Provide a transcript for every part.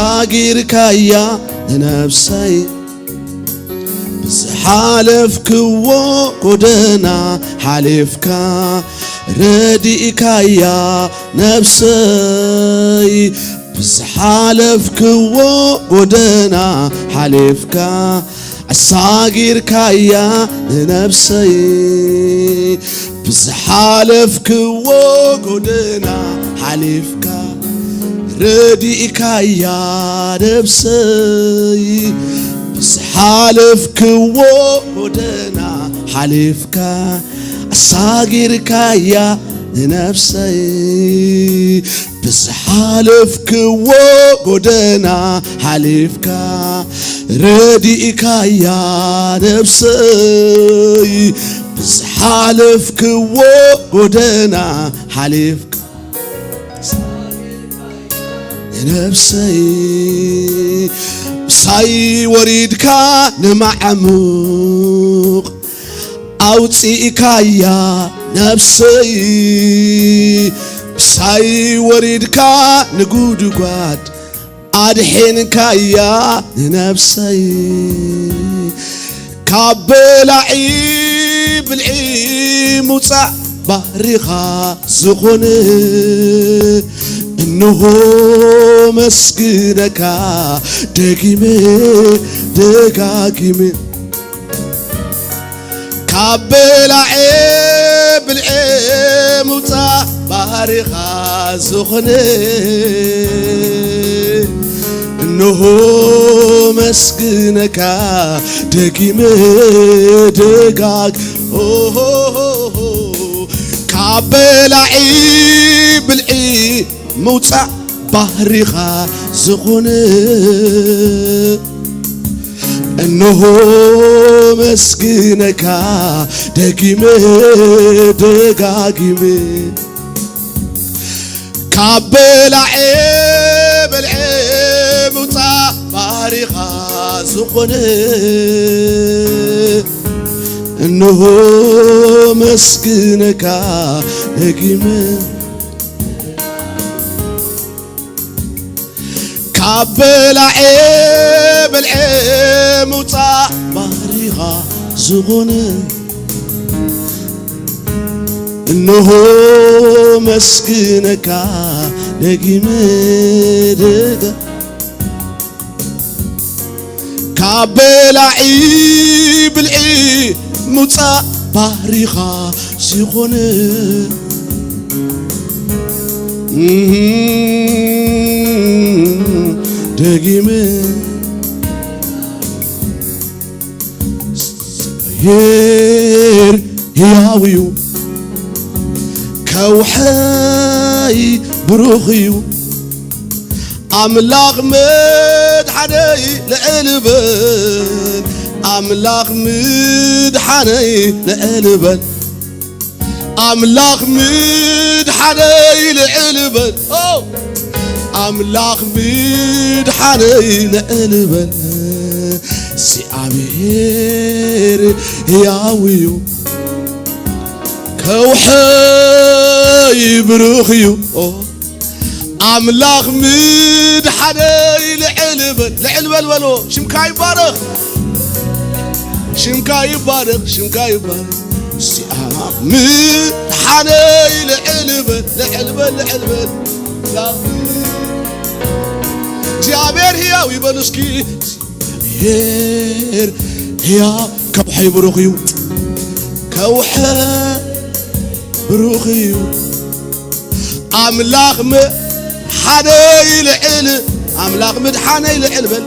ኣጊርካያ ንነብሰይ ብዝሓለፍክዎ ጎደና ሓሊፍካ ረዲእካያ ነብሰይ ብዝሓለፍክዎ ጎደና ሓሊፍካ ኣሳጊርካያ ንነብሰይ ብዝሓለፍክዎ ጎደና ሓሊፍካ ረዲእካያ ነብሰይ ብዝሓለፍክዎ ጎደና ሓሊፍካ ኣሳጊርካያ ንነብሰይ ብዝሓለፍክዎ ጎደና ሓሊፍካ ረዲእካያ ነብሰይ ብዝሓለፍክዎ ጎደና ሓሊፍካ ነብሰይ ምሳይ ወሪድካ ንማዕሙቕ ኣውፂእካያ ነብሰይ ምሳይ ወሪድካ ንጉድጓድ ኣድሒንካያ ንነብሰይ ካብ በላዒ ብልዒ ምውፃእ ባህሪኻ ዝኾነ እንሆ መስግነካ ደጊመ ደጋጊመ ካብ በላዔ ብልዔ ምውፃእ ባህሪኻ ዝኾነ እንሆ መስግነካ ደጊመ ደጋግ ኦሆሆሆ ካብ በላዒ ብልዒ ምውፃእ ባህሪኻ ዝኾነ እንሆ መስግነካ ደጊመ ደጋጊመ ካብ በላዔ በልዔ ምውፃእ ባህሪኻ ዝኾነ እንሆ መስግነካ ደጊመ ካብ በላዔ በልዔ ምውፃእ ባህሪኻ ዝኾነ እንሆ መስግነካ ደጊመ ደጋ ካብ በላዒ ብልዒ ምውፃእ ባህሪኻ ዝኾነ ደጊመ እግዚኣብሔር ሕያው እዩ፣ ከውሐይ ብሩኽ እዩ። ኣምላኽ መድሓነይ ልዕል በል፣ ኣምላኽ ምድሓነይ ልዕል በል፣ ኣምላኽ ምድሓነይ ልዕል በል፣ ኦ፣ ኣምላኽ ምድሓነይ ልዕል በል። እግዚኣብሔር ሕያው እዩ፣ ከውሐይ ብሩኽ እዩ። ኦ፣ ኣምላኽ ምድሓነይ ልዕል በል፣ ልዕል በል በሎ። ሽምካ ይባረኽ፣ ሽምካ ይባረኽ፣ ሽምካ ይባረኽ። እዚኣ ምድሓነይ ልዕል በል፣ ልዕል በል፣ ልዕል በል። እግዚኣብሔር ሕያው ይበሉ እስኪ። እግዚኣብሔር ሕያው ከውሐይ ብሩኽ እዩ፣ ከውሐ ብሩኽ እዩ። ኣምላኽ ምድሓነይ ልዕል፣ ኣምላኽ ምድሓነይ ልዕል በል።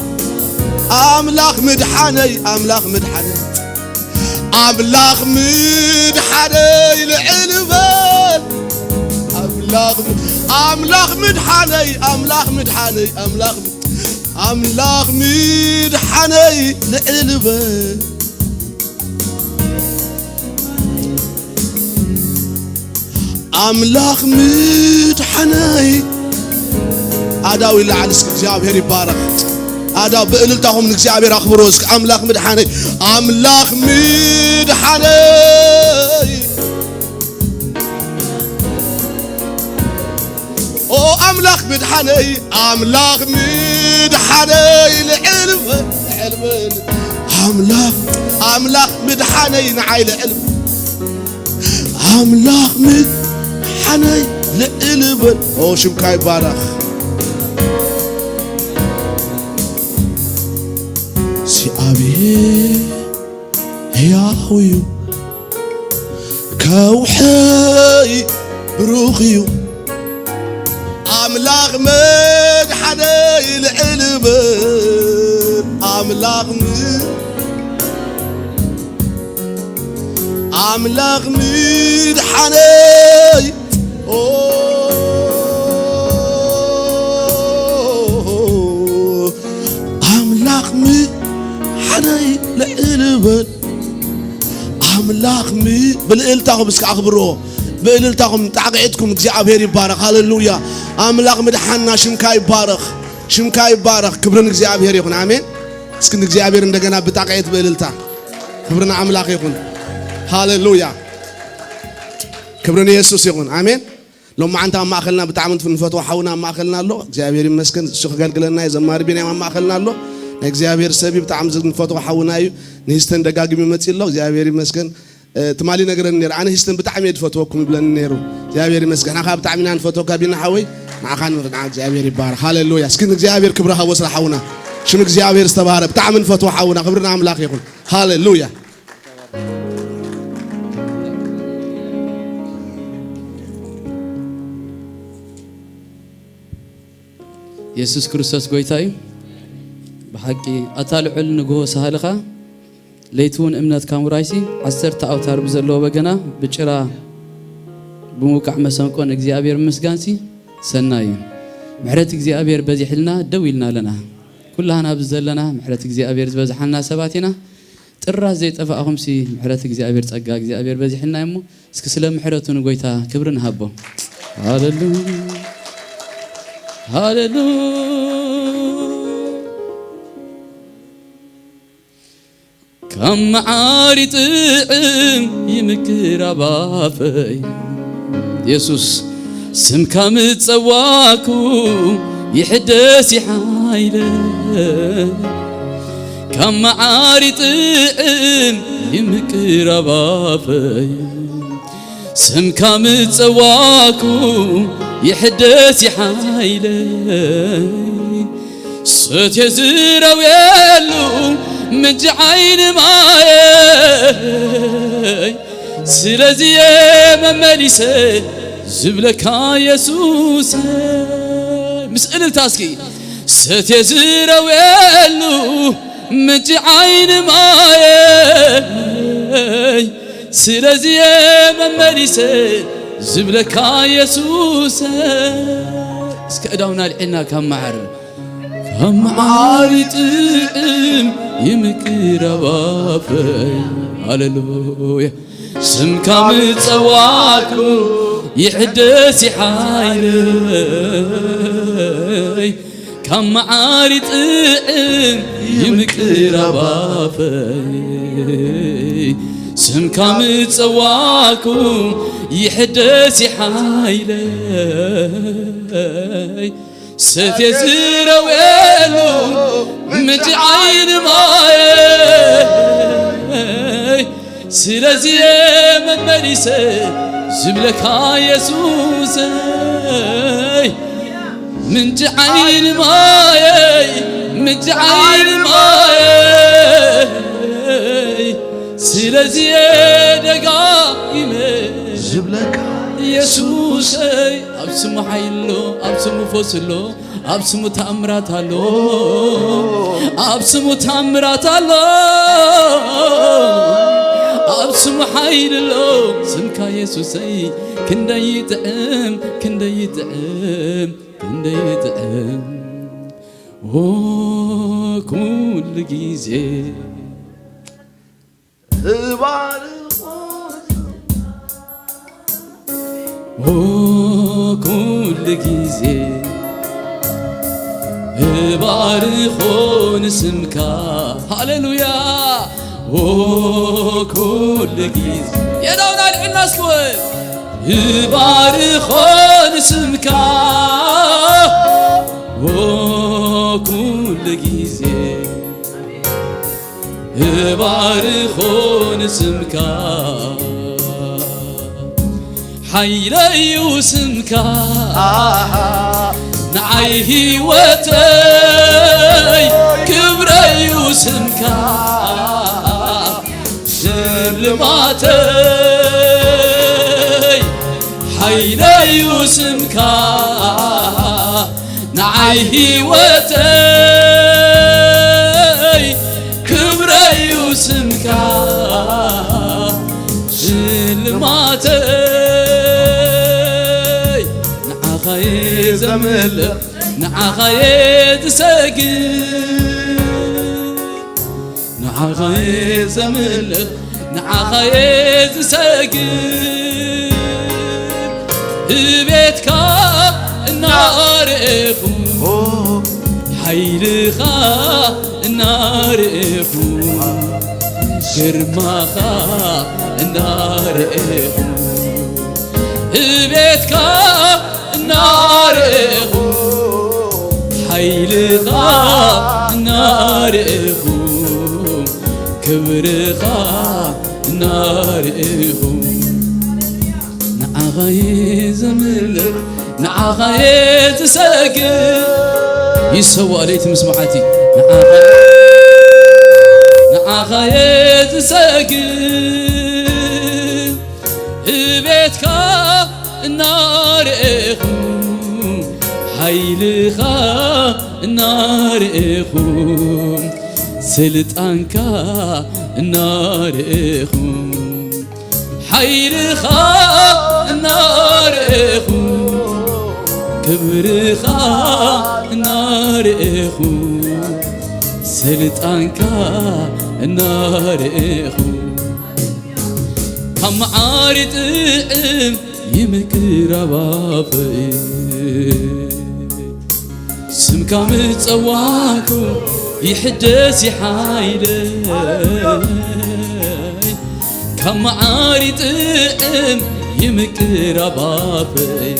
ኣምላኽ ምድሓነይ፣ ኣምላኽ ምድሓነይ፣ ኣምላኽ ምድሓነይ ልዕል በል። ኣምላኽ ም-፣ ኣምላኽ ምድሓነይ፣ ኣምላኽ ምድሓነይ፣ ኣምላኽ ም-፣ ኣምላኽ ምድሓነይ ልዕል በል። ኣምላኽ ምድሓነይ። ኣዳው ይለዓል እስኪ፣ እግዚኣብሔር ይባረኽ። ኣዳው ብእልልታኹም ንእግዚኣብሔር ኣኽብሮ እስኪ። ኣምላኽ ምድሓነይ፣ ኣምላኽ ምድሓነይ። ኦ ኣምላኽ ምድሓነይ ኣምላኽ ምድሓነይ ልዕል በል፣ ልዕል በል። ኣምላኽ፣ ኣምላኽ ምድሓነይ ንዓይ ልዕል በል። ኣምላኽ ምድሓነይ ልዕል በል። ኦ፣ ሽምካ ይባረኽ። እግዚኣብሔር ሕያው እዩ፣ ከውሕይ ብሩኽ እዩ። ኣምላኽ መድሓነይ ልዕል በል። ኣምላኽ ም-፣ ኣምላኽ ምድሓነይ፣ ኦ፣ ኣምላኽ ምድሓነይ ልዕል በል። ኣምላኽ ም-፣ ብልእልታኹም እስከ ኣኽብርዎ። ብእልልታኹም ጣቕዒትኩም እግዚኣብሔር ይባረኽ። ሃሌሉያ። ኣምላኽ ምድሓና ሽምካ ይባረኽ። ሽምካ ይባረኽ። ክብሪ ንእግዚኣብሔር ይኹን። ኣሜን። እስኪ ንእግዚኣብሔር እንደገና ብጣቕዒት ብእልልታ። ክብሪ ንኣምላኽ ይኹን። ሃሌሉያ። ክብሪ ንየሱስ ይኹን። ኣሜን። ሎማዓንቲ ኣብ ማእኸልና ብጣዕሚ ንፈትዎ ሓውና ኣብ ማእኸልና ኣሎ። እግዚኣብሔር ይመስገን። እሱ ክገልግለና እዩ። ዘማሪ ቢንያም ኣብ ማእኸልና ኣሎ። ናይ እግዚኣብሔር ሰብ እዩ። ብጣዕሚ ንፈትዎ ሓውና እዩ። ንሂስተን ደጋጊሙ ይመጽእ ኣሎ። እግዚኣብሔር ይመስገን። እ፣ ትማሊ ነግረኒ ነይሩ። ኣነ ሂስተን ብጣዕሚ እየ ዝፈትወኩም ይብለኒ ነይሩ። እግዚኣብሔር ይመስገን። ንዓኻ ብጣዕሚ ኢና ንፈትወካ ቢና ሓወይ። ንዓኻ ንርድዓ። እግዚኣብሔር ይባረክ። ሃሌሉያ። እስኪ ንእግዚኣብሔር ክብሪ ሃቦ ስለ ሓውና። ሽም እግዚኣብሔር ዝተባረከ። ብጣዕሚ ንፈትዎ ሓውና። ክብሪ ንኣምላኽ ይኹን። ሃሌሉያ። የሱስ ክርስቶስ ጎይታ እዩ። ብሓቂ ኣታ ልዑል ንግሆ ሳህልኻ፣ ለይቲ እውን እምነትካ ምውራይሲ፣ ዓሰርተ ኣውታር ብዘለዎ በገና፣ ብጭራ ብምውቃዕ መሰንቆ ንእግዚኣብሔር ምስጋንሲ ሰናይ እዩ። ምሕረት እግዚኣብሔር በዚሕልና ደው ኢልና ኣለና። ኩላህና ኣብዚ ዘለና ምሕረት እግዚኣብሔር ዝበዝሓልና ሰባት ኢና። ጥራዝ ዘይጠፋእኹምሲ ምሕረት እግዚኣብሔር፣ ጸጋ እግዚኣብሔር በዚሕልና እሞ፣ እስኪ ስለ ምሕረቱ ንጎይታ ክብሪ ንሃቦ። ሃሌሉ-፣ ሃሌሉ-፣ ካብ መዓር ይጥዕም ይምቅር ኣብ ኣፈይ። የሱስ ስምካ ምጸዋኩ ይሕደስ ይሓይለ። ካብ መዓር ይጥዕም ይምቅር ኣብ ኣፈይ። ስምካ ምጸዋኩ ይሕደስ ይሓይለይ። ሰትየ ዝረውየሉ ምንጪ ዓይኒ ማየይ። ስለዚ እየ መመሊሰ ዝብለካ የሱሰይ። ምስ እልልታ እስኪ። ሰትየ ዝረውየሉ ምንጪ ዓይኒ ማየይ። ስለዚ እየ መመሊሰ ዝብለካ የሱሰ። እስከ እዳውና ኣልዒልና ካብ መዓር፣ ካብ መዓር ይጥዕም ይምቅር ኣብ ኣፈይ። ሃሌሉያ። ስምካ ምጸዋዕኩ ይሕደስ ይሓይለይ። ካብ መዓር ይጥዕም ይምቅር ኣብ ኣፈይ። ስምካ ምጸዋዕኩ ይሕደስ ይሓይለይ። ሰትየ ዝረውየሉ ምንጪ ዓይኒ ማየይ። ስለዚ እየ መመሊሰ ዝብለካ የሱሰይ። ምንጪ ዓይኒ ማየይ፣ ምንጪ ዓይኒ ማየይ። ስለዚ እየ ደጋጊመ ዝብለካ የሱሰይ። ኣብ ስሙ ሓይሊ ኣሎ፣ ኣብ ስሙ ፈውሲ ኣሎ፣ ኣብ ስሙ ተኣምራት ኣሎ፣ ኣብ ስሙ ተኣምራት ኣሎ፣ ኣብ ስሙ ሓይሊ ኣሎ። ስምካ የሱሰይ ክንደይ ይጥዕም፣ ክንደይ ይጥዕም፣ ክንደይ ይጥዕም። ኦ ኩሉ ግዜ እባርኾ ኦ ኩሉ ግዜ እባርኾ ንስምካ። ሃሌሉያ። ኦ ኩሉ ግዜ የዳውና ልዕልና እስክወ እባርኾ ንስምካ። ግዜ እባርኾ ንስምካ፣ ሓይለዩ ስምካ፣ ንዓይ ህይወተይ ክብረዩ ስምካ፣ ሽልማተይ ሓይለዩ ስምካ፣ ንዓይ ህይወተይ ክብረዩ ስምካ፣ ሽልማተይ ንዓኻየ ዘምልኽ፣ ንዓኻየ ዝሰግድ፣ ንዓኻየ ዘምልኽ፣ ንዓኻየ ዝሰግድ፣ እቤትካ እናርኤኹ፣ ሓይልኻ እናርኤኹ፣ ግርማኻ እናርኤኹ፣ እቤትካ እናርኤኹ፣ ሓይልኻ እናርኤኹ፣ ክብርኻ እናርኤኹ፣ ንዓኻየ ዘምልኽ፣ ንዓኻየ ዝሰግድ። ይሰዋእ ለይቲ ምስ መዓልቲ፣ ንዓኻየ፣ ንዓኻየ ዝሰግድ፣ እቤትካ እናርኤኹ፣ ሓይልኻ እናርኤኹ፣ ስልጣንካ እናርኤኹ፣ ሓይልኻ እናርኤኹ፣ ክብርኻ እናርኤኹ፣ ስልጣንካ እናርኤኹ፣ ካብ መዓር ይጥዕም ይምቅር ኣብ ኣፈይ። ስምካ ምጸዋዕኩ ይሕደስ ይሓይለይ፣ ካብ መዓር ይጥዕም ይምቅር ኣብ ኣፈይ።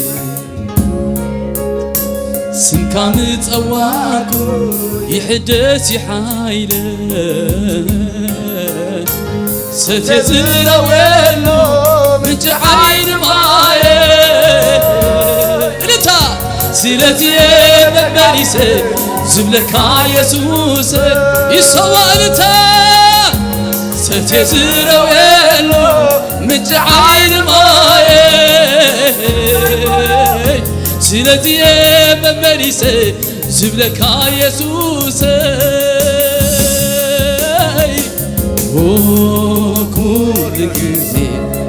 ስምካ ምጸዋዕኩ ይሕደስ ይሓይለይ፣ ሰትየ ዝረወሉ ምንጪ ዓይኒ ማየ። እልልታ! ስለትየ መመሊሰ ዝብለካ የሱስ ይሰዋ እልልታ! ሰትየ ዝረወሉ ምንጪ ዓይኒ ማየ። ስለትየ መመሊሰ ዝብለካ የሱሰይ፣ ኦ፣ ኩሉ ግዜ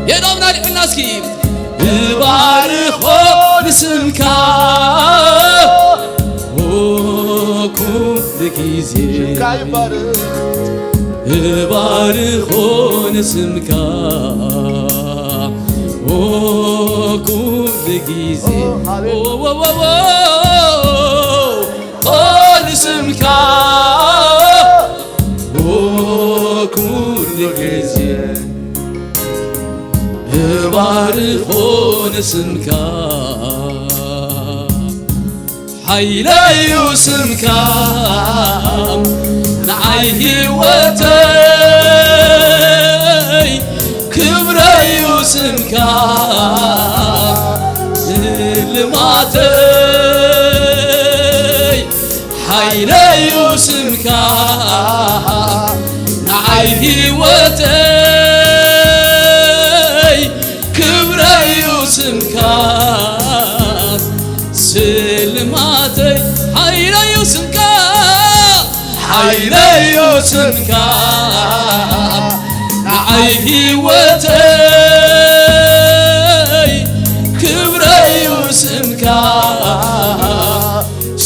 የዳውና ልዕልና እስኪ እባርኾ ንስምካ፣ ኦ፣ ኩሉ ግዜ ሽምካ ይባረክ። እባርኾ ንስምካ፣ ኦ፣ ኩሉ ግዜ ኦ፣ ሃሌሉያ። ኦ፣ ኦ፣ ኦ፣ ኦ፣ ኦ፣ ንስምካ፣ ኦ፣ ኩሉ ግዜ እባርኾ ንስምካ፣ ሓይለዩ ስምካ፣ ንዓይ ህይወተይ ክብረዩ ስምካ፣ ሽልማተይ ሓይለዩ ስምካ፣ ንዓይ ህይወተይ ክብረዩ ስምካ፣ ስልማተይ ሓይለዩ ስምካ፣ ሓይለዩ ስምካ፣ ንዓይ ህይወተይ ክብረዩ ስምካ፣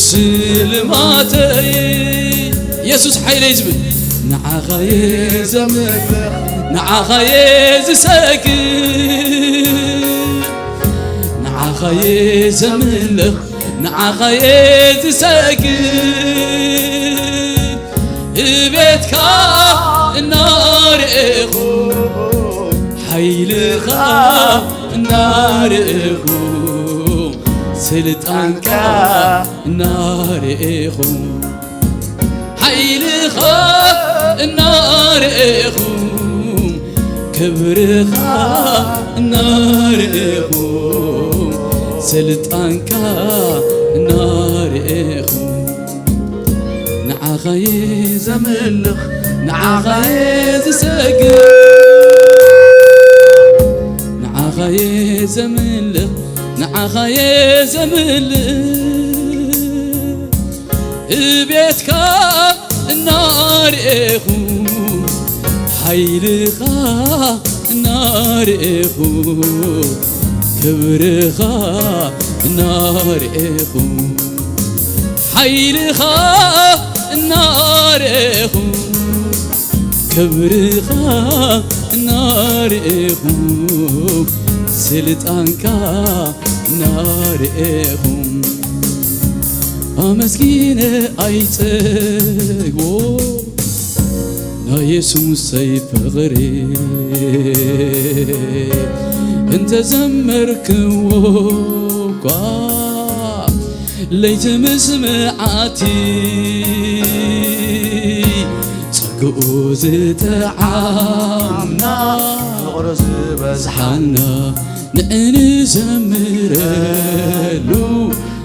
ስልማተይ የሱስ ሓይለይ ዝብል፣ ንዓኻየ ዘምልኽ፣ ንዓኻየ ዝሰግድ፣ ንዓኻየ ዘምልኽ፣ ንዓኻየ ዝሰግድ፣ እቤትካ እናርኤኹ፣ ሓይልኻ እናርኤኹ፣ ስልጣንካ እናርኤኹ፣ ሓይልኻ እናርኤኹ፣ ክብርኻ እናርኤኹ፣ ስልጣንካ እናርኤኹ፣ ንዓኻየ ዘምልኽ፣ ንዓኻየ ዝሰግድ፣ ንዓኻየ ዘምልኽ፣ ንዓኻየ ዘምልኽ፣ እቤትካ እናርኤኹ፣ ሓይልኻ እናርኤኹ፣ ክብርኻ እናርኤኹ፣ ሓይልኻ እናርኤኹ፣ ክብርኻ እናርኤኹ፣ ስልጣንካ እናርኤኹ፣ ኣመስጊነ ኣይጸግቦ ናይ የሱሰይ ፍቕሪ፣ እንተዘመርክዎ እኳ ለይቲ ምስ መዓቲ፣ ጸግኡ ዝጠዓምና፣ ፍቕሩ ዝበዝሓና፣ ንዕንዘምረሉ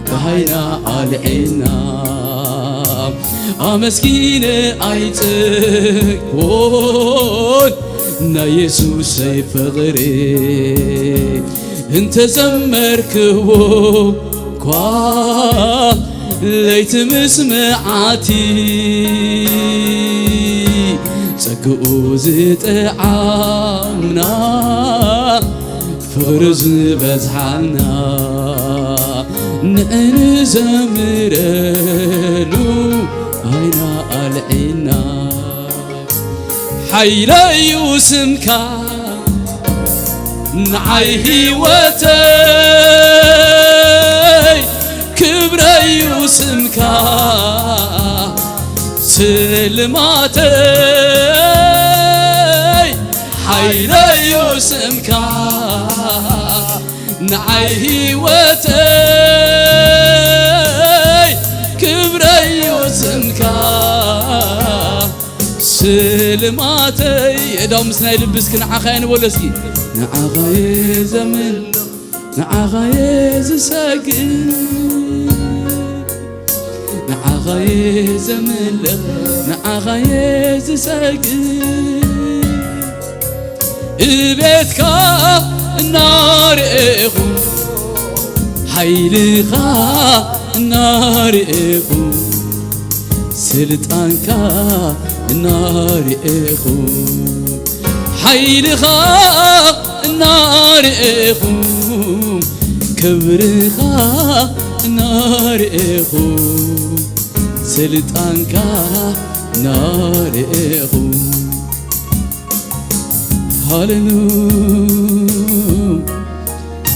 ደሃይና ኣልዒልና፣ ኣመስጊነ ኣይጸግቦን ናይ የሱሰይ ፍቕሪ፣ እንተዘመርክዎ እኳ ለይቲ ምስ መዓቲ፣ ጸግኡ ዝጠዓምና፣ ፍቕሩ ዝበዝሓልና፣ ንዕንዘምረሉ ደሃይና ኣልዒልና። ሓይለዩ ስምካ ንዓይ ህይወተይ፣ ክብረዩ ስምካ ስልማተይ፣ ሓይለዩ ስምካ ንዓይ ህይወተይ፣ ክብረዩ ስምካ ስልማተይ። የእዳው ምስ ናይ ልቢ እስኪ ንዓኻ እየ ንበሎ እስኪ። ንዓኻ እየ ዘምልኽ፣ ንዓኻ እየ ዝሰግድ፣ ንዓኻ እየ ዘምልኽ፣ ንዓኻ እየ ዝሰግድ። እቤትካ እናርኤኹ፣ ሓይልኻ እናርኤኹ፣ ስልጣንካ እናርኤኹ፣ ሓይልኻ እናርኤኹ፣ ክብርኻ እናርኤኹ፣ ስልጣንካ እናርኤኹ። ሃሌሉ፣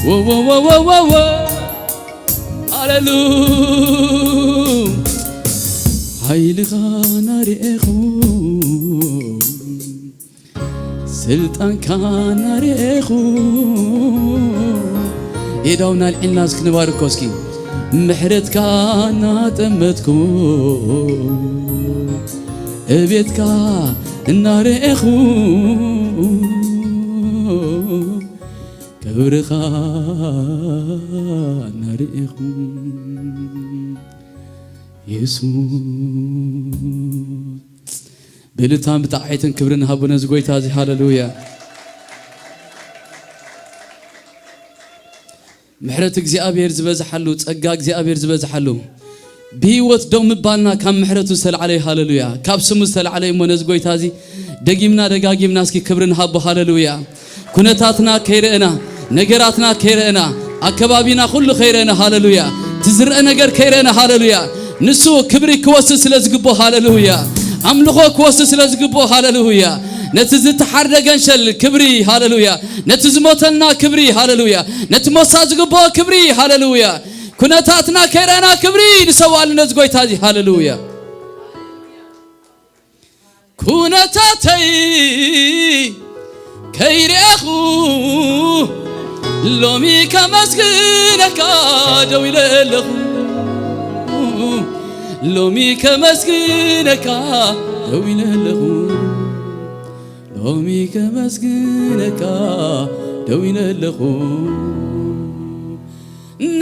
ወወወወወወ፣ ሃሌሉ፣ ሓይልኻ እናርኤኹ፣ ስልጣንካ እናርኤኹ። የእዳውና ኣልዒልና እስኪ ንባርኮ እስኪ። ምሕረትካ እናጠመትኩ፣ እቤትካ እናርኤኹ፣ ክብርኻ እናርኤኹ፣ የሱስ። ብእልልታን ብጣዕዒትን ክብርን ሃቡ ነዚ ጎይታ እዚ። ሃሌሉያ። ምሕረት እግዚኣብሔር ዝበዝሓሉ፣ ጸጋ እግዚኣብሔር ዝበዝሓሉ፣ ብህይወት ደው ምባልና ካብ ምሕረቱ ዝተላዕለ እዩ። ሃሌሉያ። ካብ ስሙ ዝተላዕለ እዩ እሞ ነዚ ጎይታ እዚ ደጊምና ደጋጊምና እስኪ ክብርን ሃቡ። ሃሌሉያ። ኩነታትና ከይረአና፣ ነገራትና ከይረአና፣ ኣከባቢና ኩሉ ከይረአና፣ ሃሌሉያ። እቲ ዝረአ ነገር ከይረአና፣ ሃሌሉያ። ንሱ ክብሪ ክወስድ ስለ ዝግብኦ፣ ሃሌሉያ። ኣምልኾ ክወስድ ስለ ዝግብኦ፣ ሃሌሉያ። ነቲ ዝተሓርደ ገንሸል ክብሪ፣ ሃሌሉያ። ነቲ ዝሞተልና ክብሪ፣ ሃሌሉያ። ነቲ ሞሳ ዝግብኦ ክብሪ፣ ሃሌሉያ። ኩነታትና ከይረአና ክብሪ ንሰዋሉ ነዚ ጎይታ እዚ፣ ሃሌሉያ። ኩነታተይ ከይረኣኹ ሎሚ ከመስግነካ ደው ኢለ ኣለኹ። ሎሚ ከመስግነካ ደው ኢለ ኣለኹ። ሎሚ ከመስግነካ ደው ኢለ ኣለኹ።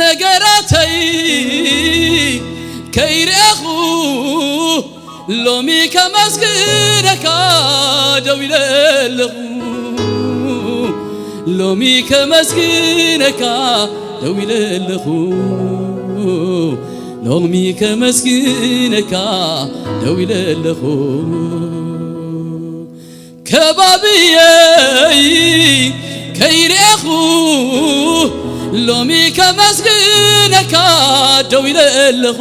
ነገራተይ ከይርኤኹ ሎሚ ከመስግነካ ደው ኢለ ኣለኹ። ሎሚ ከመስግነካ ደው ኢለ ኣለኹ። ሎሚ ከመስግነካ ደው ኢለ ኣለኹ። ከባብየይ ከይርኤኹ ሎሚ ከመስግነካ ደው ኢለ ኣለኹ።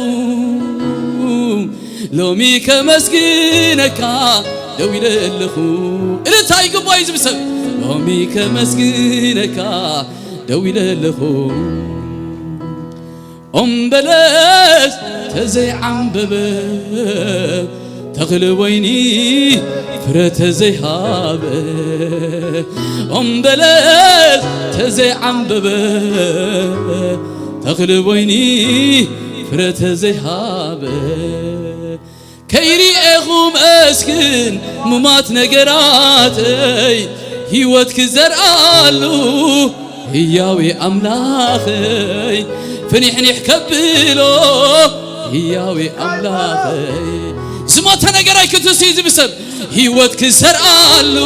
ሎሚ ከመስግነካ ደው ኢለ ኣለኹ። እልልታ ይግባእ እዩ ዝብል ሰብ። ሎሚ ከመስግነካ ደው ኢለ ኣለኹ። ኦም በለስ ተዘይዓምበበ፣ ተኽሊ ወይኒ ፍረ ተዘይሃበ። ኦም በለስ ተዘይዓምበበ፣ ተኽሊ ወይኒ ፍረ ተዘይሃበ። ከይርኤኹ መስግን ሙማት ነገራተይ ህይወት ክዘርኣሉ ህያዊ ኣምላኸይ ፍኒሕኒሕ ከብሎ ህያዊ ኣምላኸይ ዝሞተ ነገራይ ክትስይ ዝብሰል ህይወት ክዘርኣሉ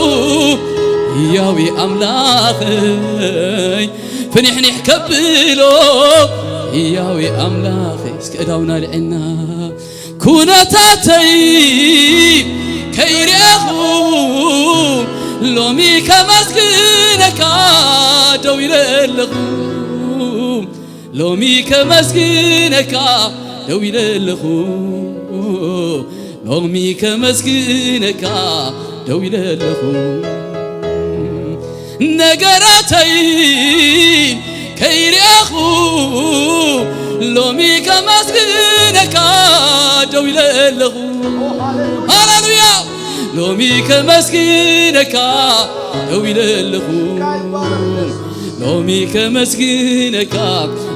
ህያዊ ኣምላኸይ ፍኒሕኒሕ ከብሎ ህያዊ ኣምላኸይ እስከ እዳውና ልዕና ኩነታተይ ከይርኤኹ ሎሚ ከመስግነካ ደው ኢለ ኣለኹ። ሎሚ ከመስግነካ ደው ኢለ ኣለኹ። ሎሚ ከመስግነካ ደው ኢለ ኣለኹ። ነገራተይ ከይርኤኹ ሎሚ ከመስግነካ ደው ኢለ ኣለኹ። ሃሌሉያ! ሎሚ ከመስግነካ ደው ኢለ ኣለኹ። ሎሚ ከመስግነካ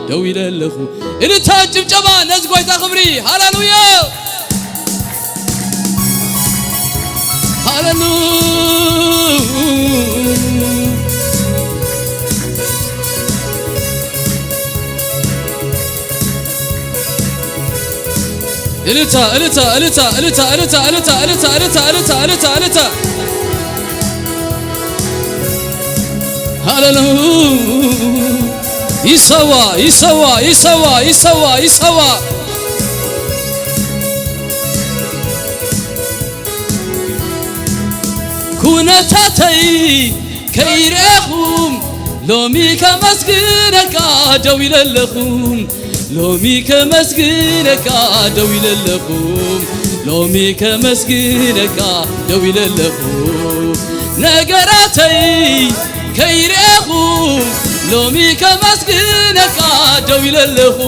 ደው ኢለ ኣለኹ። እልልታ ጭብጨባ ነዚ ጎይታ ክብሪ። ሃሌሉያ! ሃሌሉያ! እልልታ፣ እልልታ፣ እልልታ፣ እልልታ፣ እልልታ፣ እልልታ፣ እልልታ፣ እልልታ፣ እልልታ፣ እልልታ፣ እልልታ። ሃሌሉያ። ይሰዋ፣ ይሰዋ፣ ይሰዋ፣ ይሰዋ፣ ይሰዋ። ኩነታተይ ከይርኤኹም ሎሚ ከመስግነካ ደው ኢለ ኣለኹ። ሎሚ ከመስግነካ ደው ኢለ ኣለኹ። ሎሚ ከመስግነካ ደው ኢለ ኣለኹ። ነገራተይ ከይርኤኹ ሎሚ ከመስግነካ ደው ኢለ ኣለኹ።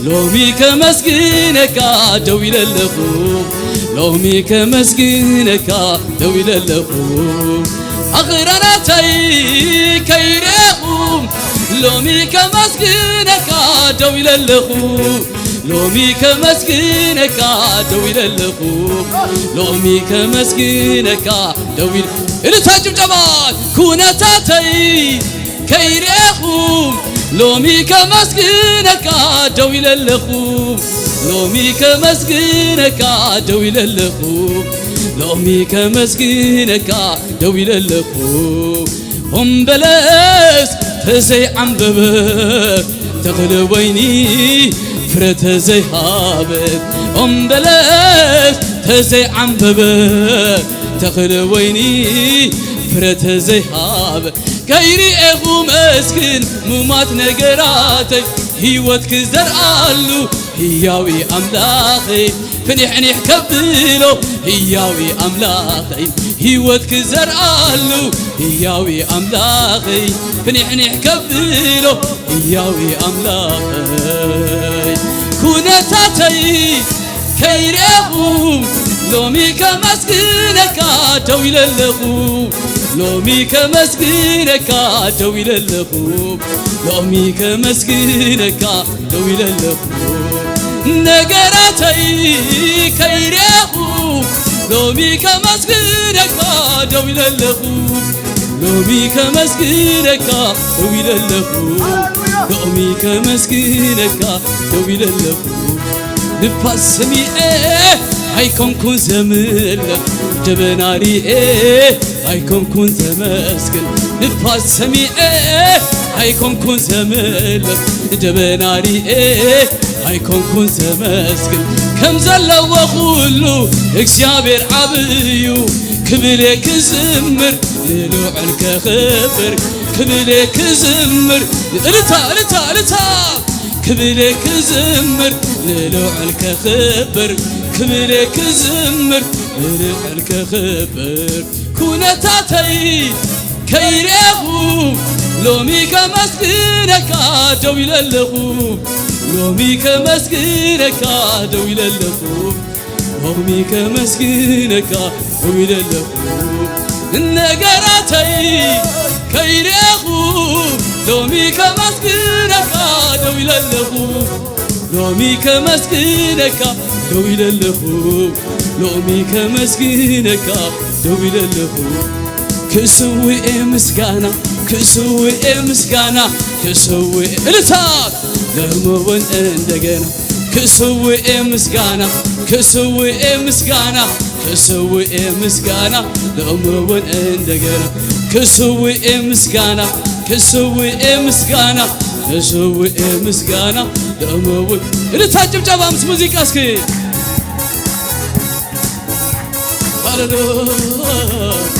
ሎሚ ከመስግነካ ደው ኢለ ኣለኹ። ሎሚ ከመስግነካ ደው ኢለ ኣለኹ። ኣኽራናተይ ከይርኤኹ ሎሚ ከመስግነካ ደው ኢለ ኣለኹ። ሎሚ ከመስግነካ ደው ኢለ ኣለኹ። ሎሚ ከመስግነካ ደው ኢለ እልልታ ጭብጨባ ኩነታተይ ከይርኤኹ ሎሚ ከመስግነካ ደው ኢለ ኣለኹ። ሎሚ ከመስግነካ ደው ኢለ ኣለኹ። ሎሚ ከመስግነካ ደው ኢለ ኣለኹ። ኦም በለስ ተዘይዓምበበ ተኽሊ ወይኒ ፍረ ተዘይሃበ። ኦም በለስ ተዘይዓምበበ ተኽሊ ወይኒ ፍረ ተዘይሃበ። ከይርኤኹ መስግን ሙማት ነገራተይ ህይወት ክዘርኣሉ ህያዊ ኣምላኸይ ፍኒሕኒሕ ከብሎ ህያዊ ኣምላኸይ ህይወት ክዘርኣሉ ህያዊ ኣምላኸይ ፍኒሕኒሕ ከብሎ ህያዊ ኣምላኸይ ኩነታተይ ከይርኤኹ ሎሚ ከመስግነካ ደው ኢለ ኣለኹ። ሎሚ ከመስግነካ ደው ኢለ ኣለኹ። ሎሚ ከመስግነካ ደው ኢለ ኣለኹ። ነገራተይ ከይሬኹ ሎሚ ከመስግነካ ደው ኢለ ኣለኹ። ሎሚ ከመስግነካ ደው ኢለ ኣለኹ። ሎሚ ከመስግነካ ደው ኢለ ኣለኹ። ንፋስ ሰሚዐ ኣይኮንኩን ዘምልኽ፣ ደበና ሪኤ ኣይኮንኩን ዘመስግን። ንፋስ ሰሚዐ ኣይኮንኩን ዘምልኽ፣ ደበና ሪኤ ኣይኮንኩን ዘመስግን። ከም ዘለዎ ኩሉ እግዚኣብሔር ዓብዩ ክብሌ ክዝምር፣ ንልዑል ከኽብር ክብሌ ክዝምር። እልታ እልታ እልታ ክብሌ ክዝምር፣ ንልዑል ከኽብር ክብሌ ክዝምር፣ ንልዑል ከኽብር። ኩነታተይ ከይሬኹ ሎሚ ከመስግነካ ደው ኢለ ኣለኹ። ሎሚ ከመስግነካ ደው ኢለ ኣለኹ። ሎሚ ከመስግነካ ደው ኢለ ኣለኹ። ነገራተይ ከይሬኹ ሎሚ ከመስግነካ ደው ኢለ ኣለኹ። ሎሚ ከመስግነካ ደው ኢለ ኣለኹ። ሎሚ ከመስግነካ ደው ኢለ ኣለኹ። ክስውኤ ምስጋና ክስውኤ ምስጋና ክስውኤ እልልታ ለመወን እንደገና ክስውኤ ምስጋና ክስውኤ ምስጋና ክስውኤ ምስጋና ለመወን እንደገና ክስውኤ ምስጋና ክስውኤ ምስጋና ክስውኤ ምስጋና ለመወን እልልታ ጭብጨባ ምስ ሙዚቃ እስኪ ሃሌሉያ።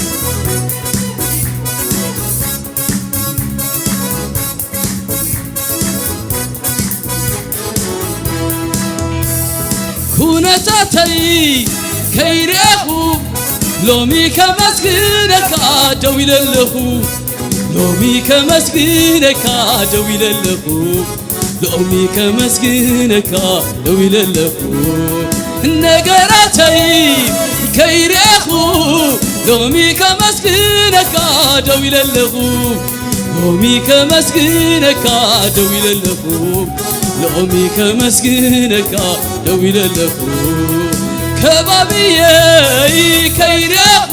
ኩነታተይ ከይሬኹ ሎሚ ከመስግነካ ደው ኢለ ኣለኹ። ሎሚ ከመስግነካ ደው ኢለ ኣለኹ። ሎሚ ከመስግነካ ደው ኢለ ኣለኹ። ነገራተይ ከይሬኹ ሎሚ ከመስግነካ ደው ኢለ ኣለኹ። ሎሚ ከመስግነካ ደው ኢለ ኣለኹ። ሎሚ ከመስግነካ ደው ኢለ ኣለኹ። ከባብየይ ከይሬኹ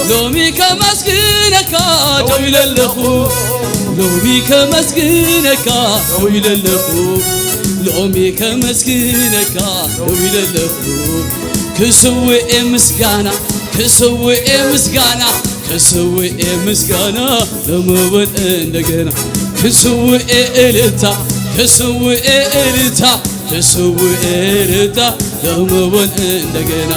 ሎሚ ከመስግነካ ደው ኢለ ኣለኹ። ሎሚ ከመስግነካ ደው ኢለ ኣለኹ። ሎሚ ከመስግነካ ደው ኢለ ኣለኹ። ክስውኤ ምስጋና ክስውኤ ምስጋና ክስውኤ ምስጋና ለመወን እንደገና ክስውኤ እልልታ ክስውኤ እልልታ ክስውኤ እልልታ ለመወን እንደገና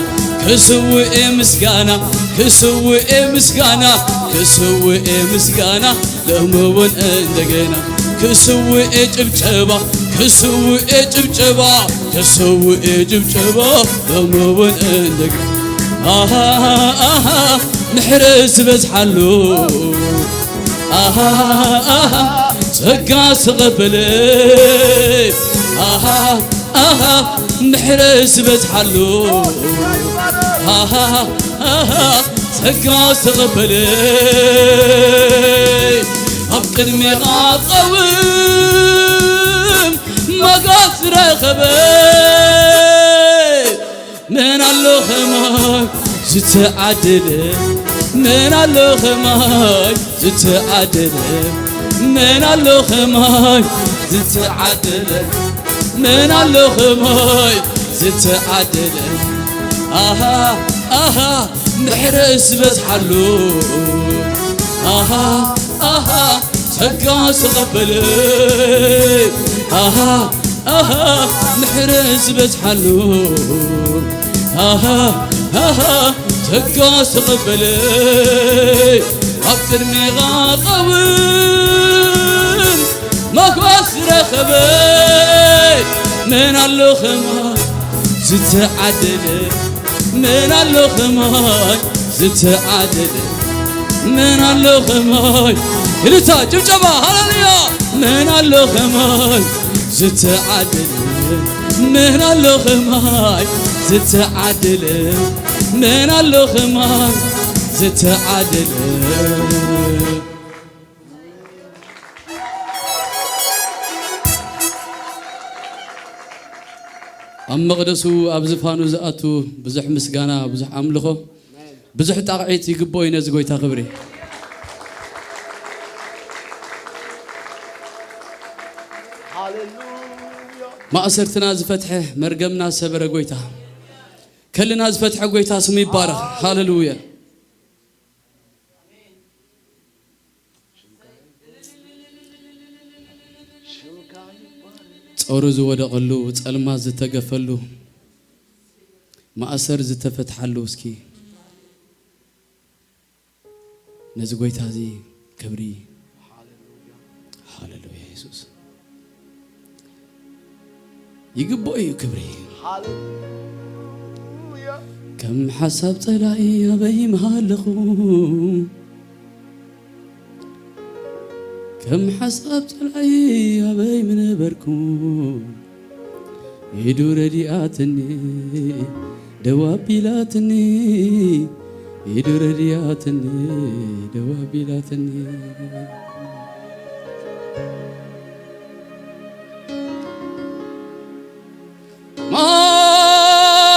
ክስውኤ ምስጋና ክስውኤ ምስጋና ክስውኤ ምስጋና ለመወን እንደገና ክስውኤ ጭብጨባ ክስውኤ ጭብጨባ ክስውኤ ጭብጨባ ለመወን እንደገና ኣሃ ኣሃ ምሕረት ዝበዝሓሉ ኣሃ ኣሃ ጸጋ ዝተቐበለ ኣሃ ኣሃ ምሕረት ዝበዝሓሉ ኣሃ ኣሃ ጸጋ ዝተቐበለ ኣብ ቅድሜኻ ዝቐውም ሞገስ ዝረኸበ መን ኣሎ ኸማይ ዝተዓደለ መን ኣሎ ኸማይ ዝተዓደለ መን ኣሎ ኸማይ ዝተዓደለ መን ኣሎ ኸማይ ዝተዓደለ ኣሃ ኣሃ ምሕረት ዝበዝሓሉ ኣሃ ኣሃ ጸጋ ዝተቐበለ ኣሃ ኣሃ ምሕረት ዝበዝሓሉ ኣሃ ኣሃ ጸጋ ዝተቐበለ ኣብ ቅድሜኻ ቀውም ሞገስ ዝረኸበ መን ኣሎ ኸማይ ዝተዓደለ መን ኣሎ ኸማይ ዝተዓደለ መን ኣሎ ኸማይ እልልታ ጭብጨባ ሃሌሉያ መን ኣሎ ኸማይ ዝተዓደለ መን ኣሎ ኸማይ ዝተዓደለ መን ኣሎ ኸማይ ዝተዓደለ ኣብ መቕደሱ ኣብ ዝፋኑ ዝኣቱ ብዙሕ ምስጋና፣ ብዙሕ ኣምልኾ፣ ብዙሕ ጣቕዒት ይግብኦ እዩ ነዚ ጎይታ ክብሪ። ሃሌሉያ። ማእሰርትና ዝፈትሐ፣ መርገምና ዝሰበረ ጎይታ፣ ከልና ዝፈትሐ ጎይታ ስሙ ይባረኽ። ሃሌሉያ። ጾሩ ዝወደቐሉ፣ ጸልማት ዝተገፈሉ፣ ማእሰር ዝተፈትሓሉ፣ እስኪ ነዚ ጎይታ እዚ ክብሪ። ሃሌሉያ የሱስ። ይግብኦ እዩ ክብሪ። ሃሌሉያ። ከም ሓሳብ ጸላኢ ኣበይ ምሃለኹ፣ ከም ሓሳብ ጸላኢ ኣበይ ምነበርኩ፣ ኢዱ ረዲኣትኒ ደው ኣቢላትኒ፣ ኢዱ ረዲኣትኒ ደው ኣቢላትኒ።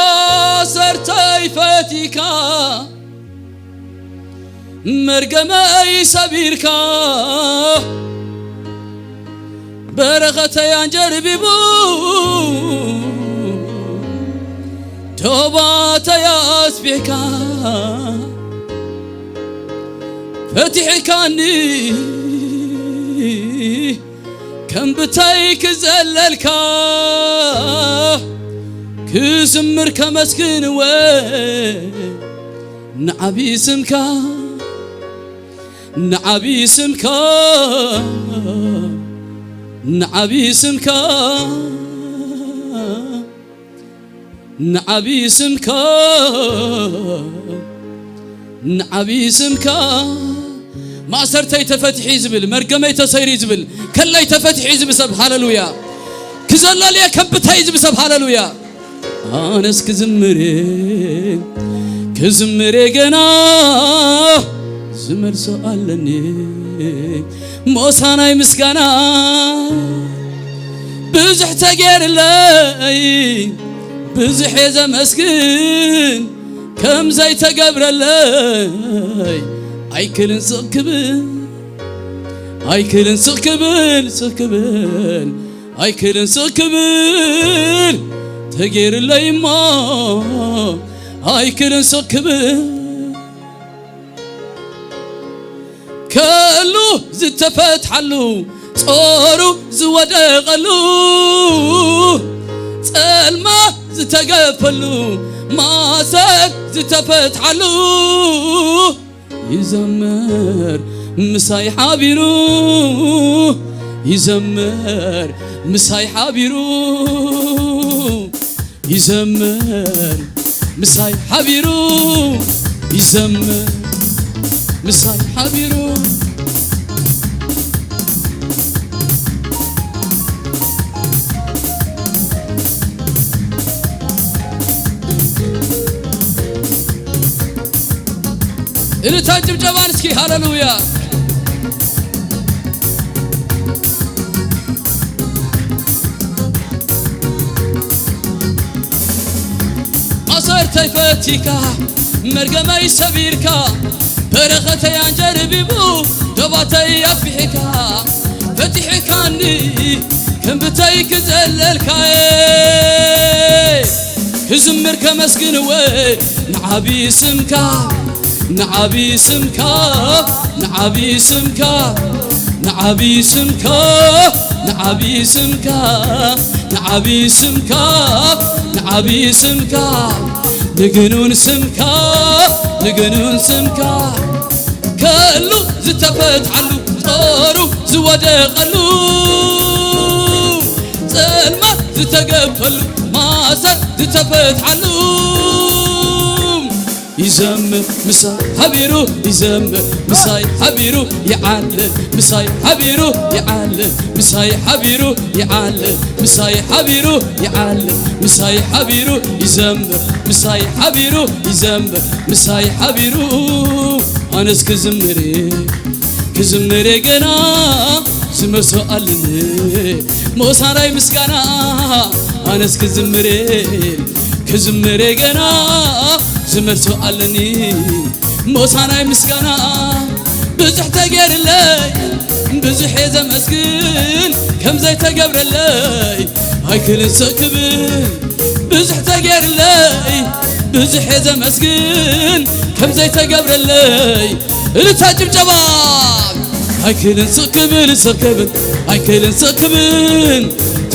ማሰርተይ ፈቲካ፣ መርገመይ ሰቢርካ፣ በረኸተይ ኣንጀርቢቡ፣ ዶባተይ ኣስፊሕካ፣ ፈቲሕካኒ ከም ብተይ ክዘለልካ፣ ክዝምር ከመስግን እወ ንዓቢ ስምካ፣ ንዓቢ ስምካ፣ ንዓቢ ስምካ፣ ንዓቢ ስምካ፣ ንዓቢ ስምካ። ማእሰርተይ ተፈቲሑ እዩ ዝብል፣ መርገመይ ተሰይሩ እዩ ዝብል፣ ከለይ ተፈቲሑ እዩ ዝብል ሰብ ሃሌሉያ። ክዘለል እየ ከብተይ ዝብል ሰብ ሃሌሉያ። ኣነስ ክዝምር እየ፣ ክዝምር እየ ገና፣ ዝመልሶ ኣለኒ ሞሳናይ ምስጋና። ብዙሕ ተጌርለይ፣ ብዙሕ እየ ዘመስግን፣ ከም ዘይተገብረለይ ኣይክልን ስቕ ክብል፣ ኣይክልን ስቕ ክብል፣ ስቕ ክብል፣ ኣይክልን ስቕ ክብል፣ ተጌርለይ እሞ ኣይክልን ስቕ ክብል። ከሉ ዝተፈትሓሉ፣ ጾሩ ዝወደቐሉ፣ ጸልማት ዝተገፈሉ፣ ማእሰር ዝተፈትሓሉ፣ ይዘምር ምሳይ ሓቢሩ፣ ይዘምር ምሳይ ሓቢሩ፣ ይዘምር ምሳይ ሓቢሩ፣ ይዘምር ምሳይ ሓቢሩ። እልልታን ጭብጨባን እስኪ ሃሌሉያ። ማሰርተይ ፈቲካ፣ መርገመይ ሰቢርካ፣ በረኸተይ ኣንጀርቢቡ፣ ዶባተይ ኣስፊሕካ፣ ፈቲሕካኒ ከም ብተይ ክዘለልካ። ክዝምር ከመስግን እወ ንዓቢ ስምካ፣ ንዓቢ ስምካ፣ ንዓቢ ስምካ፣ ንዓቢ ስምካ፣ ንዓቢ ስምካ፣ ንዓቢ ስምካ፣ ንዓቢ ስምካ፣ ንግኑን ስምካ፣ ንግኑን ስምካ። ከሉ ዝተፈትሓሉ፣ ጾሩ ዝወደቐሉ፣ ጸልማት ዝተገፈሉ፣ ማእሰር ዝተፈትሓሉ። ይዘምር ምሳይ ሓቢሩ፣ ይዘምር ምሳይ ሓቢሩ፣ ይዓልል ምሳይ ሓቢሩ፣ ይዓልል ምሳይ ሓቢሩ፣ ይዓልል ምሳይ ሓቢሩ፣ ይዓልል ምሳይ ሓቢሩ፣ ይዘምር ምሳይ ሓቢሩ፣ ይዘምር ምሳይ ሓቢሩ። ኣነስ ክዝምር፣ ክዝምር ገና፣ ዝመልሶ ኣለኒ ሞሳናይ ምስጋና። ኣነስ ክዝምር ክዝምር ገና ዝመልሶ ኣለኒ ሞሳናይ ምስጋና ብዙሕ ተገይርለይ ብዙሕ እየ ዘመስግን ከም ዘይተገብረለይ ኣይክልን ስቕ ክብል ብዙሕ ተገይርለይ ብዙሕ እየ ዘመስግን ከም ዘይተገብረለይ እልልታ ጭብጨባ ኣይክልን ስቕ ክብል ስቕ ክብል ኣይክልን ስቕ ክብል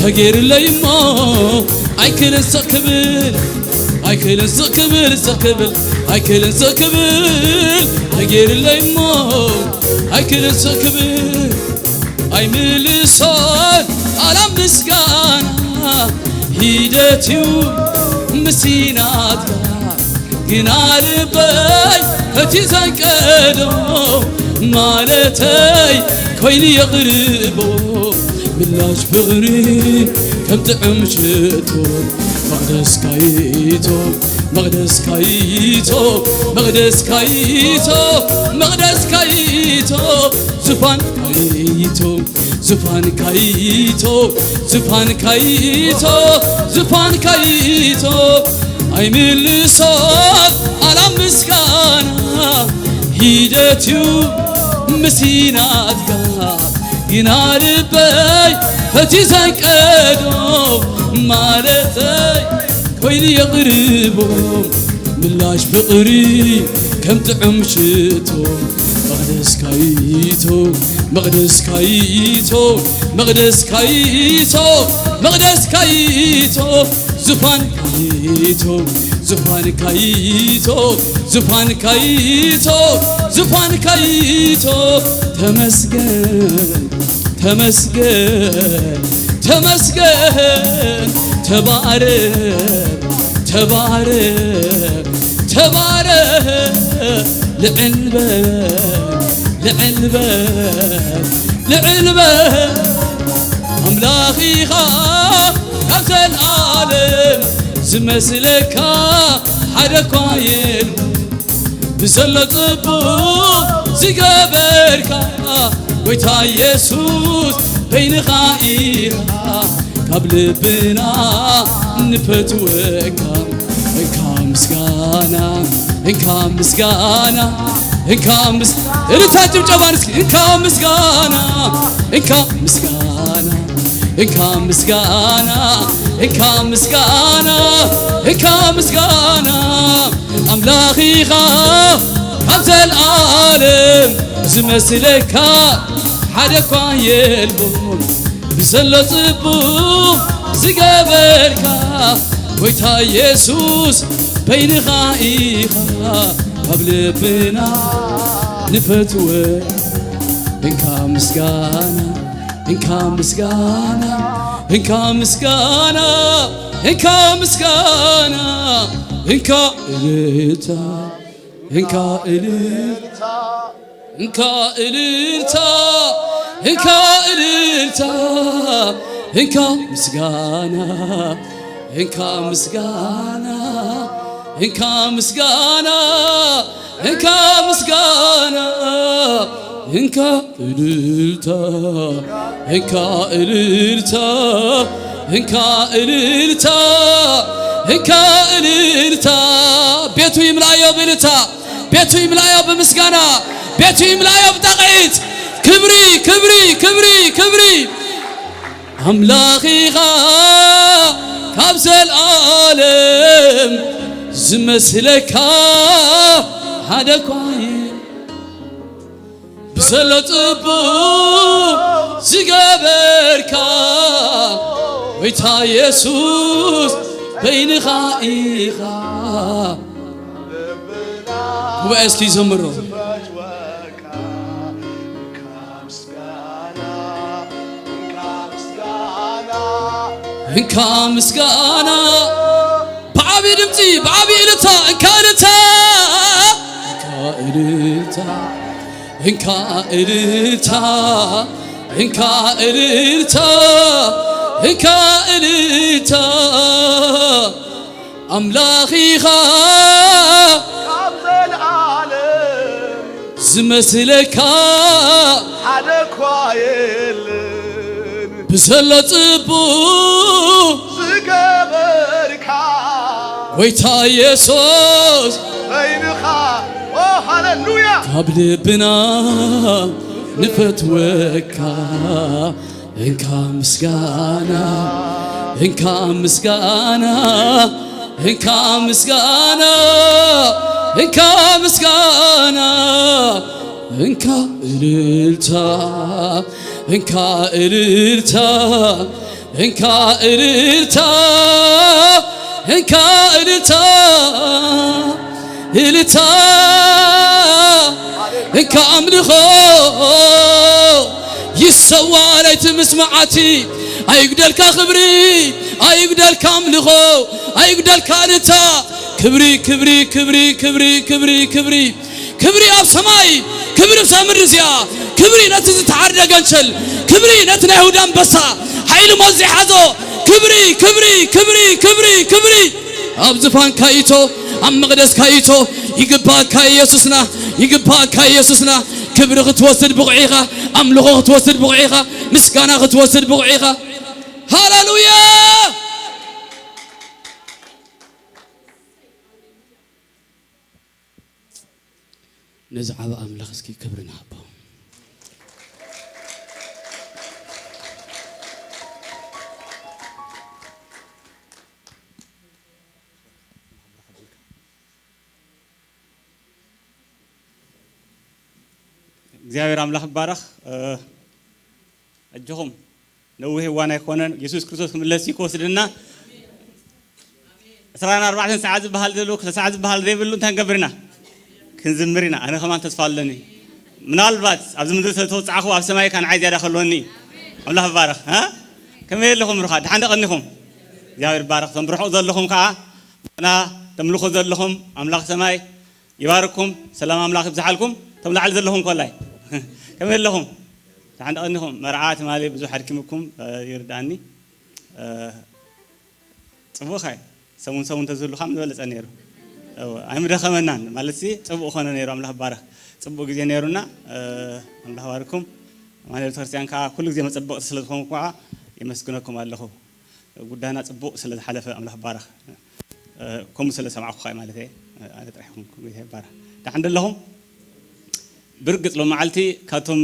ተገይርለይ እሞ ኣይክልን ስቕ ክብል ኣይክልን ስቕ ክብል ስቕ ክብል ኣይክልን ስቕ ክብል ተገይርለይ እሞ ኣይክልን ስቕ ክብል ኣይምልሶን ኣላ ምስጋና ሂደት እዩ ምስናትካ ግና ልበይ እቲ ዘንቀዶ ማለተይ ኮይኑ የቕርቦ ምላሽ ፍቕሪ ከም ጥዑም ሽቶ መቕደስ ካይቶ መቕደስ ካይቶ መቕደስ ካይቶ መቕደስ ካይቶ ዝፋን ካይቶ ዝፋን ካይቶ ዝፋን ካይቶ ዝፋን ካይቶ ኣይምልሶ ኣላ ምስጋና ሂደት እዩ ምስናትካ ግና ልበይ ፈቲ ዘንቀዶ ማለተይ ኮይኑ የቕርቦ ምላሽ ፍቕሪ ከም ጥዑም ሽቶ መቕደስ ካይቶ መቕደስ ካይቶ መቕደስ ካይቶ መቕደስ ካይቶ ዝፋን ካይቶ ዝፋን ካይቶ ዝፋን ካይቶ ዝፋን ካይቶ ተመስገን ተመስገን ተመስገን ተባረክ ተባረክ ተባረክ ልዕል በል ልዕል በል ልዕል በል ኣምላኽ ኢኻ ኣብ ዘልኣለም ዝመስለካ ሓደ እኳ የልቦን ብዘሎ ጽቡቕ ዝገበርካ ጎይታ የሱስ በይንኻ ኢኻ ካብ ልብና ንፈትወካ እንካ ምስጋና እንካ ምስጋና እንካ ምስ እልልታ ጭብጨባ እስኪ እንካ ምስጋና እንካ ምስጋና እንካ ምስጋና እንካ ምስጋና እንካ ምስጋና ኣምላኽ ኢኻ ኣብ ዘልኣለም ዝመስለካ ሓደ እኳ የልቦን ብዘሎ ጽቡቕ ዝገበርካ ጎይታ የሱስ በይንኻ ኢኻ ኣብ ልብና ንፈትወ እንካ ምስጋና እንካ ምስጋና እንካ ምስጋና እንካ ምስጋና እንካ እልልታ እንካ እልልታ እንካ እልልታ እንካ እልልታ እንካ ምስጋና እንካ ምስጋና እንካ ምስጋና እንካ ምስጋና እንካ እልልታ እንካ እልልታ እንካ እልልታ እንካ እልልታ ቤቱ ይምላዮ ብእልልታ ቤቱ ይምላዮ ብምስጋና ቤቱ ይምላዮ ብጣቕዒት ክብሪ ክብሪ ክብሪ ክብሪ ኣምላኽ ኢኻ ካብ ዘልኣለም ዝመስለካ ሓደ እኳ ብዘሎ ጽቡቕ ዝገበርካ ጎይታ የሱስ በይንኻ ኢኻ ጉባኤ እስኪ ዘምሮ እንካ ምስጋና ብዓብዪ ድምፂ ብዓብዪ እልልታ እንካ እልልታ እንካ እልልታ እንካ እልልታ እንካ እልልታ እንካ እልልታ ኣምላኽ ኢኻ ካብ ዘልኣለም ዝመስለካ ሓደ እኳ የለን ብዘሎ ጽቡቕ ገበርካ ጎይታ ኢየሱስ በይንኻ። ኦ ሃሌሉያ። ካብ ልብና ንፈትወካ። እንካ ምስጋና፣ እንካ ምስጋና፣ እንካ ምስጋና፣ እንካ ምስጋና፣ እንካ እልልታ፣ እንካ እልልታ፣ እንካ እልልታ፣ እንካ እልልታ፣ እልልታ፣ እንካ ኣምልኾ ይሰዋ ለይቲ ምስ መዓልቲ። ኣይጉደልካ ክብሪ፣ ኣይጉደልካ ኣምልኾ፣ ኣይጉደልካ እልልታ። ክብሪ፣ ክብሪ፣ ክብሪ፣ ክብሪ፣ ክብሪ፣ ክብሪ፣ ክብሪ ኣብ ሰማይ፣ ክብሪ ኣብ ምድሪ እዚኣ፣ ክብሪ ነቲ ዝተዓርደ ገንቸል፣ ክብሪ ነቲ ናይ ይሁዳ ኣንበሳ፣ ሓይሊ ሞት ዘይሓዞ፣ ክብሪ፣ ክብሪ፣ ክብሪ፣ ክብሪ፣ ክብሪ ኣብ ዝፋንካ ይእቶ፣ ኣብ መቕደስካ ይእቶ። ይግባእካ ኢየሱስና፣ ይግባእካ ኢየሱስና። ክብሪ ክትወስድ ብቑዕ ኢኻ፣ ኣምልኾ ክትወስድ ብቑዕ ኢኻ፣ ምስጋና ክትወስድ ብቑዕ ኢኻ። ሃሌሉያ! ነዚ ዓቢ ኣምላኽ እስኪ ክብሪ ንሃቦ። እግዚኣብሔር ኣምላኽ ይባረኽ። እ፣ ኣጆኹም ነዊሕ እዋን ኣይኮነን። የሱስ ክርስቶስ ክምለስ እዩ ክወስደና። ዕስራን ኣርባዕተን ሰዓት ዝበሃል ዘሎ፣ ክልተ ሰዓት ዝበሃል ዘይብሉ እንታይ ንገብር ኢና? ክንዝምር ኢና። ኣነ ከማን ተስፋ ኣለኒ። ምናልባት ኣብዚ ምድሪ ስለ ተወጻዕኹ ኣብ ሰማይ ከኣ ንዓይ ዝያዳ ከልወኒ እዩ። ኣምላኽ ይባረኽ። እ? ከመይ ኣለኹም ብሩኻት? ደሓን ዶ ቀኒኹም? እግዚኣብሔር ይባረኽ። እቶም ብርሑቕ ዘለኹም ከኣ፣ ገና ተምልኹ ዘለኹም ኣምላኽ ሰማይ ይባርኩም። ሰላም ኣምላኽ ይብዝሓልኩም። እቶም ላዕሊ ዘለኹም ኮላይ ከመይ ኣለኹም? ደሓን ዶ ቀኒኹም? መርዓ ትማሊ ብዙሕ ኣድኪምኩም፣ እ፣ ይርድኣኒ። እ፣ ጽቡቕ ኸ ሰሙን ሰሙን ተዝህሉ ከም ዝበለጸ ነይሩ። እወ፣ ኣይምደኸመናን ማለት ሲ ጽቡቕ ኾነ ነይሩ። ኣምላኽ ባረኽ። ጽቡቕ ግዜ ነይሩና። እ፣ ኣምላኽ ባርኩም። ኣማኑኤል ቤተክርስትያን ከኣ ኩሉ ግዜ መጸበቕቲ ስለ ዝኾንኩም ከኣ የመስግነኩም ኣለኹ። ጉዳይና ጽቡቕ ስለ ዝሓለፈ ኣምላኽ ባረኽ። እ፣ ከምኡ ስለ ሰማዕኩኻ ማለት እየ። ኣነ ጥራሕ ይኹንኩም፣ ጌታ ይባረኽ። ደሓን ዶ ኣለኹም? ብርግጽ ሎም መዓልቲ ካብቶም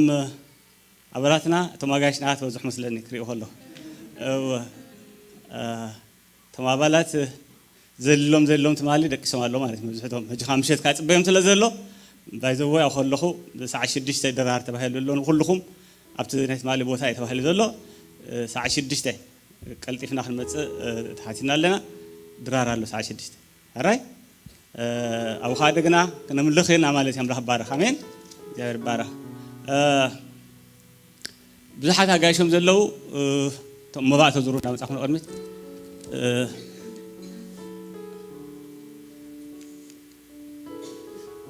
ኣባላትና እቶም ኣጋይሽና ትበዝሑ መስለኒ ክሪኦ ከለኹ። እወ፣ እ፣ እቶም ኣባላት ዘልሎም ዘልሎም ትማሊ ደቂሶም ኣለዉ ማለት እዩ መብዝሕቶም። ሕጂ ካብ ምሸት ካጽበዮም ስለ ዘሎ፣ ባይ ዘ ወይ ኣብኡ ከለኹ ሰዓት ሽዱሽተ ድራር ተባሂሉ ኣሎ። ንኹልኹም ኣብቲ ናይ ትማሊ ቦታ እዩ ተባሂሉ ዘሎ። እ፣ ሰዓት ሽዱሽተ ቀልጢፍና ክንመጽእ፣ እ፣ ተሓቲና ኣለና። ድራር ኣሎ ሰዓት ሽዱሽተ። ሕራይ? እ፣ ኣብኡ ኸኣ እንደገና ክነምልኽ ኢና ማለት እዩ። ኣምላኽ ይባረኽ። ኣሜን። እግዚኣብሔር ይባረኽ። እ፣ ብዙሓት ኣጋይሾም ዘለዉ፣ እ፣ እቶም መባእ ተዙሩ እንዳመጻኹም ንቕድሚት። እ፣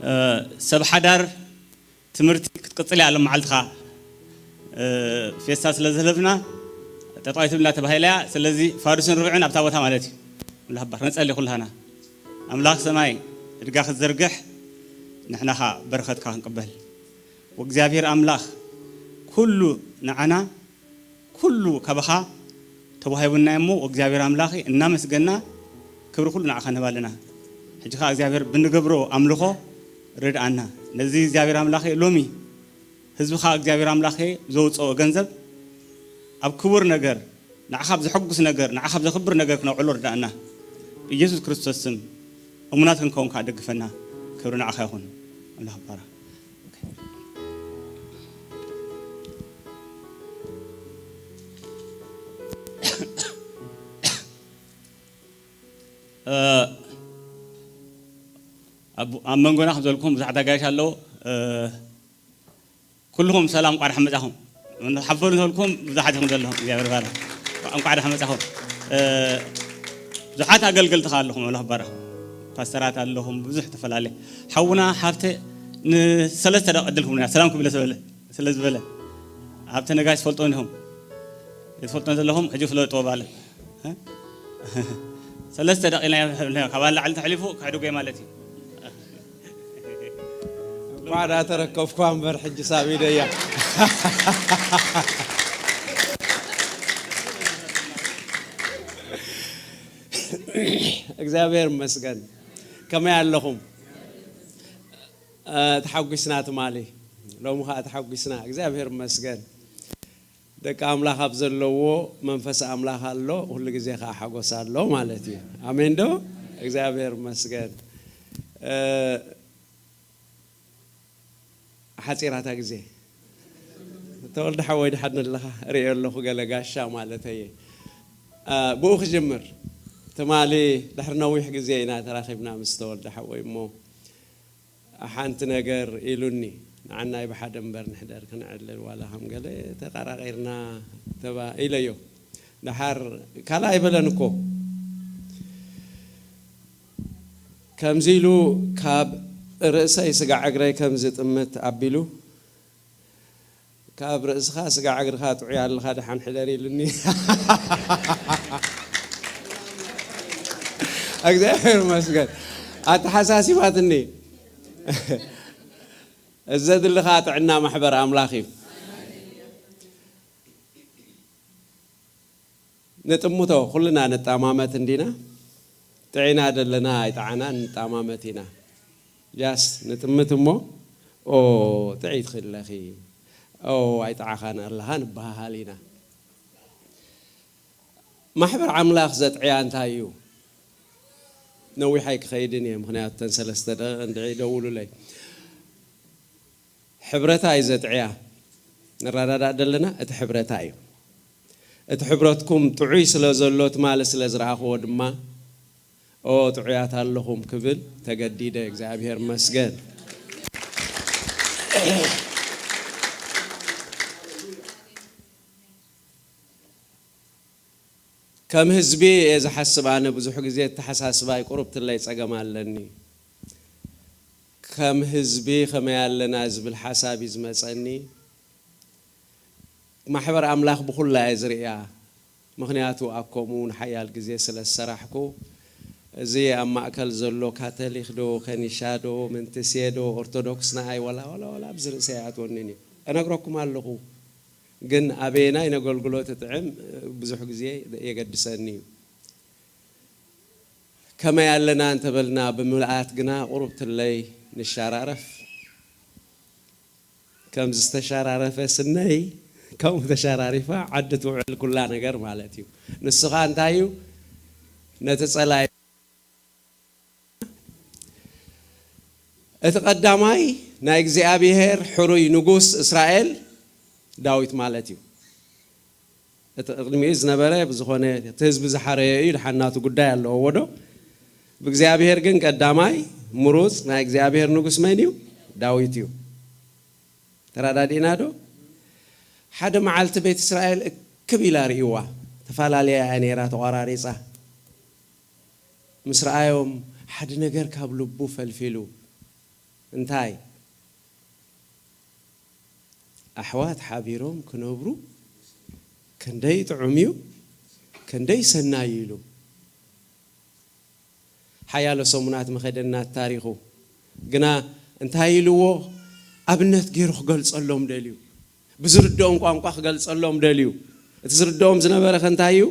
እ፣ ሰብ ሓዳር ትምህርቲ ክትቅጽል እያ ሎም መዓልትኻ። እ፣ ፌስታ ስለ ዘሕለፍና ጠጠው ኣይትብላ ተባሂላ እያ። ስለዚ ፋዱስን ርብዕን ኣብታ ቦታ ማለት እዩ። ኣምላኽ ባር-፣ ንጸሊ ኩላህና። ኣምላኽ ሰማይ እድጋ ክትዘርግሕ ንሕና ኸኣ በረኸትካ ክንቅበል። ወእግዚኣብሔር ኣምላኽ ኩሉ ንዓና ኩሉ ካባኻ ተዋሂቡና እሞ፣ ወእግዚኣብሔር ኣምላኽ እናመስገና ክብሪ ኩሉ ንዓኻ ንህብ ኣለና። ሕጂ ኸኣ እግዚኣብሔር ብንገብሮ ኣምልኾ ርድኣና። ነዚ እግዚኣብሔር ኣምላኽ ሎሚ ህዝብኻ እግዚኣብሔር ኣምላኽ ዘውፅኦ ገንዘብ ኣብ ክቡር ነገር፣ ንዓኻ ኣብ ዘሐጉስ ነገር፣ ንዓኻ ኣብ ዘኽብር ነገር ክነውዕሎ ርድኣና። ብኢየሱስ ክርስቶስ ስም እሙናት ክንከውን ከኣ ደግፈና። ክብሪ ንዓኻ ይኹን። ኣምላኽ ይባረኽ። እ፣ ኣብ፣ ኣብ መንጎና ከም ዝበልኩም ብዙሓት ኣጋይሽ ኣለዉ። እ፣ ኩልኹም ሰላም፣ እንቋዕ ደሓን መጻኹም። ሓበኑ ተበልኩም ብዙሓት ኢኹም ዘለኹም። እግዚኣብሔር ይባርኽ። እንቋዕ ደሓን መጻኹም። እ፣ ብዙሓት ኣገልገልቲ ከኣ ኣለኹም፣ ኣምላኽ ይባርኽ። ፓስተራት ኣለኹም፣ ብዙሕ ዝተፈላለየ። ሓውና ሃብተ ንሰለስተ ደቂቕ ዕድል ክብሉና፣ ሰላም ክብለ ስለ ዝበለ፣ ስለ ዝበለ። ሃብተ ነጋሽ ትፈልጦ እንዲኹም? ትፈልጦ ዘለኹም ሕጂ ፍለጥዎ ባለ። እ? ሰለስተ ደቂቕ ኢና፣ ካብ ኣላዕሊ ተሕሊፉ ክሕድጎ ማለት እዩ። እንኳዕ ዳ ተረከብኳ እምበር ሕጂ ሳብ ኢደያ። እግዚኣብሔር ይመስገን። ከመይ ኣለኹም? እ፣ ተሓጒስና ትማሊ። ሎሚ ኸዓ ተሓጒስና። እግዚኣብሔር ይመስገን። ደቂ ኣምላኽ ኣብ ዘለዎ መንፈስ ኣምላኽ ኣሎ፣ ኩሉ ግዜ ኸዓ ሓጎስ ኣሎ ማለት እዩ። ኣሜን ዶ? እግዚኣብሔር ይመስገን። እ፣ ሓጺራታ ግዜ። ተወልደ ሓወይ ድሓን ኣለኻ? ርእዮ ኣለኹ ገለ ጋሻ ማለተይ። እ፣ ብኡ ክጅምር። ትማሊ ድሕሪ ነዊሕ ግዜ ኢና ተራኺብና ምስ ተወልደ ሓወይ እሞ ሓንቲ ነገር ኢሉኒ። ንዓናይ ብሓደ እምበር ንሕደር ክንዕልል ዋላ ከም ገለ ተቃራቂርና ተባ-፣ ኢለዮ። ደሓር ካልኣይ በለን እኮ። ከምዚ ኢሉ ካብ ርእሰይ ስጋዕ እግረይ ከም ዝጥምት ኣቢሉ፣ ካብ ርእስኻ ስጋዕ እግርኻ ጥዑይ ኣለኻ ደሓን ሕደር ኢሉኒ። እግዚኣብሔር ይመስገን። ኣተሓሳሲባትኒ። እዚ ዘድሊ ኸዓ ጥዕና ማሕበር ኣምላኽ እዩ። ንጥምቶ፣ ኩልና ንጣማመት እንዲና። ጥዒና ደለና ኣይጠዓናን ንጣማመት ኢና። ጃስ ንጥምት እሞ፣ ኦ፣ ጥዒት ክለኺ፣ ኦ፣ ኣይጠዓኻን ኣለኻ ንበሃሃል ኢና። ማሕበር ኣምላኽ ዘጥዕያ እንታይ እዩ? ነዊሕ ኣይክኸይድን እየ፣ ምኽንያቱ እተን ሰለስተ ደቂቕ እንድዒ ደውሉለይ። ሕብረታ እዩ ዘጥዕያ። ንረዳዳእ ደለና፣ እቲ ሕብረታ እዩ። እቲ ሕብረትኩም ጥዑይ ስለ ዘሎ፣ ትማሊ ስለ ዝረኣኽዎ ድማ፣ ኦ፣ ጥዑያት ኣለኹም ክብል ተገዲደ። እግዚኣብሔር ይመስገን። ከም ህዝቢ እየ ዝሓስብ። ኣነ ብዙሕ ግዜ ኣተሓሳስባይ ቁሩብ ትለይ ጸገም ኣለኒ። ከም ህዝቢ ከመይ ኣለና ዝብል ሓሳብ እዩ ዝመጸኒ። ማሕበር ኣምላኽ ብኹላ እየ ዝርእያ። ምኽንያቱ ኣብ ከምኡ ንሓያል ግዜ ስለ ዝሰራሕኩ፣ እዚ ኣብ ማእከል ዘሎ ካቶሊክ ዶ፣ ከኒሻ ዶ፣ ምንትስየ ዶ፣ ኦርቶዶክስ ንኣይ ወላ፣ ወላ፣ ወላ ኣብዚ ርእሰይ ኣይኣትወንን እዩ። እነግረኩም ኣለኹ። ግን ኣበየናይ ነገልግሎ ትጥዕም ብዙሕ ግዜ የገድሰኒ እዩ። ከመይ ኣለና እንተበልና ብምልኣት ግና ቁሩብ ትለይ ንሸራረፍ። ከም ዝተሸራረፈ ስነይ ከምኡ ተሸራሪፋ ዓዲ ትውዕል ኩላ ነገር ማለት እዩ። ንሱ ኸኣ እንታይ እዩ? ነቲ ጸላኢ እቲ ቀዳማይ ናይ እግዚኣብሔር ሕሩይ ንጉስ እስራኤል ዳዊት ማለት እዩ። እቲ ቅድሚኡ ዝነበረ ብዝኾነ እቲ ህዝቢ ዝሓረየ እዩ፣ ድሓን ናቱ ጉዳይ ኣለዎ ዶ? ብእግዚኣብሔር ግን ቀዳማይ ምሩጽ ናይ እግዚኣብሔር ንጉስ መን እዩ? ዳዊት እዩ። ተረዳዲእና ዶ? ሓደ መዓልቲ ቤት እስራኤል እክብ ኢላ ርእይዋ፣ ተፈላለያ እያ ነይራ ተቖራሪጻ። ምስ ረኣዮም ሓደ ነገር ካብ ልቡ ፈልፊሉ። እንታይ? ኣሕዋት ሓቢሮም ክነብሩ ክንደይ ጥዑም እዩ፣ ክንደይ ሰናይ እዩ ኢሉ። ሓያሎ ሰሙናት መኸደና ታሪኹ ግና እንታይ ኢልዎ ኣብነት ገይሩ ክገልጸሎም ደልዩ። ብዝርድኦም ቋንቋ ክገልጸሎም ደልዩ። እቲ ዝርድኦም ዝነበረ ከ እንታይ እዩ?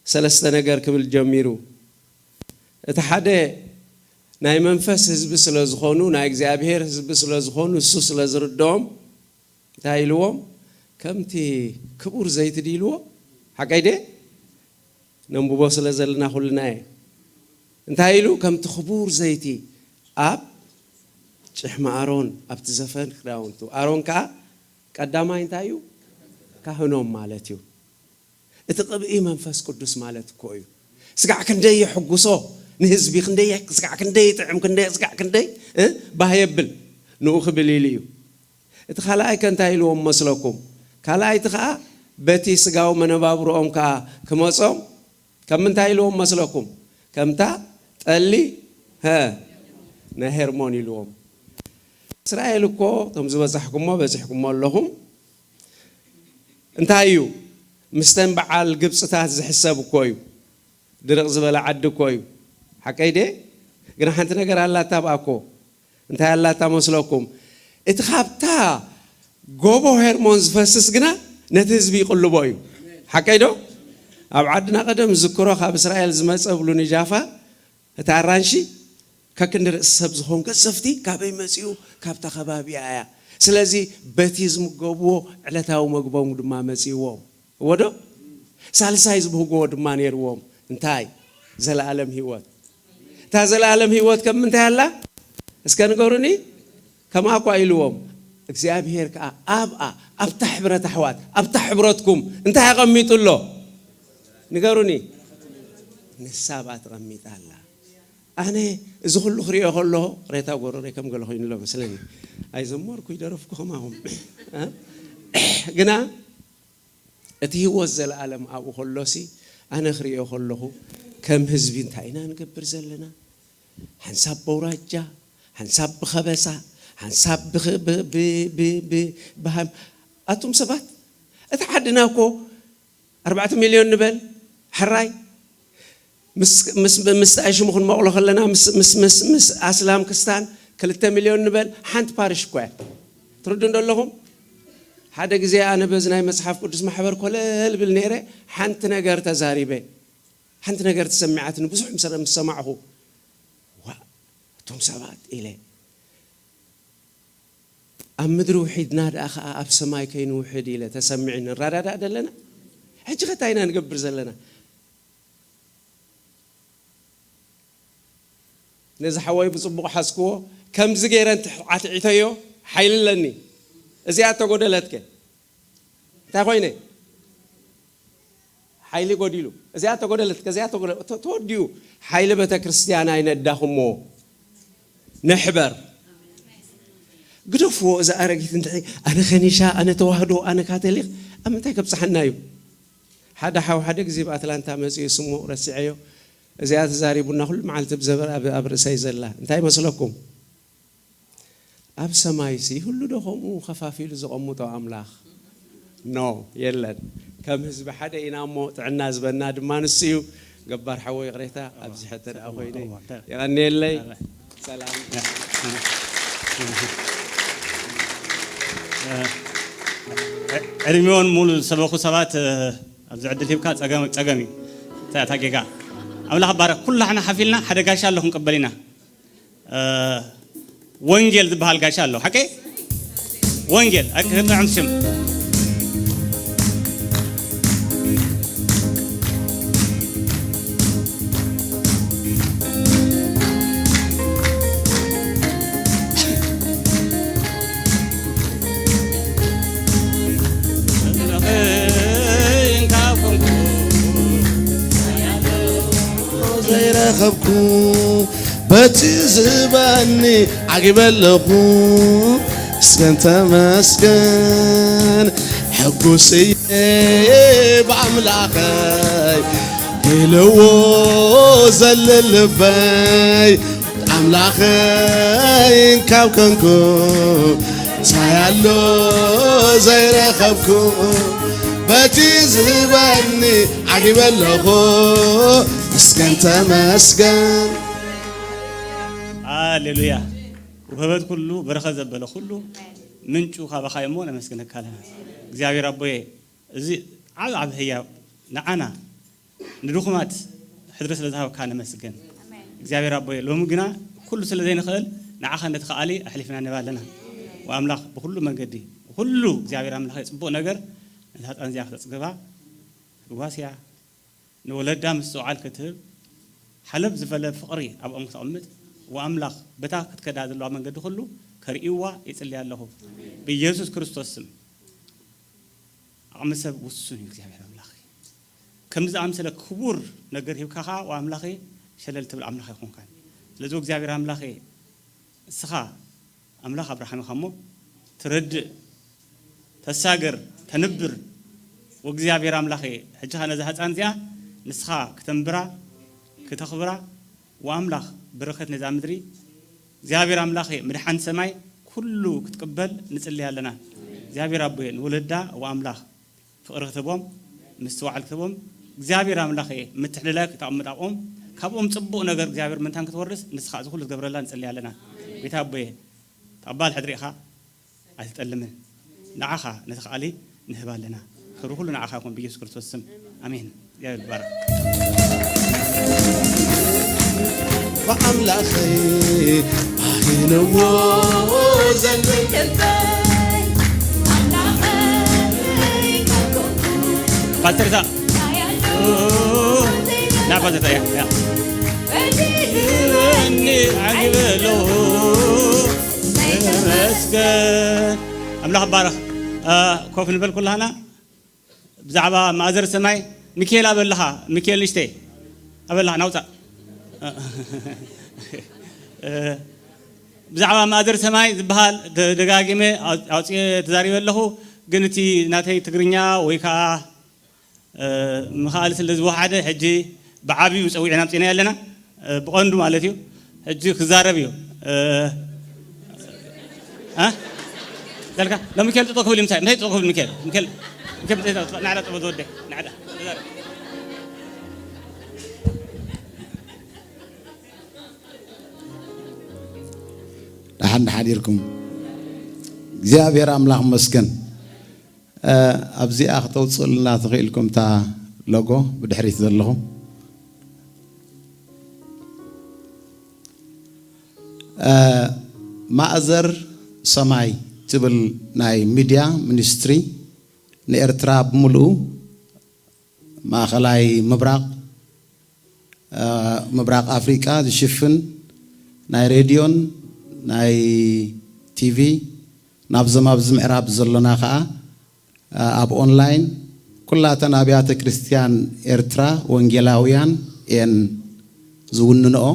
ሰለስተ ነገር ክብል ጀሚሩ። እቲ ሓደ ናይ መንፈስ ህዝቢ ስለ ዝኾኑ፣ ናይ እግዚኣብሔር ህዝቢ ስለ ዝኾኑ፣ እሱ ስለ ዝርድኦም እንታይ ኢልዎም? ከምቲ ክቡር ዘይቲ ድዩ ኢልዎ? ሓቀይ ድየ? ነንብቦ ስለ ዘለና ኩልና እየ። እንታይ ኢሉ? ከምቲ ክቡር ዘይቲ ኣብ ጭሕሚ ኣሮን፣ ኣብቲ ዘፈን ክዳውንቱ። ኣሮን ከኣ ቀዳማይ እንታይ እዩ? ካህኖም ማለት እዩ። እቲ ቅብኢ መንፈስ ቅዱስ ማለት እኮ እዩ። ስጋዕ ክንደይ የሕጉሶ ንህዝቢ፣ ክንደይ ስጋዕ ክንደይ ይጥዕም፣ ክንደይ ስጋዕ ክንደይ፣ እ፣ ባህ የብል ንኡ ክብል ኢሉ እዩ። እቲ ካልኣይ ከ እንታይ ኢልዎም መስለኩም? ካልኣይቲ ከኣ በቲ ስጋዊ መነባብሮኦም ከኣ ክመጾም ከም ምንታይ ኢልዎም መስለኩም? ከምታ ጠሊ፣ ሀ፣ ናይ ሄርሞን ኢልዎም። እስራኤል እኮ እቶም ዝበጻሕኩሞ በጺሕኩሞ ኣለኹም። እንታይ እዩ? ምስተን በዓል ግብጽታት ዝሕሰብ እኮ እዩ። ድርቕ ዝበለ ዓዲ እኮ እዩ። ሓቀይ ድየ? ግና ሓንቲ ነገር ኣላታ ብኣኮ። እንታይ ኣላታ መስለኩም? እቲ ካብታ ጎቦ ሄርሞን ዝፈስስ ግና ነቲ ህዝቢ ይቕልቦ እዩ። ሓቀይ ዶ? ኣብ ዓድና ቀደም ዝክሮ ካብ እስራኤል ዝመጸ ብሉ ንጃፋ፣ እቲ ኣራንሺ ከክንዲ ርእሲ ሰብ ዝኾን ገዘፍቲ ካበይ መጺኡ? ካብታ ከባቢኣ እያ። ስለዚ በቲ ዝምገብዎ ዕለታዊ መግቦም ድማ መጺእዎም። እወ ዶ? ሳልሳይ ዝብህግዎ ድማ ነይርዎም። እንታይ? ዘለኣለም ህይወት። እታ ዘለኣለም ህይወት ከም ምንታይ ኣላ? እስከ ንገሩኒ። ከምኣ እኳ ኢልዎም፣ እግዚኣብሔር ከኣ ኣብኣ፣ ኣብታ ሕብረት ኣሕዋት፣ ኣብታ ሕብረትኩም እንታይ ኣቐሚጡ ኣሎ? ንገሩኒ። ንሳ ኣብኣ ተቐሚጣ ኣላ። ኣነ እዚ ኩሉ ክሪኦ ከሎ ቅሬታ ጎረሮይ ከም ገለ ኮይኑ ኣሎ መስለኒ። ኣይዘመርኩ ይደረፍኩ ከማኹም። እ? ግና እቲ ህይወት ዘለኣለም ኣብኡ ከሎሲ ኣነ ክሪኦ ከለኹ ከም ህዝቢ እንታይ ኢና ንገብር ዘለና? ሓንሳብ በውራጃ፣ ሓንሳብ ብኸበሳ፣ ሓንሳብ ብኽ-፣ ብ-፣ ብ-፣ ብ-፣ ብ-፣ ብሃም-፣ ኣቱም ሰባት፣ እቲ ዓድና እኮ ኣርባዕተ ሚልዮን ንበል፣ ሕራይ፣ ምስ፣ ምስ፣ ምስ ሽሙ ክንመቕሎ ከለና፣ ምስ፣ ምስ፣ ምስ፣ ምስ ኣስላም ክስታን ክልተ ሚልዮን ንበል፣ ሓንቲ ፓሪሽ እኮ እያ። ትርዱ እንዶ ኣለኹም? ሓደ ግዜ ኣነ በዚ ናይ መጽሓፍ ቅዱስ ማሕበር ኮለል ብል ነይረ፣ ሓንቲ ነገር ተዛሪበ። ሓንቲ ነገር ተሰሚዓትኒ፣ ብዙሕ ምስ፣ ምስ ሰማዕኹ፣ "ዋእ፣ እቶም ሰባት" ኢለ። ኣብ ምድሪ ውሒድና ደኣ ኸኣ ኣብ ሰማይ ከይንውሕድ ኢለ ተሰሚዑ ንረዳዳእ ደለና። ሕጂ ኸ እንታይ ኢና ንገብር ዘለና? ነዚ ሓወይ ብጽቡቕ ሓዝክዎ፣ ከምዚ ገይረ እንተ ኣትዒተዮ ሓይሊ ኣለኒ። እዚኣ እተጎደለትከ? እንታይ ኮይነ? ሓይሊ ጎዲሉ። እዚኣ ተጎደለት፣ እዚኣ ተጎደ-፣ ተ-፣ ተወዲኡ። ሓይሊ ቤተ ክርስቲያን ኣይነዳኹሞ። ንሕበር። ግደፍዎ፣ እዚ ኣረጊት እንድዒ፣ ኣነ ከኒሻ፣ ኣነ ተዋህዶ፣ ኣነ ካቶሊክ፣ ኣብ ምንታይ ከብጽሓና እዩ? ሓደ ሓው ሓደ ግዜ ብኣትላንታ መጺኡ፣ ስሙ ረሲዐዮ። እዚኣ ተዛሪቡና፣ ኩሉ መዓልቲ ብዘበር ኣብ፣ ኣብ ርእሰይ ዘላ። እንታይ ይመስለኩም? ኣብ ሰማይሲ ይህሉ ዶ ከምኡ ከፋፊሉ ዘቐምጦ ኣምላኽ? ኖ፣ የለን። ከም ህዝቢ ሓደ ኢና እሞ፣ ጥዕና ዝበና ድማ ንሱ እዩ። ገባር ሓወይ፣ ይቕሬታ፣ ኣብዚ ሕቶ ደኣ ኮይነ። የቐንየለይ። ሰላም። ዕድሜውን ሙሉ ዝሰበኹ ሰባት፣ ኣብዚ ዕድል ሂብካ ጸገም፣ ጸገም እዩ። እታ፣ እታ ጌጋ። ኣምላኽ ባረክ። ኩላሕና ሓፊልና ሓደ ጋሻ ኣሎ ክንቅበል ኢና። እ፣ ወንጌል ዝበሃል ጋሻ ኣሎ። ሓቀይ? ወንጌል። ኣይ፣ ክጥዕም ሽም። ዘይረኸብኩ በቲ ዝህበኒ ዓጊበ ኣለኹ። እስከን ተመስገን ሕጉስ እየ ብኣምላኸይ ኢልዎ ዘለ ልበይ። ኣምላኸይ ካብ ኮንኩ እንታይ ኣሎ ዘይረኸብኩ? በቲ ዝህበኒ ዓጊበ ኣለኹ። እስከን ተመስገን። ሃሌሉያ። ውህበት ኩሉ በረኸት ዘበለ ኩሉ ምንጩ ካባኻ እሞ ነመስግነካ ኣለና። እግዚኣብሔር ኣቦየ፣ እዚ ዓብ ዓብ ህያብ ንዓና ንድኹማት ሕድሪ ስለ ዝሃብካ ነመስግን። እግዚኣብሔር ኣቦየ፣ ሎሚ ግና ኩሉ ስለ ዘይንኽእል ንዓኻ ነቲ ከኣሊ ኣሕሊፍና ንህብ ኣለና። ወኣምላኽ ብኹሉ መንገዲ፣ ብኹሉ እግዚኣብሔር ኣምላኽ ጽቡቕ ነገር ነታ ህጻን እዚኣ ክተጽግባ፣ ክትዋስያ፣ ንወለዳ ምስትውዓል ክትህብ፣ ሓለብ ዝበለ ፍቕሪ ኣብኦም ክተቕምጥ፣ ወኣምላኽ በታ ክትከዳ ዘለዋ መንገዲ ኩሉ ከርእይዋ ይጽሊ ኣለኹ። ብኢየሱስ ክርስቶስ ስም። ዓቕሚ ሰብ ውሱን እዩ እግዚኣብሔር ኣምላኽ። ከምዚ ዝኣምሰለ ክቡር ነገር ሂብካ ኸዓ ወኣምላኸይ ሸለል ትብል ኣምላኽ ኣይኮንካን። ስለዚ እግዚኣብሔር ኣምላኸይ ንስኻ ኣምላኽ ኣብርሃም ኢኻ እሞ ትረድእ፣ ተሳግር፣ ተንብር። ወእግዚኣብሔር ኣምላኸይ ሕጂ ኸዓ ነዛ ህፃን እዚኣ ንስኻ ክተንብራ፣ ክተኽብራ፣ ወኣምላኽ በረኸት ነዛ ምድሪ እግዚኣብሔር ኣምላኸይ ምድሓን ሰማይ ኩሉ ክትቅበል ንጽሊ ኣለና። እግዚኣብሔር ኣቦየ ንወለዳ ወኣምላኽ ፍቕሪ ክትህቦም፣ ምስትውዓል ክትህቦም፣ እግዚኣብሔር ኣምላኸ ምትሕልላይ ክተቐምጥ ኣብኦም፣ ካብኦም ጽቡቕ ነገር እግዚኣብሔር ምንታን ክትወርስ፣ ንስኻ እዚ ኩሉ ትገብረላ ንጽሊ ኣለና። ጌታ ኣቦየ፣ ተቐባል ሕድሪ ኢኻ፣ ኣይትጠልምን። ንዓኻ ነቲ ከኣሊ ንህብ ኣለና። ክብሪ ኩሉ ንዓኻ ይኹን ብኢየሱስ ክርስቶስ ስም። ኣሜን። እግዚኣብሔር ይባረክ። ብኣምላኸይ ኣየነዎ ዘለይ ፓስተር ዛ ና ፓስተር ያ ያ ኣግበሎ ተመስገን ኣምላኽ ባረኽ። ኮፍ ንበል ኩላህና። ብዛዕባ ማእዘር ሰማይ ሚካኤል ኣበልኻ፣ ሚካኤል ንሽተይ ኣበልኻ ናውፃእ። ብዛዕባ ማእዘር ሰማይ ዝበሃል ደጋጊመ ኣውፅኤ ተዛሪበ ኣለኹ። ግን እቲ ናተይ ትግርኛ ወይ ከዓ ምኽኣል ስለ ዝወሓደ ሕጂ ብዓብዩ ፀዊዕና ኣምፂእና ኣለና። ብቐንዱ ማለት እዩ። ሕጂ ክዛረብ እዩ። እ? እ? ዘልካ ሎ ሚካኤል ጥጦ ክብል እዩ። ምሳይ ምሳይ ጥጦ ክብል ሚካኤል ሚካኤል ሚካኤል ጥጦ ናዕዳ ጥጦ ወደ ናዕዳ ደሓን ሓዲርኩም። እግዚኣብሔር ኣምላኽ መስገን። ኣብዚኣ ክተውፅእልና ትኽእልኩም እታ ሎጎ ብድሕሪት ዘለኹም። ማእዘር ሰማይ ትብል ናይ ሚድያ ሚኒስትሪ ንኤርትራ ብምልኡ ማእኸላይ ምብራቕ ምብራቕ ኣፍሪቃ ዝሽፍን ናይ ሬድዮን ናይ ቲቪ ናብዞም ኣብዚ ምዕራብ ዘሎና ከዓ ኣብ ኦንላይን ኩላተን ኣብያተ ክርስቲያን ኤርትራ ወንጌላውያን እየን ዝውንንኦ።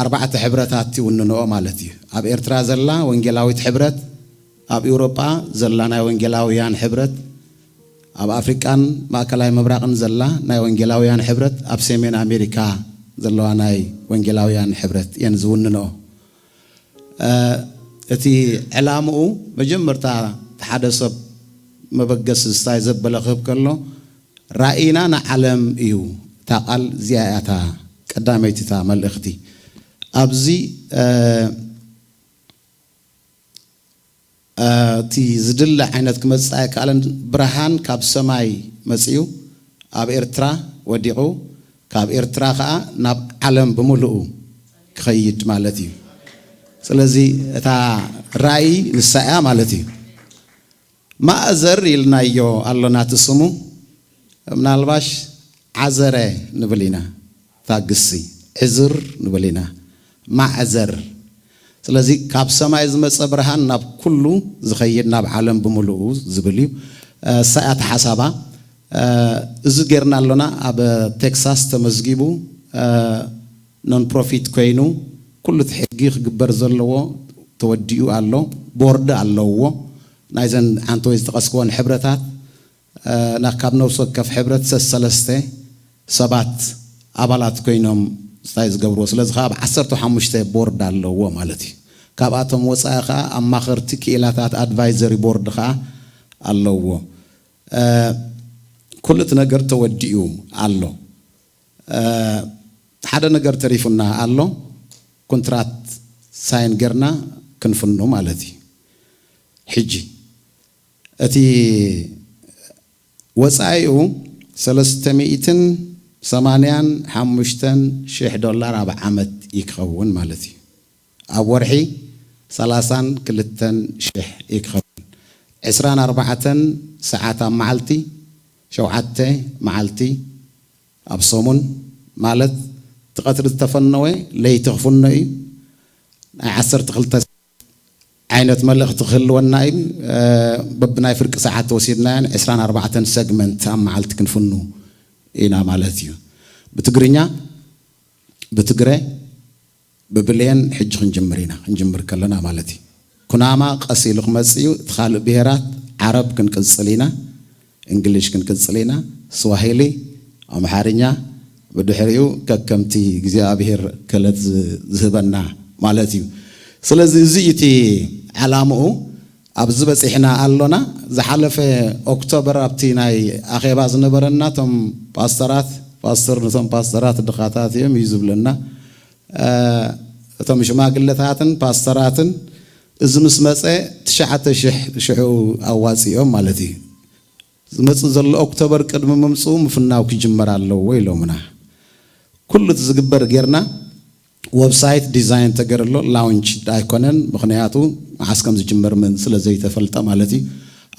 ኣርባዕተ ሕብረታት ይውንንኦ ማለት እዩ። ኣብ ኤርትራ ዘላ ወንጌላዊት ሕብረት፣ ኣብ ኤውሮጳ ዘላ ናይ ወንጌላውያን ሕብረት፣ ኣብ ኣፍሪቃን ማእከላይ ምብራቕን ዘላ ናይ ወንጌላውያን ሕብረት፣ ኣብ ሰሜን ኣሜሪካ ዘለዋ ናይ ወንጌላውያን ሕብረት እየን ዝውንንኦ። እቲ ዕላምኡ መጀመርታ ሓደ ሰብ መበገሲ ስታይ ዘበለ ክህብ ከሎ ራእይና ንዓለም እዩ። እታ ቃል እዚኣ እያ እታ ቀዳመይቲ እታ መልእኽቲ ኣብዚ እቲ ዝድለ ዓይነት ክመፅእ ኣይከኣለን። ብርሃን ካብ ሰማይ መፅዩ ኣብ ኤርትራ ወዲቑ ካብ ኤርትራ ከዓ ናብ ዓለም ብምልኡ ክኸይድ ማለት እዩ። ስለዚ እታ ራእይ ንሳ እያ ማለት እዩ። ማእዘር ኢልናዮ ኣሎና እቲ ስሙ ምናልባሽ ዓዘረ ንብል ኢና። እታ ግሲ ዕዝር ንብል ኢና። ማዕዘር። ስለዚ ካብ ሰማይ ዝመፀ ብርሃን ናብ ኩሉ ዝኸይድ ናብ ዓለም ብምልኡ ዝብል እዩ። እሳ እያ እቲ ሓሳባ። እዚ ጌርና ኣሎና ኣብ ቴክሳስ ተመዝጊቡ ኖን ፕሮፊት ኮይኑ ኩሉ እቲ ሕጊ ክግበር ዘለዎ ተወዲኡ ኣሎ። ቦርድ ኣለውዎ ናይዘን ሓንቲ ወይ ዝጠቐስክወን ሕብረታት ና ካብ ነፍሲ ወከፍ ሕብረት ሰሰለስተ ሰባት ኣባላት ኮይኖም ስታይ ዝገብርዎ። ስለዚ ከዓ ኣብ ዓሰርተ ሓሙሽተ ቦርድ ኣለዎ ማለት እዩ። ካብኣቶም ወፃኢ ከዓ ኣማኸርቲ ክኢላታት ኣድቫይዘሪ ቦርድ ከዓ ኣለዎ። ኩሉ እቲ ነገር ተወዲኡ ኣሎ። ሓደ ነገር ተሪፉና ኣሎ። ኩንትራት ሳይን ገርና ክንፍኑ ማለት እዩ። ሕጂ እቲ ወፃኢኡ ሰለስተ ሚእትን ሰማንያን ሓሙሽተን ሽሕ ዶላር ኣብ ዓመት ይክኸውን ማለት እዩ። ኣብ ወርሒ ሰላሳን ክልተን ሽሕ ይክኸውን። ዕስራን ኣርባዕተን ሰዓት ኣብ መዓልቲ ሸውዓተ መዓልቲ ኣብ ሰሙን ማለት እቲ ቀትሪ ዝተፈነወ ለይቲ ክፍኖ እዩ። ናይ ዓሰርተ ክልተ ዓይነት መልእኽቲ ክህልወና እዩ። በብናይ ፍርቂ ሰዓት ተወሲድናዮን ዕስራን ኣርባዕተን ሰግመንት ኣብ መዓልቲ ክንፍኑ ኢና ማለት እዩ። ብትግርኛ ብትግረ ብብልየን ሕጂ ክንጅምር ኢና። ክንጅምር ከለና ማለት እዩ። ኩናማ ቀስ ኢሉ ክመጽእ እዩ። እቲ ካልእ ብሄራት ዓረብ ክንቅጽል ኢና። እንግሊሽ ክንቅጽል ኢና። ስዋሂሊ፣ ኣምሓርኛ ብድሕሪኡ ከከምቲ እግዚኣብሔር ክእለት ዝህበና ማለት እዩ። ስለዚ እዚ እቲ ዓላምኡ ኣብዚ በፂሕና ኣሎና። ዝሓለፈ ኦክቶበር ኣብቲ ናይ ኣኼባ ዝነበረና እቶም ፓስተራት ፓስተር ነቶም ፓስተራት ድኻታት እዮም እዩ ዝብለና። እቶም ሽማግለታትን ፓስተራትን እዚ ምስ መፀ ትሽዓተ ሽሕ ሽዑ ኣዋፂኦም ማለት እዩ። ዝመፅእ ዘሎ ኦክቶበር ቅድሚ ምምፅኡ ምፍናው ክጅመር ኣለዎ ኢሎምና። ኩሉ እቲ ዝግበር ጌርና፣ ዌብሳይት ዲዛይን ተገይሩ ኣሎ፣ ላውንች ኣይኮነን፣ ምኽንያቱ መዓስ ከም ዝጅመር ምን ስለ ዘይተፈልጠ ማለት እዩ።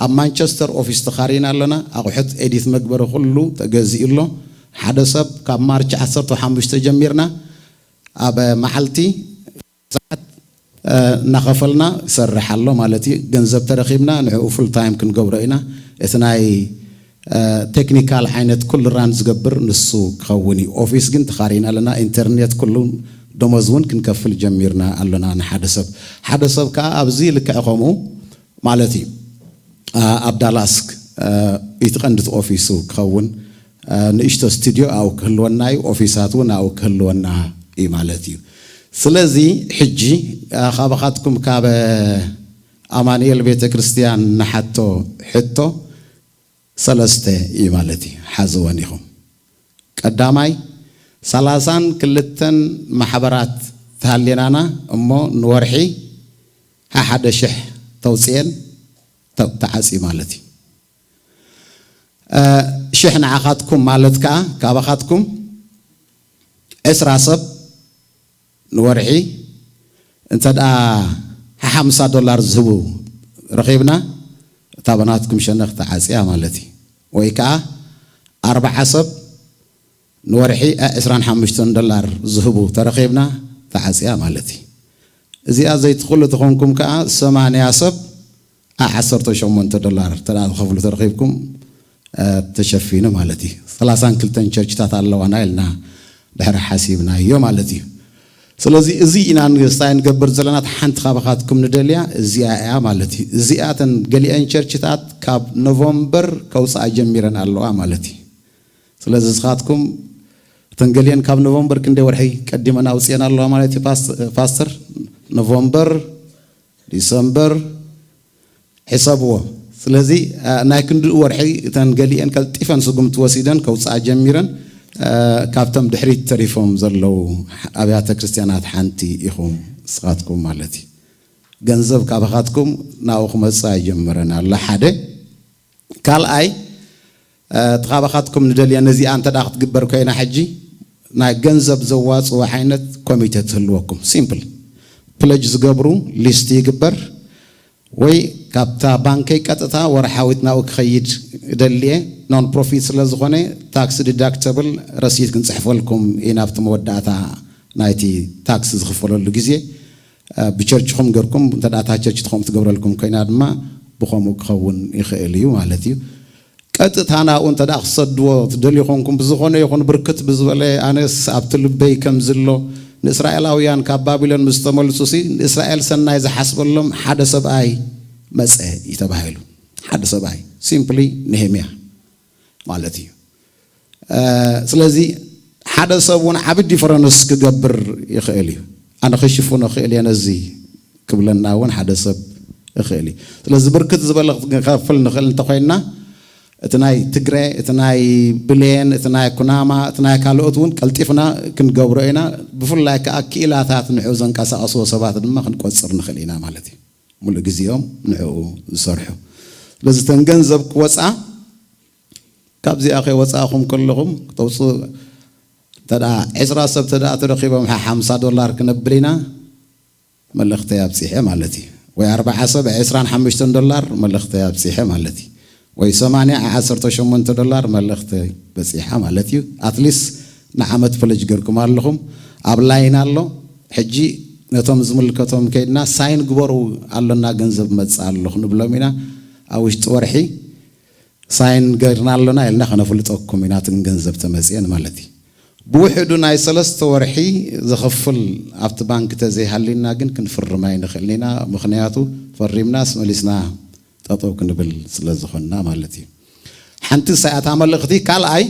ኣብ ማንቸስተር ኦፊስ ተኻሪና ኣለና። ኣቑሑት ኤዲት መግበሪ ኩሉ ተገዚኡ ኣሎ። ሓደ ሰብ ካብ ማርች ዓሰርተ ሓሙሽተ ጀሚርና ኣብ መዓልቲ ሰዓት እናኸፈልና ይሰርሕ ኣሎ ማለት እዩ። ገንዘብ ተረኺብና ንዕኡ ፉል ታይም ክንገብሮ ኢና። እቲ ናይ ቴክኒካል ዓይነት ኩሉ ራን ዝገብር ንሱ ክኸውን እዩ። ኦፊስ ግን ተኻሪና ኣለና። ኢንተርኔት ኩሉ፣ ደሞዝ እውን ክንከፍል ጀሚርና ኣሎና። ንሓደ ሰብ ሓደ ሰብ ከዓ ኣብዚ ልክዕ ከምኡ ማለት እዩ። ኣብ ዳላስ እቲ ቀንዲ ኦፊሱ ክኸውን፣ ንእሽቶ ስቱድዮ ኣብኡ ክህልወና እዩ። ኦፊሳት እውን ኣብኡ ክህልወና እዩ ማለት እዩ። ስለዚ ሕጂ ካባኻትኩም ካብ ኣማኑኤል ቤተ ክርስቲያን ንሓቶ ሕቶ ሰለስተ እዩ ማለት እዩ። ሓዝወን ኢኹም። ቀዳማይ፣ ሰላሳን ክልተን ማሕበራት ተሃልየናና እሞ ንወርሒ ሓሓደ ሽሕ ተውፅኤን ተዓፂ ማለት እዩ። ሽሕ ንዓኻትኩም ማለት ከዓ ካባኻትኩም ዕስራ ሰብ ንወርሒ እንተ ደኣ ሓሓምሳ ዶላር ዝህቡ ረኺብና፣ እታ ብናትኩም ሸነኽ ተዓፅያ ማለት እዩ። ወይ ከዓ ኣርባዓ ሰብ ንወርሒ ዕስራን ሓሙሽተን ዶላር ዝህቡ ተረኺብና፣ ተዓፅያ ማለት እዩ። እዚኣ ዘይትኽእሉ ተኾንኩም ከዓ ሰማንያ ሰብ ዓሰርተ ሸሞንተ ዶላር ተዳ ዝኸፍሉ ተረኺብኩም ተሸፊኑ ማለት እዩ። ሰላሳን ክልተን ቸርችታት ኣለዋና ኢልና ድሕሪ ሓሲብናዮ ማለት እዩ። ስለዚ እዚ ኢና ንስታይ ንገብር ዘለና። ሓንቲ ካባኻትኩም ንደልያ እዚኣ እያ ማለት እዩ። እዚኣተን ገሊአን ቸርችታት ካብ ኖቨምበር ከውፅኣ ጀሚረን ኣለዋ ማለት እዩ። ስለዚ ንስኻትኩም እተን ገሊአን ካብ ኖቨምበር ክንደይ ወርሒ ቀዲመን ኣውፅኤን ኣለዋ ማለት እዩ። ፓስተር፣ ኖቨምበር፣ ዲሰምበር፣ ሕሰብዎ። ስለዚ ናይ ክንድኡ ወርሒ እተን ገሊአን ቀልጢፈን ስጉምቲ ወሲደን ከውፅኣ ጀሚረን፣ ካብቶም ድሕሪት ተሪፎም ዘለዉ ኣብያተ ክርስቲያናት ሓንቲ ኢኹም ንስኻትኩም ማለት እዩ። ገንዘብ ካባኻትኩም ናብኡ ክመፅእ ኣይጀመረን ኣሎ። ሓደ። ካልኣይ፣ እቲ ካባኻትኩም ንደልያ ነዚኣ እንተ ደኣ ክትግበር ኮይና ሕጂ ናይ ገንዘብ ዘዋፅኡ ዓይነት ኮሚቴ ትህልወኩም። ሲምፕል። ፕለጅ ዝገብሩ ሊስት ይግበር ወይ ካብታ ባንከይ ቀጥታ ወርሓዊት ናብኡ ክኸይድ እደልየ። ኖን ፕሮፊት ስለ ዝኾነ ታክስ ዲዳክተብል ረሲት ክንፅሕፈልኩም ኢና ኣብቲ መወዳእታ ናይቲ ታክስ ዝኽፈለሉ ግዜ። ብቸርችኹም ገርኩም እንተ ደኣ እታ ቸርች ትኸም ትገብረልኩም ኮይና ድማ ብኸምኡ ክኸውን ይኽእል እዩ ማለት እዩ። ቀጥታ ናብኡ እንተ ደኣ ክሰድዎ ትደልዩ ኾንኩም ብዝኾነ ይኹን ብርክት ብዝበለ ኣነስ ኣብቲ ልበይ ከም ዝሎ ንእስራኤላውያን ካብ ባቢሎን ምስ ተመልሱ ሲ ንእስራኤል ሰናይ ዝሓስበሎም ሓደ ሰብኣይ መጸ እዩ ተባሂሉ። ሓደ ሰብኣይ ሲምፕሊ ነሄምያ ማለት እዩ። ስለዚ ሓደ ሰብ እውን ዓቢ ዲፈረንስ ክገብር ይኽእል እዩ። ኣነ ክሽፍኖ ክእል እየ ነዚ ክብለና እውን ሓደ ሰብ ይኽእል እዩ። ስለዚ ብርክት ዝበለ ክከፍል ንኽእል እንተኮይንና እቲ ናይ ትግረ፣ እቲ ናይ ብሌን፣ እቲ ናይ ኩናማ፣ እቲ ናይ ካልኦት እውን ቀልጢፍና ክንገብሮ ኢና። ብፍላይ ከዓ ክኢላታት ንዑ ዘንቀሳቀስዎ ሰባት ድማ ክንቆፅር ንኽእል ኢና ማለት እዩ። ሙሉእ ግዜኦም ንዕኡ ዝሰርሑ። ስለዚ እተን ገንዘብ ክወፃ ካብዚኣ ከይወፃእኹም ከለኹም ክተውፅኡ እንተ ደኣ ዕስራ ሰብ እንተ ደኣ ተረኺቦም ሓ ሓምሳ ዶላር ክነብል ኢና መልእኽተይ ኣብፂሐ ማለት እዩ። ወይ ኣርባዓ ሰብ ዕስራን ሓሙሽተን ዶላር መልእኽተይ ኣብፂሐ ማለት እዩ። ወይ ሰማንያ ዓሰርተ ሸሞንተ ዶላር መልእኽተይ በፂሓ ማለት እዩ። ኣትሊስት ንዓመት ፕለጅ ገርኩም ኣለኹም። ኣብ ላይን ኣሎ። ሕጂ ነቶም ዝምልከቶም ከይድና ሳይን ግበሩ ኣሎና ገንዘብ መፅእ ኣሎ ክንብሎም ኢና። ኣብ ውሽጢ ወርሒ ሳይን ገርና ኣሎና ኢልና ከነፍልጠኩም ኢና እትን ገንዘብ ተመፅኤን ማለት እዩ። ብውሕዱ ናይ ሰለስተ ወርሒ ዘኸፍል ኣብቲ ባንክ ተዘይሃሊና ግን ክንፍርም ኣይንኽእልን ኢና። ምኽንያቱ ፈሪምናስ መሊስና ጠጠው ክንብል ስለ ዝኾንና ማለት እዩ። ሓንቲ ሳያታ መልእኽቲ ካልኣይ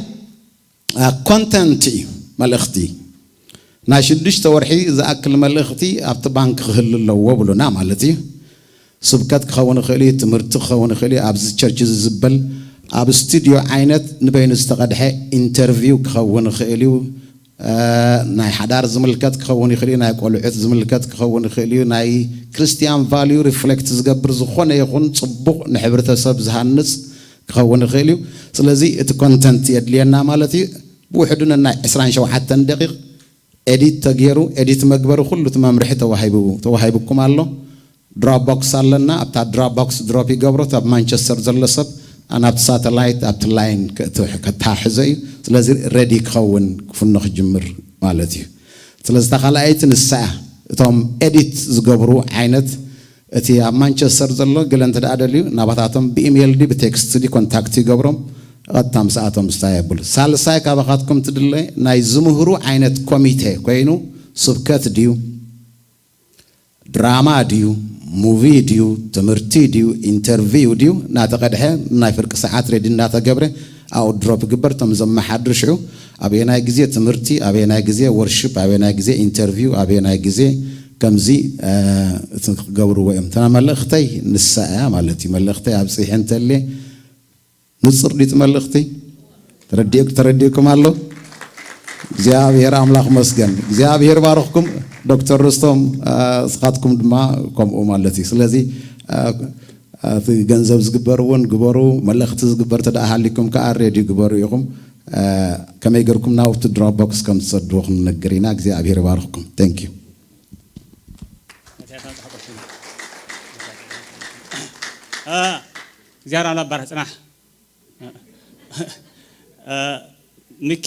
ኮንተንት እዩ። መልእኽቲ ናይ ሽዱሽተ ወርሒ ዝኣክል መልእኽቲ ኣብቲ ባንክ ክህሉ ኣለዎ ብሉና ማለት እዩ። ስብከት ክኸውን ይኽእል እዩ፣ ትምህርቲ ክኸውን ይኽእል እዩ፣ ኣብዚ ቸርች እዚ ዝበል ኣብ ስቱድዮ ዓይነት ንበይኑ ዝተቐድሐ ኢንተርቪው ክኸውን ይኽእል እዩ። ናይ ሓዳር ዝምልከት ክኸውን ይኽእል እዩ፣ ናይ ቆልዑት ዝምልከት ክኸውን ይኽእል እዩ። ናይ ክርስቲያን ቫልዩ ሪፍሌክት ዝገብር ዝኾነ ይኹን ፅቡቕ ንሕብረተሰብ ዝሃንፅ ክኸውን ይኽእል እዩ። ስለዚ እቲ ኮንተንት የድልየና ማለት እዩ። ብውሕዱ ነናይ ዕስራን ሸውዓተን ደቂቕ ኤዲት ተገይሩ፣ ኤዲት መግበሪ ኩሉ እቲ መምርሒ ተዋሂቡ ተዋሂቡኩም ኣሎ። ድሮፕ ቦክስ ኣለና። ኣብታ ድሮፕ ቦክስ ድሮፕ ይገብሮ። ኣብ ማንቸስተር ዘሎ ሰብ ኣናብቲ ሳተላይት ኣብቲ ላይን ከእትው- ከተሓሕዞ እዩ። ስለዚ ሬዲ ክኸውን ክፍኖ ክጅምር ማለት እዩ። ስለዚ እታ ካልኣይቲ ንሳ እያ። እቶም ኤዲት ዝገብሩ ዓይነት እቲ ኣብ ማንቸስተር ዘሎ ገለ እንተ ደኣ ደልዩ ናባታቶም ብኢሜይል ድዩ ብቴክስት ድዩ ኮንታክት ይገብሮም፣ ቀጥታ ምስኣቶም ስታይ የብሉ። ሳልሳይ ካባኻትኩም ትድለ ናይ ዝምህሩ ዓይነት ኮሚቴ ኮይኑ ስብከት ድዩ፣ ድራማ ድዩ፣ ሙቪ ድዩ፣ ትምህርቲ ድዩ፣ ኢንተርቪው ድዩ እናተቐድሐ ናይ ፍርቂ ሰዓት ሬዲ እናተገብረ ኣብኡ ድሮፕ ይግበር። እቶም ዘመሓድር ሽዑ ኣበየናይ ግዜ ትምህርቲ፣ ኣበየናይ ግዜ ወርሽፕ፣ ኣበየናይ ግዜ ኢንተርቪው፣ ኣበየናይ ግዜ ከምዚ እቲ ክገብርዎ እዮም። እታ መልእኽተይ ንሳ እያ ማለት እዩ። መልእኽተይ ኣብፂሐ እንተልየ ንፅር ድዩ እቲ መልእኽቲ? ተረዲእኩ- ተረዲእኩም ኣሎ? እግዚኣብሔር ኣምላኽ መስገን። እግዚኣብሔር ባርኽኩም። ዶክተር ርስቶም፣ አ፣ እስኻትኩም ድማ ከምኡ ማለት እዩ። ስለዚ፣ አ፣ እቲ ገንዘብ ዝግበር እውን ግበሩ፣ መልእኽቲ ዝግበር ተደኣ ሃሊኩም ከዓ ሬድዩ ግበሩ ኢኹም። አ፣ ከመይ ገርኩም ናውቲ ድሮፕ ቦክስ ከም ትሰድዎ ክንነግር ኢና። እግዚኣብሔር ይባርኽኩም። Thank you። አ፣ እግዚኣብሔር ኣምላኽ ባርኽ ጽናሕ። እ፣ ሚኪ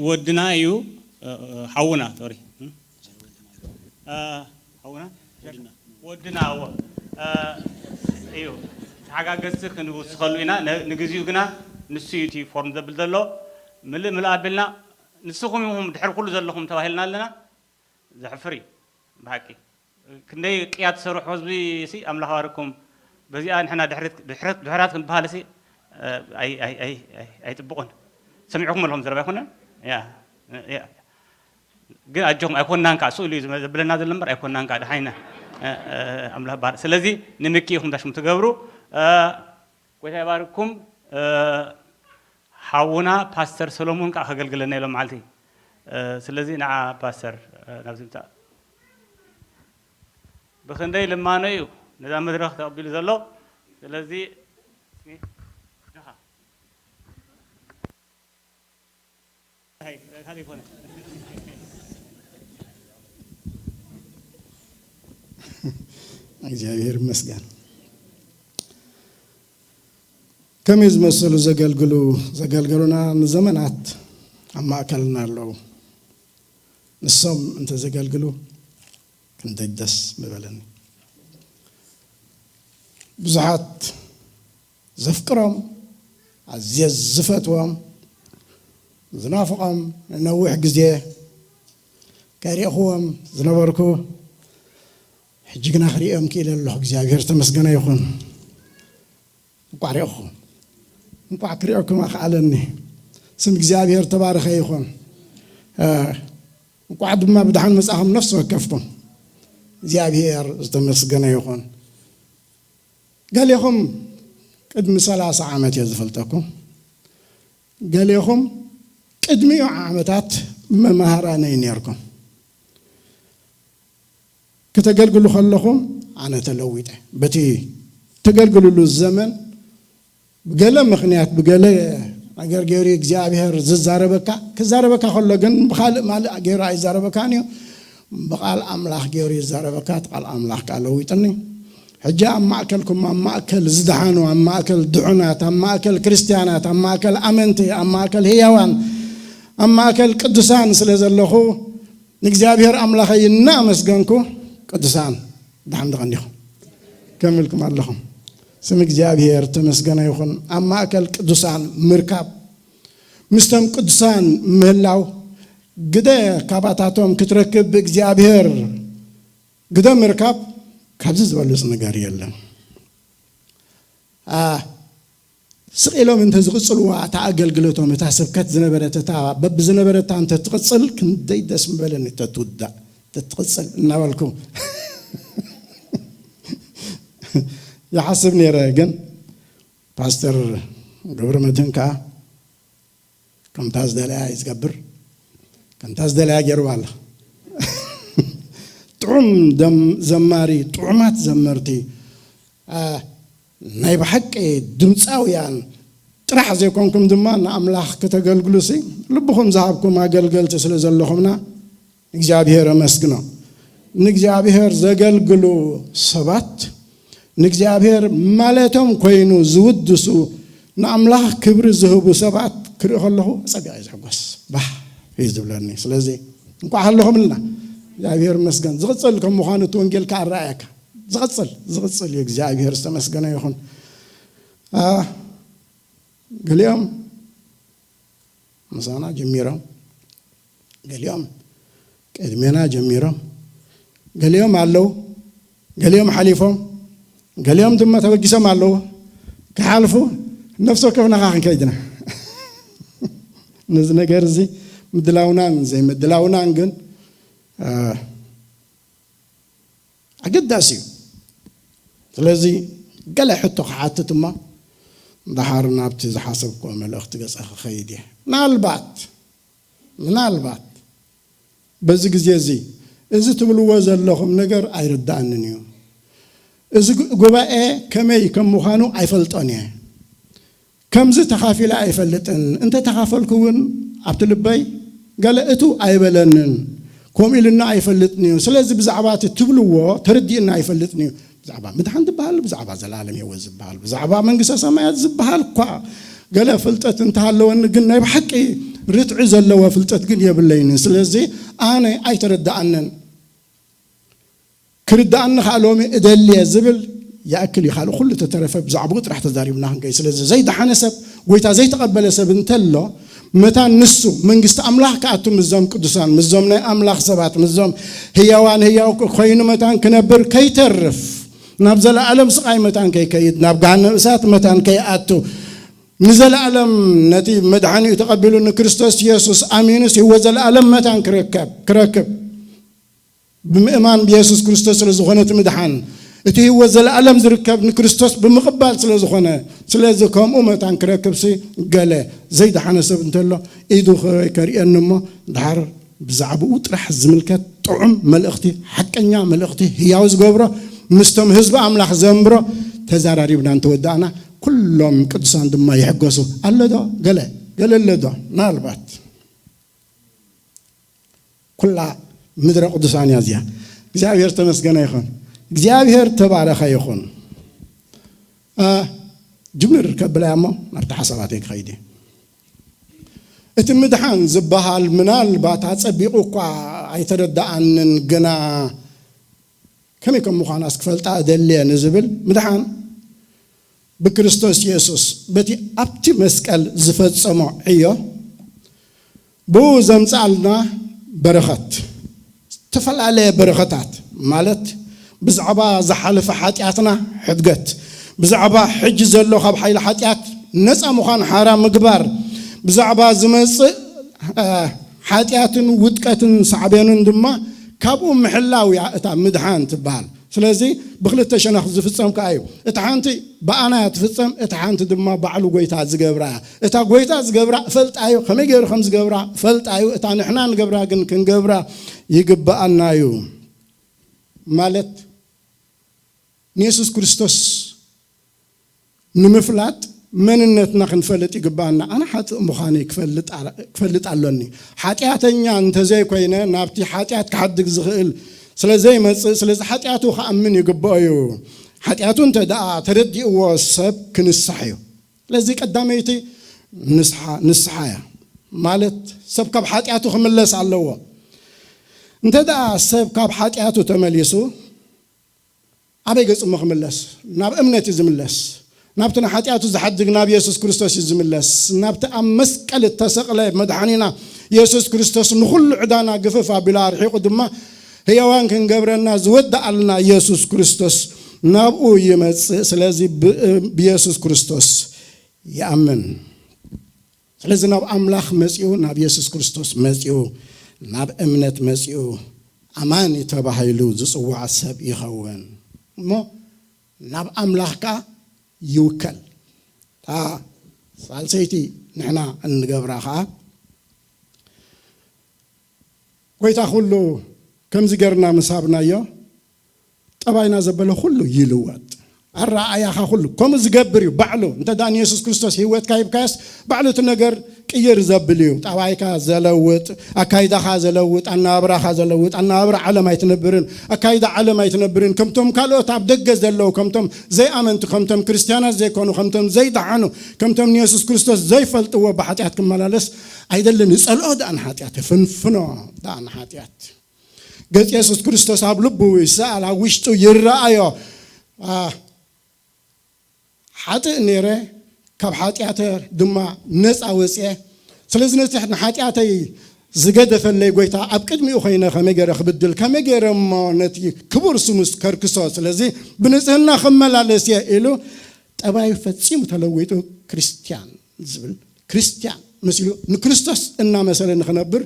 ወድና እዩ። እ፣ ሓውና ሶሪ። እ፣ ሓውና ወድና እዎ። እ፣ እዩ ተሓጋገዝቲ ክንውስኸሉ ኢና። ነ- ንግዚኡ ግና ንሱ እዩ እቲ ፎርም ዘብል ዘሎ። ምልእ ምልእ ኣቢልና ንስኹም ኢኹም ድሕሪ ኩሉ ዘለኹም ተባሂልና ኣለና። ዘሕፍር እዩ ብሓቂ። ክንደይ ቅያ ትሰርሑ ህዝቢ ሲ ኣምላኽ ባርኩም። በዚኣ ንሕና ድሕረት ድሕረት ድሕራት ክንበሃል ሲ ኣይ ኣይ ኣይ ኣይ ኣይጥብቁን። ሰሚዕኩም ኣለኹም ዘረባ ኣይኮነን? ያ ያ ግን ኣጆኹም ኣይኮናን ካ ስእሉ እዩ ዝመ- ዘብለና ዘሎ እምበር ኣይኮናን ካ ደሓይና ኣምላኽ ባር ስለዚ ንምኪ ኢኹም ዳሽም ትገብሩ። ጎይታ ይባርኩም። ሓውና ፓስተር ሰሎሞን ከዓ ከገልግለና ኢሎም መዓልቲ። ስለዚ ንዓ ፓስተር ናብዚ ምጻእ። ብክንደይ ልማኖ እዩ ነዛ መድረኽ ተቐቢሉ ዘሎ። ስለዚ እግዚኣብሔር ይመስገን። ከምኡ ዝመሰሉ ዘገልግሉ ዘገልገሉና ንዘመናት ኣብ ማእከልና ኣለዉ። ንሶም እንተዘገልግሉ ክንደይ ደስ ምበለኒ። ብዙሓት ዘፍቅሮም ኣዝየ ዝፈትዎም ዝናፍቖም ንነዊሕ ግዜ ከይረእኽዎም ዝነበርኩ ሕጂ ግና ክርእዮም ክኢለ ኣለኹ። እግዚኣብሔር ዝተመስገነ ይኹን። እንቋዕ ሪእኹም፣ እንቋዕ ክሪኦኩም ኣኽኣለኒ። ስም እግዚኣብሔር ተባረኸ ይኹን። እንቋዕ ድማ ብድሓን መጻኹም ነፍሲ ወከፍኩም። እግዚኣብሔር ዝተመስገነ ይኹን። ገሌኹም ቅድሚ ሰላሳ ዓመት እየ ዝፈልጠኩም። ገሌኹም ቅድሚኡ ዓመታት መማህራነይ ነርኩም። ክተገልግሉ ከለኹም ኣነ ተለዊጠ። በቲ ተገልግልሉ ዘመን ብገለ ምኽንያት ብገለ ነገር ገይሩ እግዚኣብሔር ዝዛረበካ ክዛረበካ ከሎ ግን ብኻልእ ማልእ ገይሩ ኣይዛረበካን እዩ። ብቓል ኣምላኽ ገይሩ ይዛረበካ። እቲ ቃል ኣምላኽ ከዓ ለዊጥኒ። ሕጂ ኣብ ማእከልኩም ኣብ ማእከል ዝደሓኑ ኣብ ማእከል ድሑናት ኣብ ማእከል ክርስትያናት ኣብ ማእከል ኣመንቲ ኣብ ማእከል ህያዋን ኣብ ማእከል ቅዱሳን ስለ ዘለኹ ንእግዚኣብሔር ኣምላኸይ እናኣመስገንኩ ቅዱሳን ደሓን ደቐኒኹም ከምልኩም ኣለኹም። ስም እግዚኣብሔር ተመስገነ ይኹን። ኣብ ማእከል ቅዱሳን ምርካብ ምስቶም ቅዱሳን ምህላው ግደ ካባታቶም ክትረክብ ብእግዚኣብሔር ግደ ምርካብ ካብዚ ዝበልፅ ነገር የለን። ስቕ ኢሎም እንተ ዝቕጽልዋ እታ ኣገልግሎቶም እታ ስብከት ዝነበረት እታ በብዝነበረታ እንተ ትቕጽል ክንደይ ደስ ምበለኒ። ተትውዳእ ተትቕጽል እናበልኩ ይሓስብ ነይረ። ግን ፓስተር ገብረ መድህን ከዓ ከምታ ዝደለያ እዩ ዝገብር። ከምታ ዝደለያ ገይርዋ ኣላ። ጥዑም ዘማሪ፣ ጥዑማት ዘመርቲ፣ ናይ ብሓቂ ድምፃውያን፣ ጥራሕ ዘይኮንኩም ድማ ንኣምላኽ ከተገልግሉ ሲ ልብኹም ዝሃብኩም ኣገልገልቲ ስለ ዘለኹምና እግዚኣብሔር ኣመስግኖ። ንእግዚኣብሔር ዘገልግሉ ሰባት፣ ንእግዚኣብሔር ማለቶም ኮይኑ ዝውድሱ፣ ንኣምላኽ ክብሪ ዝህቡ ሰባት ክርኢ ከለኹ ኣጸቢቐ እየ ዝሕጎስ። ባህ እዩ ዝብለኒ። ስለዚ እንኳዕ ሃለኹምልና። እግዚኣብሔር ይመስገን። ዝቕጽል ከም ምዃኑ እቲ ወንጌል ከኣ ኣረኣየካ። ዝቕጽል፣ ዝቕጽል እዩ። እግዚኣብሔር ዝተመስገነ ይኹን። አ፣ ገሊኦም ምሳና ጀሚሮም፣ ገሊኦም ቅድሜና ጀሚሮም፣ ገሊኦም ኣለዉ፣ ገሊኦም ሓሊፎም፣ ገሊኦም ድማ ተበጊሶም ኣለዉ። ክሓልፉ ነፍሲ ወከፍና ኸዓ ክንከይድ ኢና። ነዚ ነገር እዚ ምድላውናን ዘይምድላውናን ግን፣ አ፣ ኣገዳሲ እዩ። ስለዚ ገለ ሕቶ ክሓትት እሞ፣ ደሓር ናብቲ ዝሓሰብክዎ መልእኽቲ ገጸ ክኸይድ እየ። ምናልባት፣ ምናልባት በዚ ግዜ እዚ፣ እዚ ትብልዎ ዘለኹም ነገር ኣይርድኣንን እዩ። እዚ ጉ-፣ ጉባኤ ከመይ ከም ምዃኑ ኣይፈልጦን እየ። ከምዚ ተኻፊለ ኣይፈልጥን። እንተ ተኻፈልኩ እውን ኣብቲ ልበይ ገለ እቱ ኣይበለንን። ከምኡ ኢልና ኣይፈልጥን እዩ። ስለዚ ብዛዕባ እቲ ትብልዎ ተረዲእና ኣይፈልጥን እዩ። ብዛዕባ ምድሓን ዝበሃል፣ ብዛዕባ ዘላለም ህይወት ዝበሃል፣ ብዛዕባ መንግስተ ሰማያት ዝበሃል እኳ ገለ ፍልጠት እንተሃለወኒ፣ ግን ናይ ብሓቂ ርትዒ ዘለዎ ፍልጠት ግን የብለይን። ስለዚ ኣነ ኣይተረድኣንን። ክርድኣኒ ከኣ ሎሚ እደሊ እየ ዝብል ይኣክል እዩ። ካልእ ኩሉ ተተረፈ ብዛዕባኡ ጥራሕ ተዛሪብና ክንከይድ። ስለዚ ዘይደሓነ ሰብ፣ ጎይታ ዘይተቐበለ ሰብ እንተሎ፣ መታን ንሱ መንግስቲ ኣምላኽ ክኣቱ ምስዞም ቅዱሳን፣ ምስዞም ናይ ኣምላኽ ሰባት፣ ምስዞም ህያዋን ህያው ኮይኑ መታን ክነብር ከይተርፍ፣ ናብ ዘለኣለም ስቓይ መታን ከይከይድ፣ ናብ ገሃነም እሳት መታን ከይኣቱ፣ ንዘለኣለም ነቲ መድሓኒኡ ተቐቢሉ ንክርስቶስ የሱስ ኣሚኑስ ህይወት ዘለኣለም መታን ክርከብ፣ ክረክብ ብምእማን ብየሱስ ክርስቶስ ስለ ዝኾነ እቲ ምድሓን፣ እቲ ህይወት ዘለኣለም ዝርከብ ንክርስቶስ ብምቕባል ስለ ዝኾነ፣ ስለዚ ከምኡ መታን ክረክብሲ ገለ ዘይደሓነ ሰብ እንተሎ ኢዱ ከ-፣ ከርእየኒ እሞ፣ ድሓር ብዛዕባኡ ጥራሕ ዝምልከት ጥዑም መልእኽቲ፣ ሓቀኛ መልእኽቲ፣ ህያው ዝገብሮ፣ ምስቶም ህዝቢ ኣምላኽ ዘንብሮ ተዛራሪብና እንተወዳእና፣ ኩሎም ቅዱሳን ድማ ይሕገሱ። ኣሎ ዶ? ገለ፣ ገለ ኣሎ ዶ? ምናልባት። ኩላ ምድረ ቅዱሳን እያ እዚኣ። እግዚኣብሔር ተመስገነ ይኹን። እግዚኣብሔር ተባረኸ ይኹን። አ፣ ጅምር ከብላ እያ እሞ ናብቲ ሓሳባተይ ክኸይድ እየ። እቲ ምድሓን ዝበሃል ምናልባት ኣጸቢቑ እኳ ኣይተረድኣንን፣ ግና ከመይ ከም ምዃናስ ክፈልጣ እደሊ እየ ንዝብል ምድሓን ብክርስቶስ የሱስ በቲ ኣብቲ መስቀል ዝፈጸሞ ዕዮ ብኡ ዘምጽኣልና በረኸት፣ ዝተፈላለየ በረኸታት ማለት ብዛዕባ ዝሓለፈ ሓጢኣትና ሕድገት፣ ብዛዕባ ሕጂ ዘሎ ካብ ሓይሊ ሓጢኣት ነጻ ምዃን ሓራ ምግባር፣ ብዛዕባ ዝመጽእ፣ እ፣ ሓጢኣትን ውድቀትን ሳዕቤኑን ድማ ካብኡ ምሕላው እያ እታ ምድሓን ትበሃል። ስለዚ ብኽልተ ሸነኽ ዝፍጸም ከኣ እዩ። እታ ሓንቲ ብኣና እያ ትፍጸም፣ እታ ሓንቲ ድማ ባዕሉ ጎይታ ዝገብራ እያ። እታ ጎይታ ዝገብራ እፈልጣ እዩ፣ ከመይ ገይሩ ከም ዝገብራ እፈልጣ እዩ። እታ ንሕና ንገብራ ግን ክንገብራ ይግብኣና እዩ። ማለት ንየሱስ ክርስቶስ ንምፍላጥ መንነትና ክንፈልጥ ይግብኣና። ኣነ ሓጥእ ምዃነይ ክፈልጥ ኣለ-፣ ክፈልጥ ኣሎኒ። ሓጢኣተኛ እንተዘይኮይነ ናብቲ ሓጢኣት ክሓድግ ዝኽእል ስለ ዘይመጽእ፣ ስለዚ ሓጢኣቱ ክኣምን ይግብኦ እዩ። ሓጢኣቱ እንተ ደኣ ተረዲእዎ ሰብ ክንሳሕ እዩ። ስለዚ ቀዳመይቲ ንስሓ-፣ ንስሓ እያ። ማለት ሰብ ካብ ሓጢኣቱ ክምለስ ኣለዎ። እንተ ደኣ ሰብ ካብ ሓጢኣቱ ተመሊሱ፣ ኣበይ ገጹ እሞ ክምለስ? ናብ እምነት እዩ ዝምለስ። ናብቲ ንሓጢኣቱ ዝሓድግ ናብ የሱስ ክርስቶስ እዩ ዝምለስ። ናብቲ ኣብ መስቀል እተሰቕለ መድሓኒና የሱስ ክርስቶስ ንኹሉ ዕዳና ግፍፍ ኣቢሉ ኣርሒቑ ድማ ህያዋን ክንገብረና ዝወድኣልና የሱስ ክርስቶስ ናብኡ ይመጽእ። ስለዚ ብ-፣ ብየሱስ ክርስቶስ ይኣምን። ስለዚ ናብ ኣምላኽ መጺኡ፣ ናብ የሱስ ክርስቶስ መጺኡ፣ ናብ እምነት መጺኡ፣ ኣማኒ ተባሂሉ ዝጽዋዕ ሰብ ይኸውን። እሞ ናብ ኣምላኽ ከኣ ይውከል። እታ ሳልሰይቲ ንሕና እንገብራ ከኣ፣ ጎይታ ኩሉ ከምዚ ገርና ምስ ሃብናዮ፣ ጠባይና ዘበለ ኩሉ ይልወጥ። ኣረኣእያኻ ኩሉ ከምኡ ዝገብር እዩ ባዕሉ። እንተ ደኣ ንየሱስ ክርስቶስ ህይወትካ ሂብካዮስ፣ ባዕሉ እቲ ነገር ቅይር ዘብል እዩ። ጠባይካ ዘለውጥ፣ ኣካይዳኻ ዘለውጥ፣ ኣነባብራኻ ዘለውጥ። ኣነባብራ ዓለም ኣይትነብርን፣ ኣካይዳ ዓለም ኣይትነብርን። ከምቶም ካልኦት ኣብ ደገ ዘለዉ፣ ከምቶም ዘይኣመንቲ፣ ከምቶም ክርስትያናት ዘይኮኑ፣ ከምቶም ዘይደሓኑ፣ ከምቶም ንየሱስ ክርስቶስ ዘይፈልጥዎ ብሓጢኣት ክመላለስ ኣይደልን። ይጸልኦ ደኣ ንሓጢኣት፣ ይፍንፍኖ ደኣ ንሓጢኣት። ገጽ የሱስ ክርስቶስ ኣብ ልቡ ይሰኣል፣ ኣብ ውሽጡ ይረኣዮ። ሓጥእ ነይረ፣ ካብ ሓጢኣተ ድማ ነፃ ወፅኤ። ስለዚ ነቲ ንሓጢኣተይ ዝገደፈለይ ጎይታ ኣብ ቅድሚኡ ኮይነ ከመይ ገይረ ክብድል፣ ከመይ ገይረ እሞ ነቲ ክቡር ስሙስ ከርክሶ? ስለዚ ብንፅህና ክመላለስ እየ ኢሉ ጠባዩ ፈፂሙ ተለዊጡ ክርስትያን ዝብል፣ ክርስትያን መሲሉ ንክርስቶስ እናመሰለ ንክነብር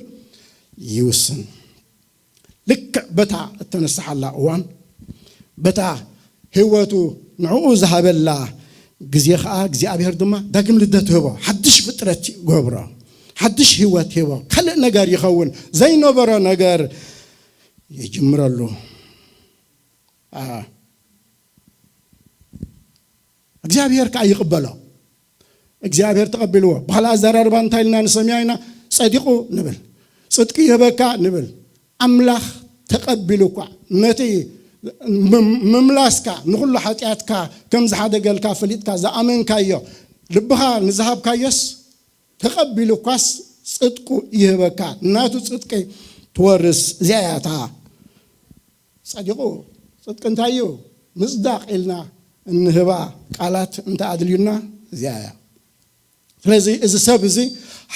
ይውስን። ልክዕ በታ እተነስሓላ እዋን፣ በታ ህይወቱ ንዕኡ ዝሃበላ ግዜ ኸዓ እግዚኣብሔር ድማ ዳግም ልደት ህቦ፣ ሓድሽ ፍጥረት ይገብሮ፣ ሓድሽ ህይወት ህቦ፣ ካልእ ነገር ይኸውን፣ ዘይነበሮ ነገር ይጅምረሉ። እግዚኣብሔር ከዓ ይቕበሎ። እግዚኣብሔር ተቐቢልዎ። ብኻልእ ኣዘራርባ እንታይ ኢልና ንሰምያ ኢና? ጸዲቑ ንብል፣ ጽድቂ ይህበካ ንብል። ኣምላኽ ተቐቢሉ እኳ ነቲ ምምላስካ፣ ንኹሉ ሓጢኣትካ ከም ዝሓደገልካ ፈሊጥካ ዝኣመንካዮ፣ ልብኻ ንዝሃብካዮስ ተቐቢሉ እኳስ ጽድቁ ይህበካ፣ ናቱ ጽድቂ ትወርስ። እዚኣ እያ እታ ጸዲቑ ጽድቂ እንታይ እዩ? ምጽዳቕ ኢልና እንህባ ቃላት እንተ ኣድልዩና እዚኣ እያ። ስለዚ እዚ ሰብ እዚ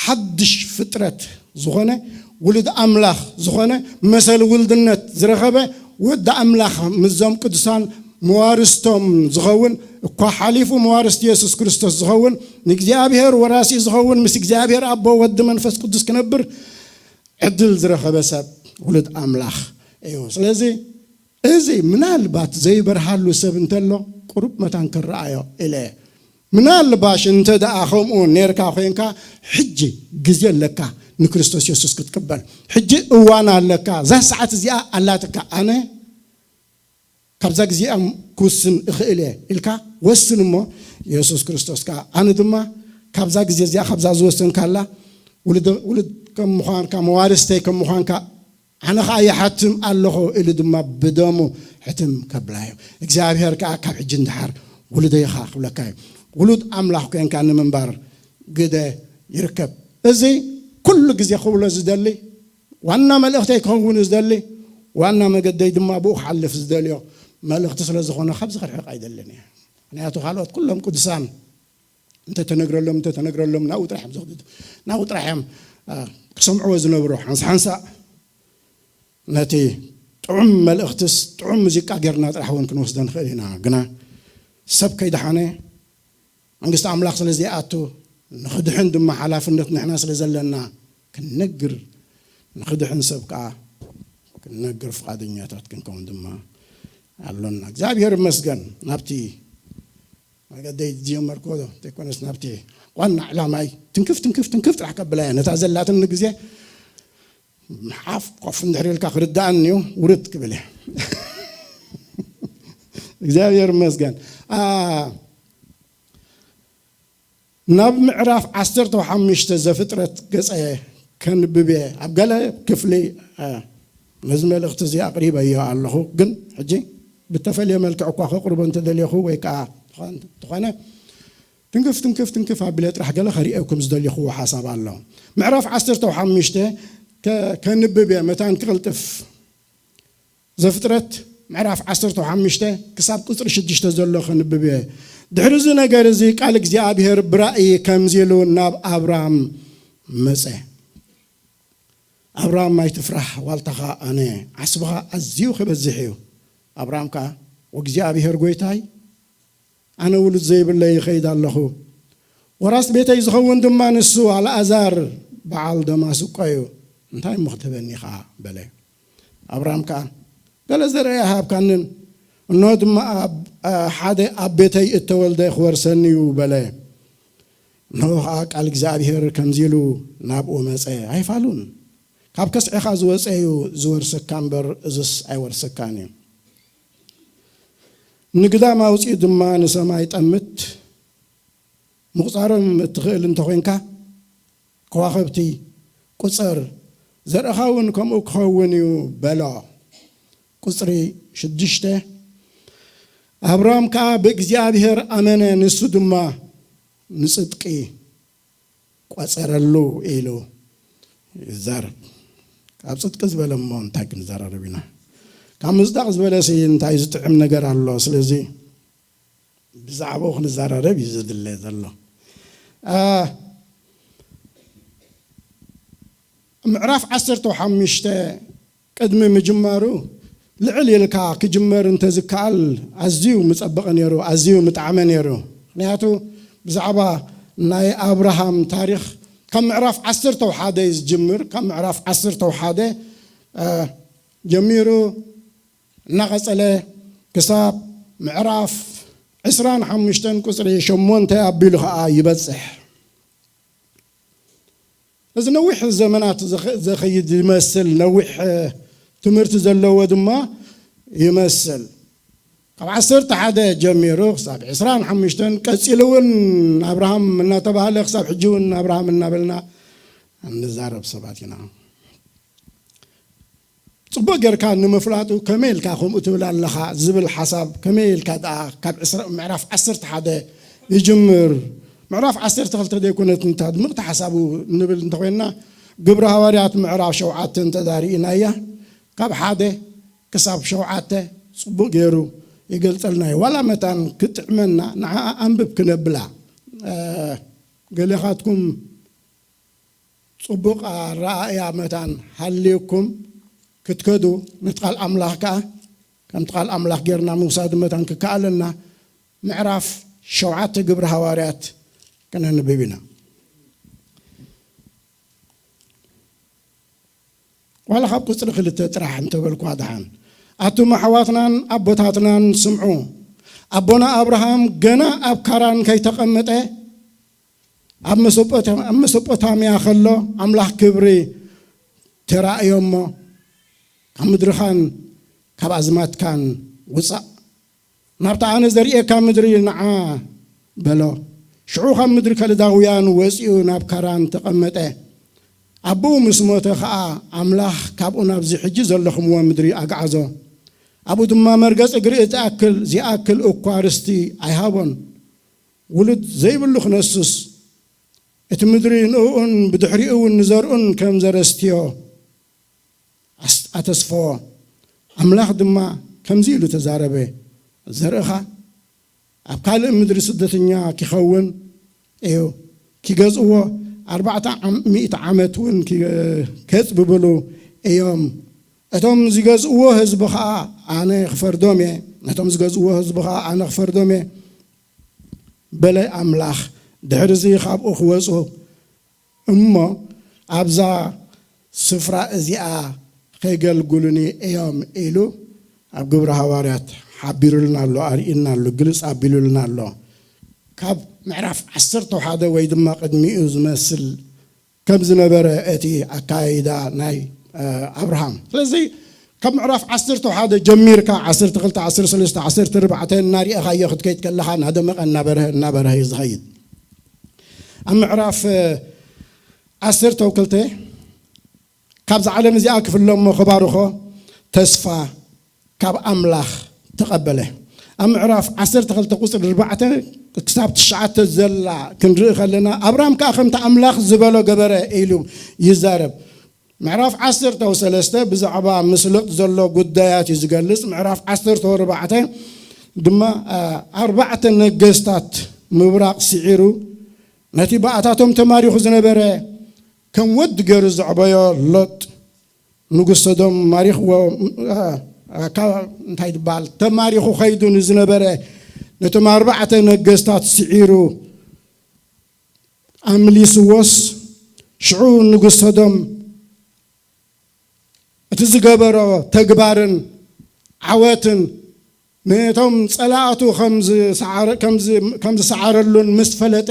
ሓድሽ ፍጥረት ዝኾነ፣ ውሉድ ኣምላኽ ዝኾነ፣ መሰል ውልድነት ዝረኸበ፣ ወዲ ኣምላኽ ምስዞም ቅዱሳን መዋርስቶም ዝኸውን፣ እኳ ሓሊፉ መዋርስቲ የሱስ ክርስቶስ ዝኸውን፣ ንእግዚኣብሔር ወራሲ ዝኸውን፣ ምስ እግዚኣብሔር ኣቦ፣ ወዲ፣ መንፈስ ቅዱስ ክነብር ዕድል ዝረኸበ ሰብ ውሉድ ኣምላኽ እዩ። ስለዚ እዚ ምናልባት ዘይበርሃሉ ሰብ እንተሎ ቁሩብ መታን ክረኣዮ ኢለ። ምናልባሽ እንተ ደኣ ከምኡ ኔርካ ኮይንካ፣ ሕጂ ግዜ ኣለካ ንክርስቶስ የሱስ ክትቅበል። ሕጂ እዋን ኣለካ። እዛ ሰዓት እዚኣ ኣላትካ። ኣነ ካብዛ ግዜኣ ክውስን እኽእል እየ ኢልካ ወስን እሞ፣ የሱስ ክርስቶስ ከኣ ኣነ ድማ ካብዛ ግዜ እዚኣ፣ ካብዛ ዝወሰንካላ፣ ውሉድ፣ ውሉድ ከም ምዃንካ፣ መዋርስተይ ከም ምዃንካ ኣነ ኸኣ ይሓትም ኣለኹ ኢሉ ድማ ብደሙ ሕትም ከብላ እዩ። እግዚኣብሔር ከኣ ካብ ሕጂ ንደሓር ውሉደይ ኢኻ ክብለካ እዩ። ውሉድ ኣምላኽ ኮንካ ንምንባር ግደ ይርከብ። እዚ ኩሉ ግዜ ክብሎ ዝደሊ፣ ዋና መልእኽተይ ክኸውን ዝደሊ፣ ዋና መገደይ ድማ ብኡ ክሓልፍ ዝደልዮ መልእኽቲ ስለ ዝኾነ ካብዚ ክርሕቕ ኣይደልን እየ። ምኽንያቱ ካልኦት ኩሎም ቅዱሳን እንተተነግረሎም፣ እንተተነግረሎም ናብኡ ጥራሕ እዮም ዝኸዱ። ናብኡ ጥራሕ እዮም፣ አ፣ ክሰምዕዎ ዝነብሩ። ሓንሳ ሓንሳ ነቲ ጥዑም መልእኽትስ ጥዑም ሙዚቃ ጌርና ጥራሕ እውን ክንወስዶ ንኽእል ኢና። ግና ሰብ ከይደሓነ መንግስቲ ኣምላኽ ስለ ዘይኣቱ፣ ንኽድሕን ድማ ሓላፍነት ንሕና ስለ ዘለና ክንነግር፣ ንኽድሕን ሰብ ከኣ ክንነግር ፍቓደኛታት ክንከውን ድማ ኣሎና። እግዚኣብሔር ይመስገን። ናብቲ መገደይ ዝጀመርክዎ ዘይኮነስ፣ ናብቲ ዋና ዕላማይ ትንክፍ፣ ትንክፍ፣ ትንክፍ ጥራሕ ከብላ እየ። ነታ ዘላትኒ ግዜ ሓፍ ኮፍ እንድሕር ኢልካ ክርድኣኒ እዩ፣ ውርድ ክብል እየ። እግዚኣብሔር ይመስገን። አ፣ ናብ ምዕራፍ ዓሰርተ ሓሙሽተ ዘፍጥረት ገጸ ከንብብ እየ። ኣብ ገለ ክፍሊ፣ አ፣ ነዚ መልእኽቲ እዚ ኣቕሪበዮ ኣለኹ፣ ግን ሕጂ ብተፈልየ መልክዕ እኳ ከቕርቦ እንተደልየኹ ወይ ከዓ ተኾነ፣ ትንክፍ፣ ትንክፍ፣ ትንክፍ ኣቢለ ጥራሕ ገለ ከርእየኩም ዝደልኹዎ ሓሳብ ኣሎ። ምዕራፍ ዓሰርተ ሓሙሽተ ከ-፣ ከንብብ እየ፣ መታን ክቕልጥፍ። ዘፍጥረት ምዕራፍ ዓሰርተ ሓሙሽተ ክሳብ ቁጽሪ ሽዱሽተ ዘሎ ከንብብ እየ። ድሕሪ እዚ ነገር እዚ ቃል እግዚኣብሔር ብራእይ ከምዚ ኢሉ ናብ ኣብራም መጸ። ኣብራም ኣይትፍራህ፣ ዋልታኻ ኣነ፣ ዓስብኻ ኣዝዩ ክበዝሕ እዩ። ኣብራም ከኣ፣ "ወእግዚኣብሔር ጐይታይ፣ ኣነ ውሉድ ዘይብለይ ይኸይድ ኣለኹ። ወራስ ቤተይ ዝኸውን ድማ ንሱ ኣልኣዛር በዓል ደማስቆ እዩ። እንታይ እሞ ክትህበኒ ኢኻ?" በለ። ኣብራም ከኣ፣ "ገለ ዘርኢ ኣይሃብካንን፣ እንሆ ድማ ኣብ፣ አ፣ ሓደ ኣብ ቤተይ እተወልደ ክወርሰኒ እዩ" በለ። እንሆ ኸኣ ቃል እግዚኣብሔር ከምዚ ኢሉ ናብኡ መጸ፣ "ኣይፋሉን፣ ካብ ከስዕኻ ዝወጸ እዩ ዝወርሰካ እምበር፣ እዝስ ኣይወርሰካን እዩ። ንግዳም ኣውጺኡ ድማ ንሰማይ ጠምት። ምቑጻሮም እትኽእል እንተኾይንካ፣ ከዋኽብቲ ቁጸር፣ ዘርእኻ እውን ከምኡ ክኸውን እዩ በሎ። ቁጽሪ ሽዱሽተ፣ ኣብራም ከኣ ብእግዚኣብሔር ኣመነ፣ ንሱ ድማ ንጽድቂ ቆጸረሉ ኢሉ ይዛረብ። ካብ ጽድቂ ዝበለ እሞ እንታይ ክንዘራረብ ኢና? ካብ ምጽዳቕ ዝበለሲ እንታይ ዝጥዕም ነገር ኣሎ? ስለዚ ብዛዕባኡ ክንዘራረብ እዩ ዘድለ ዘሎ። አ፣ ምዕራፍ ዓሰርተ ሓሙሽተ ቅድሚ ምጅማሩ ልዕል ኢልካ ክጅመር እንተዝከኣል ኣዝዩ ምጸበቐ ነይሩ፣ ኣዝዩ ምጣዕመ ነይሩ። ምኽንያቱ ብዛዕባ ናይ ኣብርሃም ታሪኽ ካብ ምዕራፍ ዓሰርተ ሓደ እዩ ዝጅምር። ካብ ምዕራፍ ዓሰርተ ሓደ፣ አ፣ ጀሚሩ እናቐጸለ ክሳብ ምዕራፍ ዕስራን ሓሙሽተን ቁጽሪ ሸሞንተ ኣቢሉ ኸኣ ይበጽሕ። እዚ ነዊሕ ዘመናት ዘኸ-፣ ዘኸይድ ይመስል፣ ነዊሕ፣ እ፣ ትምህርቲ ዘለዎ ድማ ይመስል። ካብ ዓሰርተ ሓደ ጀሚሩ ክሳብ ዕስራን ሓሙሽተን ቀጺሉ እውን ኣብርሃም እናተባህለ ክሳብ ሕጂ እውን ኣብርሃም እናበልና እንዛረብ ሰባት ኢና። ጽቡቕ ጌርካ ንምፍላጡ ከመይ ኢልካ ከምኡ ትብል ኣለኻ ዝብል ሓሳብ ከመይ ኢልካ ደኣ ካብ ዕስራ፣ ምዕራፍ ዓሰርተ ሓደ ይጅምር? ምዕራፍ ዓሰርተ ክልተ ዘይኮነት እንተ ድምቕቲ ሓሳቡ ንብል እንተኾይንና፣ ግብሪ ሃዋርያት ምዕራፍ ሸውዓተ እንተ ዳኣ ርኢናያ፣ ካብ ሓደ ክሳብ ሸውዓተ ጽቡቕ ገይሩ ይገልጸልና እዩ። ዋላ መታን ክጥዕመና ንዓኣ ኣንብብ ክነብላ፣ እ፣ ገሌኻትኩም ጽቡቕ ኣረኣእያ መታን ሃልዩኩም ክትከዱ፣ ነቲ ቃል ኣምላኽ ከኣ ከምቲ ቃል ኣምላኽ ጌርና ምውሳድ መታን ክከኣለና፣ ምዕራፍ ሸውዓተ ግብሪ ሃዋርያት ከነንብብ ኢና። ዋላ ካብ ቁጽሪ ክልተ ጥራሕ እንተበልኳ ደሓን፣ ኣቱም ኣሕዋትናን ኣቦታትናን ስምዑ። ኣቦና ኣብርሃም ገና ኣብ ካራን ከይተቐመጠ፣ ኣብ መሶጶታ-፣ ኣብ መሶጶታምያ ከሎ ኣምላኽ ክብሪ ተራእዮ እሞ፣ ካብ ምድርኻን ካብ ኣዝማትካን ውጻእ፣ ናብታ ኣነ ዘርእየካ ምድሪ ንዓ በሎ። ሽዑ ካብ ምድሪ ከለዳውያን ወጺኡ ናብ ካራን ተቐመጠ። ኣቦኡ ምስ ሞተ ኸኣ ኣምላኽ ካብኡ ናብዚ ሕጂ ዘለኹምዎ ምድሪ ኣግዓዞ። ኣብኡ ድማ መርገጽ እግሪ እትኣክል፣ ዚኣክል እኳ ርስቲ ኣይሃቦን። ውሉድ ዘይብሉ ክነስስ፣ እቲ ምድሪ ንእኡን ብድሕሪኡ እውን ንዘርኡን ከም ዘረስትዮ ኣስ-፣ ኣተስፈዎ። ኣምላኽ ድማ ከምዚ ኢሉ ተዛረበ፣ ዘርእኻ ኣብ ካልእ ምድሪ ስደተኛ ኪኸውን እዩ፣ ኪገዝእዎ ኣርባዕተ ዓም-፣ ሚእቲ ዓመት እውን ኪ-፣ ኬጽብብሉ እዮም። እቶም ዝገዝእዎ ህዝቢ ኸኣ ኣነ ክፈርዶም እየ፣ ነቶም ዝገዝእዎ ህዝቢ ኸኣ ኣነ ክፈርዶም እየ፣ በለ ኣምላኽ። ድሕርዚ ኻብኡ ክወጹ እሞ ኣብዛ ስፍራ እዚኣ ኼገልግሉኒ እዮም ኢሉ ኣብ ግብሪ ሃዋርያት ሓቢሩልና ኣሎ፣ ኣርእዩና ኣሎ፣ ግልጽ ኣቢሉልና ኣሎ። ካብ ምዕራፍ ዓሰርተ ሓደ ወይ ድማ ቅድሚኡ ዝመስል ከም ዝነበረ እቲ ኣካይዳ ናይ፣ እ፣ ኣብርሃም። ስለዚ ካብ ምዕራፍ ዓሰርተ ሓደ ጀሚርካ ዓሰርተ ክልተ፣ ዓሰርተ ሰለስተ፣ ዓሰርተ ኣርባዕተ እናርኣኻዮ ክትከይድ ከለኻ እናደመቐ እናበርሀ፣ እናበርሀ እዩ ዝኸይድ። ኣብ ምዕራፍ፣ እ፣ ዓሰርተ ክልተ ካብዛ ዓለም እዚኣ ክፍለ እሞ ክባርኾ ተስፋ ካብ ኣምላኽ ተቐበለ። ኣብ ምዕራፍ ዓሰርተ ክልተ ቁጽሪ ኣርባዕተ ክሳብ ትሽዓተ ዘላ ክንርኢ ከለና፣ ኣብርሃም ከኣ ከምቲ ኣምላኽ ዝበሎ ገበረ ኢሉ ይዛረብ። ምዕራፍ ዓሰርተ ሰለስተ ብዛዕባ ምስልጥ ዘሎ ጉዳያት እዩ ዝገልጽ። ምዕራፍ ዓሰርተ ኣርባዕተ ድማ፣ ኣ፣ ኣርባዕተ ነገስታት ምብራቕ ስዒሩ ነቲ ብኣታቶም ተማሪኹ ዝነበረ ከም ወዲ ገይሩ ዘዕበዮ ሎጥ ንጉስ ሰዶም ማሪኽዎ፣ እ፣ እ፣ ካብ፣ እንታይ ዝበሃል፣ ተማሪኹ ኸይዱ ንዝነበረ ነቶም ኣርባዕተ ነገስታት ስዒሩ ኣምሊስዎስ፣ ሽዑ ንጉስ ሰዶም እቲ ዝገበሮ ተግባርን ዓወትን ነቶም ጸላእቱ ከም ዝሰዓረ-፣ ከም ዝ-፣ ከም ዝሰዓረሉን ምስ ፈለጠ፣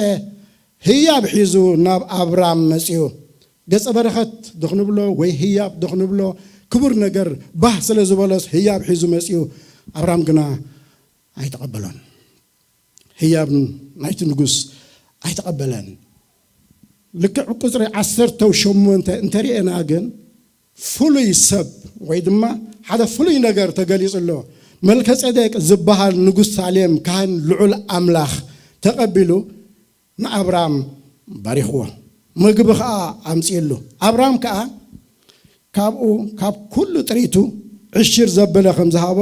ህያብ ሒዙ ናብ ኣብራም መጺኡ። ገጸ በረኸት ዶ ክንብሎ ወይ ህያብ ዶ ክንብሎ፣ ክቡር ነገር ባህ ስለ ዝበሎስ ህያብ ሒዙ መጺኡ። ኣብራም ግና ኣይተቐበሎን። ህያብ ናይቲ ንጉስ ኣይተቐበለን። ልክዕ ቁፅሪ ዓሰርተ ሸሞንተ እንተሪኤና ግን ፍሉይ ሰብ ወይ ድማ ሓደ ፍሉይ ነገር ተገሊጹ ኣሎ። መልከጼዴቅ ዝበሃል ንጉስ ሳሌም ካህን ልዑል ኣምላኽ ተቐቢሉ ንኣብራም ባሪኽዎ፣ ምግቢ ኸኣ ኣምጺእሉ። ኣብራም ከኣ ካብኡ ካብ ኩሉ ጥሪቱ ዕሽር ዘበለ ከም ዝሃቦ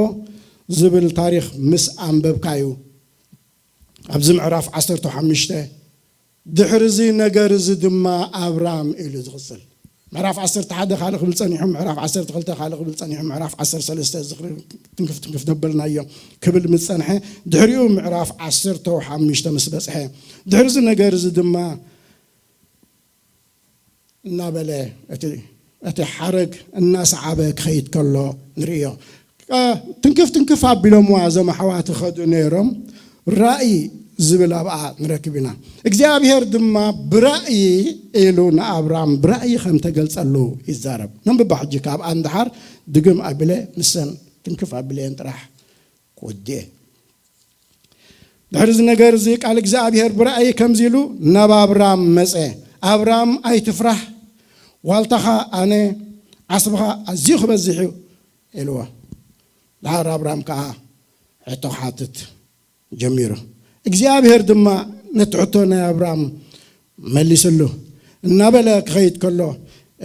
ዝብል ታሪኽ ምስ ኣንበብካዩ ኣብዚ ምዕራፍ ዓሰርተ ሓሙሽተ ድሕሪ እዚ ነገር እዚ ድማ ኣብራም ኢሉ ዝቕጽል። ምዕራፍ ዓሰርተ ሓደ ካልእ ክብል ጸኒሑ፣ ምዕራፍ ዓሰርተ ክልተ ካልእ ክብል ጸኒሑ፣ ምዕራፍ ዓሰርተ ሰለስተ ዝኽሪ ትንክፍ ትንክፍ ደበልናዮ ክብል ምስ ጸንሐ፣ ድሕሪኡ ምዕራፍ ዓሰርተ ሓሙሽተ ምስ በጽሐ፣ ድሕሪ እዚ ነገር እዚ ድማ እናበለ እቲ እቲ ሓረግ እናሰዓበ ክኸይድ ከሎ ንርእዮ። እ፣ ትንክፍ ትንክፍ ኣቢሎምዋ እዞም ኣሕዋት ይኸዱ ነይሮም። ራእይ ዝብል ኣብኣ ንረክብ ኢና። እግዚኣብሔር ድማ ብራእይ ኢሉ ንኣብራም ብራእይ ከም ተገልጸሉ ይዛረብ። ነንብባ ሕጂ ካብኣ እንድሓር ድግም ኣቢለ ንሰን ትንክፍ ኣቢለየን ጥራሕ ክወድየ። ድሕሪ እዚ ነገር እዚ ቃል እግዚኣብሔር ብራእይ ከምዚ ኢሉ ናብ ኣብራም መጸ። ኣብራም ኣይትፍራህ፣ ዋልታኻ ኣነ፣ ዓስብኻ ኣዝዩ ክበዝሕ እዩ ኢልዎ። ድሓር ኣብራም ከኣ ሕቶ ክሓትት ጀሚሩ። እግዚኣብሔር ድማ ነቲ ሕቶ ናይ ኣብራም መሊስሉ። እናበለ ክኸይድ ከሎ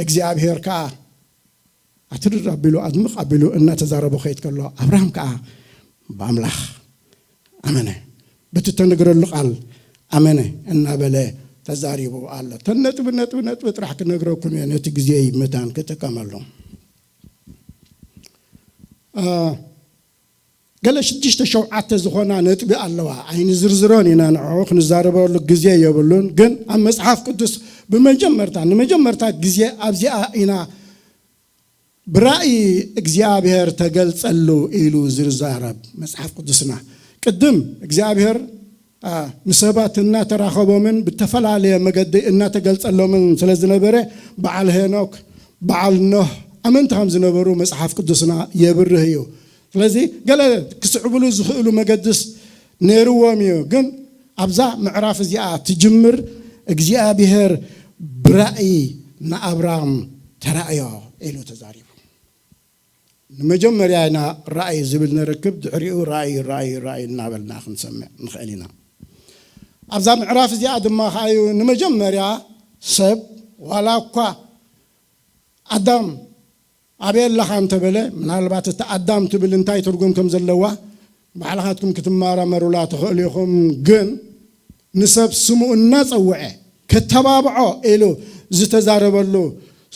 እግዚኣብሔር ከኣ ኣትርር ኣቢሉ ኣድምቕ ኣቢሉ እናተዛረቡ ከይድ ከሎ ኣብርሃም ከዓ ብኣምላኽ ኣመነ፣ በቲ ተነግረሉ ቃል ኣመነ እናበለ ተዛሪቡ ኣሎ። ተን ነጥቢ ነጥቢ ነጥቢ ጥራሕ ክነግረኩም እየ፣ ነቲ ግዜ መታን ክጥቀመሉ። አ፣ ገለ ሽዱሽተ ሸውዓተ ዝኾና ነጥቢ ኣለዋ። ኣይንዝርዝሮን ኢና፣ ንዕኡ ክንዛረበሉ ግዜ የብሉን። ግን ኣብ መጽሓፍ ቅዱስ ብመጀመርታ፣ ንመጀመርታ ግዜ ኣብዚኣ ኢና ብራእይ እግዚኣብሔር ተገልጸሉ ኢሉ ዝዛረብ መጽሓፍ ቅዱስና። ቅድም እግዚኣብሔር፣ አ፣ ንሰባት እናተራኸቦምን ብተፈላለየ መገዲ እናተገልጸሎምን ስለ ዝነበረ፣ በዓል ሄኖክ፣ በዓል ኖህ ኣመንቲ ከም ዝነበሩ መጽሓፍ ቅዱስና የብርህ እዩ። ስለዚ ገለ ክስዕብሉ ዝኽእሉ መገድስ ነይርዎም እዩ። ግን ኣብዛ ምዕራፍ እዚኣ ትጅምር እግዚኣብሔር ብራእይ ንኣብራም ተራእዮ ኢሉ ተዛሪቡ። ንመጀመርያ ኢና ራእይ ዝብል ንረክብ፣ ድሕሪኡ ራእይ፣ ራእይ፣ ራእይ እናበልና ክንሰምዕ ንኽእል ኢና። ኣብዛ ምዕራፍ እዚኣ ድማ ከኣዩ ንመጀመርያ ሰብ ዋላ እኳ ኣዳም ኣበይ ኣለኻ እንተበለ፣ ምናልባት እቲ ኣዳም ትብል እንታይ ትርጉም ከም ዘለዋ ባዕልኻትኩም ክትመራመሩላ ትኽእሉ ኢኹም። ግን ንሰብ ስሙ እናጸውዐ ከተባብዖ ኢሉ ዝተዛረበሉ፣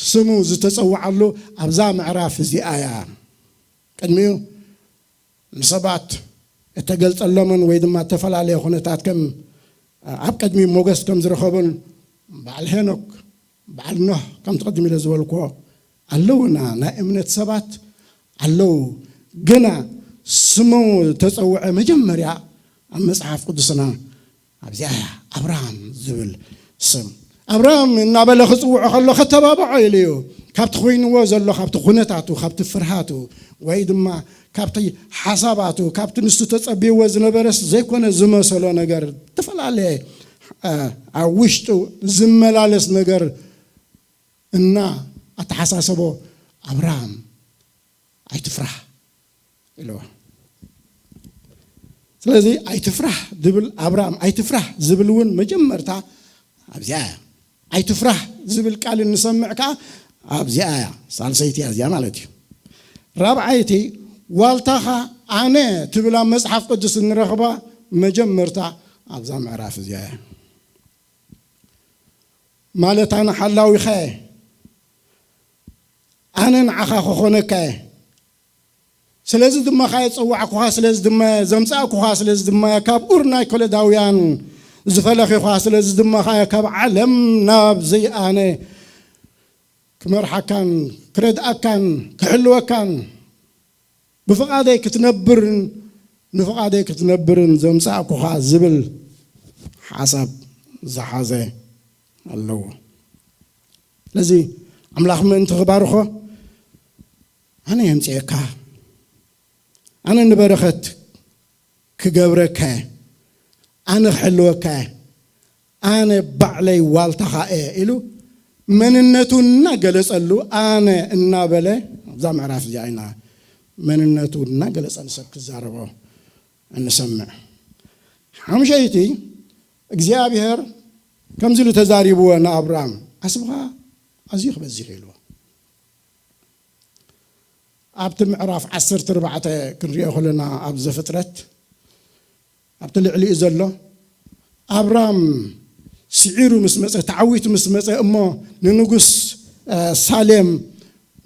ስሙ ዝተጸውዓሉ ኣብዛ ምዕራፍ እዚኣ እያ። ቅድሚኡ ንሰባት እተገልጸሎምን ወይ ድማ እተፈላለየ ኩነታት ከም ኣብ ቅድሚ ሞገስ ከም ዝረኸቡን በዓል ሄኖክ፣ በዓል ኖህ ከምቲ ቅድም ኢለ ዝበልክዎ ኣለውና። ናይ እምነት ሰባት ኣለዉ። ግና ስሙ ዝተጸውዐ መጀመርያ ኣብ መጽሓፍ ቅዱስና ኣብዚኣ እያ፣ ኣብርሃም ዝብል ስም። ኣብርሃም እናበለ ክጽውዖ ከሎ ከተባብዖ ኢሉ እዩ። ካብቲ ኮይንዎ ዘሎ፣ ካብቲ ኩነታቱ፣ ካብቲ ፍርሃቱ፣ ወይ ድማ ካብቲ ሓሳባቱ፣ ካብቲ ንሱ ተጸብይዎ ዝነበረስ ዘይኮነ ዝመሰሎ ነገር፣ ዝተፈላለየ፣ እ፣ ኣብ ውሽጡ ዝመላለስ ነገር እና ኣተሓሳሰቦ ኣብርሃም ኣይትፍራህ ኢልዎ። ስለዚ ኣይትፍራህ ዝብል ኣብርሃም ኣይትፍራህ ዝብል እውን መጀመርታ ኣብዚኣ እያ። ኣይትፍራህ ዝብል ቃል እንሰምዕ ከዓ ኣብዚኣ እያ፣ ሳልሰይቲ እያ እዚኣ ማለት እዩ። ራብዓይቲ ዋልታኻ ኣነ ትብል ኣብ መጽሓፍ ቅዱስ እንረኽባ መጀመርታ ኣብዛ ምዕራፍ እዚኣ እያ። ማለት ኣነ ሓላዊኻ እየ፣ ኣነ ንዓኻ ክኾነካ እየ። ስለዚ ድማ ኸኣ የጸዋዕኩኻ፣ ስለዚ ድማ ዘምጻእኩኻ፣ ስለዚ ድማ ካብ ኡር ናይ ከለዳውያን ዝፈለኺኻ፣ ስለዚ ድማ ኸኣ ካብ ዓለም ናብ ዘይኣነ ክመርሓካን ክረድኣካን ክሕልወካን ብፍቓደይ ክትነብርን ንፍቓደይ ክትነብርን ዘምጻእኩኻ ዝብል ሓሳብ ዝሓዘ ኣለዎ። ስለዚ ኣምላኽ ምእንቲ ክባርኾ ኣነ የምጽኤካ፣ ኣነ ንበረኸት ክገብረካ እየ፣ ኣነ ክሕልወካ እየ፣ ኣነ ባዕለይ ዋልታኻ እየ ኢሉ መንነቱ እናገለጸሉ፣ ኣነ እናበለ፣ ኣብዛ ምዕራፍ እዚኣ ኢና መንነቱ እናገለጸ ንሰብ ክዛረቦ እንሰምዕ። ሓሙሸይቲ፣ እግዚኣብሔር ከምዚ ኢሉ ተዛሪብዎ ንኣብራም፣ "ዓስብኻ ኣዝዩ ክበዝሕ" ኢልዎ። ኣብቲ ምዕራፍ ዓሰርተ ኣርባዕተ ክንሪኦ ከለና፣ ኣብ ዘፍጥረት፣ ኣብቲ ልዕሊኡ ዘሎ፣ ኣብራም ስዒሩ ምስ መጸ፣ ተዓዊቱ ምስ መጸ፣ እሞ ንንጉስ፣ እ፣ ሳሌም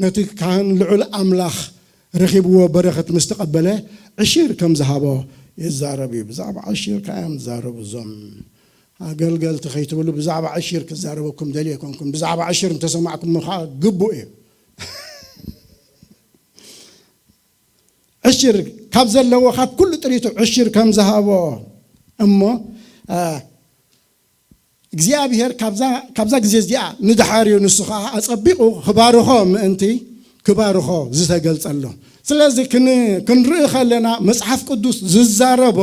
ነቲ ካህን ልዑል ኣምላኽ ረኺብዎ በረኸት ምስ ተቐበለ፣ ዕሽር ከም ዝሃቦ ይዛረብ እዩ። ብዛዕባ ዕሽር ከኣ እዮም ዝዛረቡ እዞም ኣገልገልቲ፣ ከይትብሉ ብዛዕባ ዕሽር ክዛረበኩም ደልየ ኣይኮንኩን። ብዛዕባ ዕሽር እንተሰማዕኩሞ ከኣ ግቡእ እዩ። ዕሽር ካብ ዘለዎ፣ ካብ ኩሉ ጥሪቱ ዕሽር ከም ዝሃቦ እሞ፣ እ፣ እግዚኣብሔር ካብዛ፣ ካብዛ ግዜ እዚኣ ንደሓር እዩ፣ ንሱ ኸዓ ኣጸቢቑ ክባርኾ ምእንቲ ክባርኾ ዝተገልጸሉ። ስለዚ ክን-፣ ክንርኢ ከለና መጽሓፍ ቅዱስ ዝዛረቦ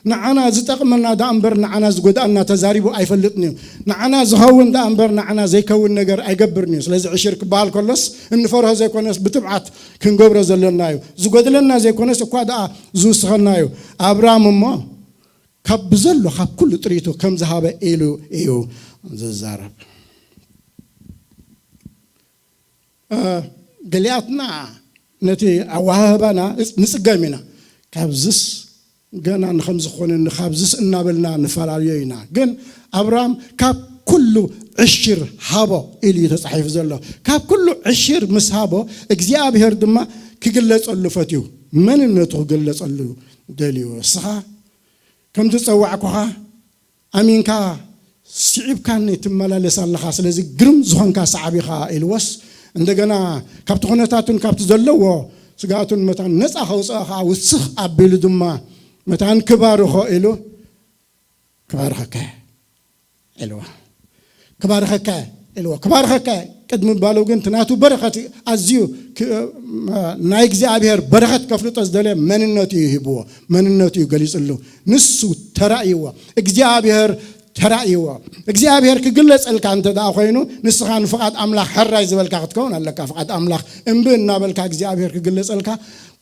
ንዓና ዝጠቕመና ደኣ እምበር ንዓና ዝጎድኣና ተዛሪቡ ኣይፈልጥን እዩ። ንዓና ዝኸውን ደኣ እምበር ንዓና ዘይከውን ነገር ኣይገብርን እዩ። ስለዚ ዕሽር ክበሃል ከሎስ እንፈርሆ ዘይኮነስ ብትብዓት ክንገብሮ ዘለና እዩ። ዝጎድለና ዘይኮነስ እኳ ደኣ ዝውስኸና እዩ። ኣብርሃም እሞ ካብ ብዘሎ፣ ካብ ኩሉ ጥሪቱ ከም ዝሃበ ኢሉ እዩ ዝዛረብ። እ፣ ገሊኣትና ነቲ ኣወሃህባና ንጽገም ኢና። ካብዝስ ገና ንኸም ዝኾነ፣ ንኻብዝስ እናበልና ንፈላለዮ ኢና። ግን ኣብርሃም ካብ ኩሉ ዕሽር ሃቦ ኢሉ እዩ ተጻሒፉ ዘሎ። ካብ ኩሉ ዕሽር ምስ ሃቦ፣ እግዚኣብሔር ድማ ክግለጸሉ ፈትዩ፣ መንነቱ ክግለጸሉ ደልዩ። እስኻ ከም ዝጸዋዕኩኻ ኣሚንካ ስዒብካኒ ትመላለስ ኣለኻ፣ ስለዚ ግርም ዝኾንካ ሰዓቢ ኢኻ ኢልዎስ፣ እንደገና ካብቲ ኩነታቱን ካብቲ ዘለዎ ስግኣቱን መታን ነጻ ከውጽኦ ኸዓ ውስኽ ኣቢሉ ድማ መታን ክባርኾ ኢሉ፣ "ክባርኸካ እየ" ኢልዎ። "ክባርኸካ እየ" ኢልዎ። "ክባርኸካ እየ" ቅድሚ ምባሉ ግን እቲ ናቱ በረኸት ኣዝዩ ክ-፣ ናይ እግዚኣብሔር በረኸት ከፍልጦ ዝደለየ መንነቱ እዩ ሂብዎ፣ መንነቱ እዩ ገሊጽሉ። ንሱ ተራእይዎ፣ እግዚኣብሔር ተራእይዎ። እግዚኣብሔር ክግለጸልካ እንተ ደኣ ኮይኑ፣ ንስኻ ንፍቓድ ኣምላኽ ሕራይ ዝበልካ ክትከውን ኣለካ። ፍቓድ ኣምላኽ እምቢ እናበልካ እግዚኣብሔር ክግለጸልካ፣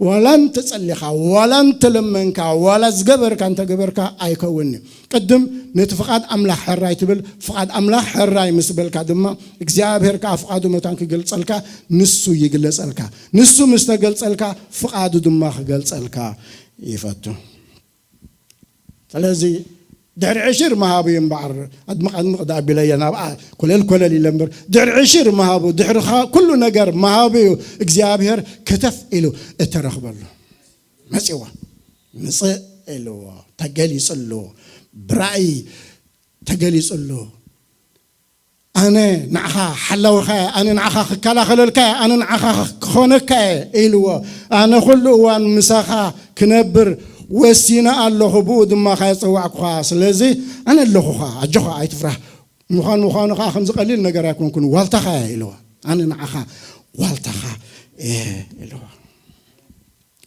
ዋላ እንተጸሊኻ፣ ዋላ እንተለመንካ፣ ዋላ ዝገበርካ እንተገበርካ ኣይከውን'ዩ። ቅድም ነቲ ፍቓድ ኣምላኽ ሕራይ ትብል፣ ፍቓድ ኣምላኽ ሕራይ ምስ በልካ ድማ እግዚኣብሔር ከኣ ፍቓዱ መታን ክገልጸልካ ንሱ ይግለጸልካ። ንሱ ምስ ተገልጸልካ ፍቓዱ ድማ ክገልጸልካ ይፈቱ። ስለዚ ድሕሪ ዕሽር ምሃቡ እዩ እምበኣር፣ ኣድምቕ ኣድምቕ ደኣ ኣቢለዮ ናብኣ ኮለል ኮለል ኢለ እምበር፣ ድሕሪ ዕሽር ምሃቡ፣ ድሕሪ ኻ-፣ ኩሉ ነገር ምሃቡ እዩ እግዚኣብሔር ከተፍ ኢሉ እተረኽበሉ። መጺዋ ምጽእ ኢልዎ፣ ተገሊጽሉ፣ ብራእይ ተገሊጽሉ። "ኣነ ንዓኻ ሓላውኻ እየ፣ ኣነ ንዓኻ ክከላኸለልካ እየ፣ ኣነ ንዓኻ ክኾነካ እየ" ኢልዎ። "ኣነ ኩሉ እዋን ምሳኻ ክነብር ወሲነ ኣለኹ፣ ብኡ ድማ ኸኣ ጸዋዕኩኻ። ስለዚ ኣነ ኣለኹኻ፣ ኣጆኻ፣ ኣይትፍራህ። ምዃን ምዃኑ ኸኣ ከምዚ ቀሊል ነገር ኣይኮንኩን፣ ዋልታኻ እየ" ኢልዎ። "ኣነ ንዓኻ ዋልታኻ እየ" ኢልዎ።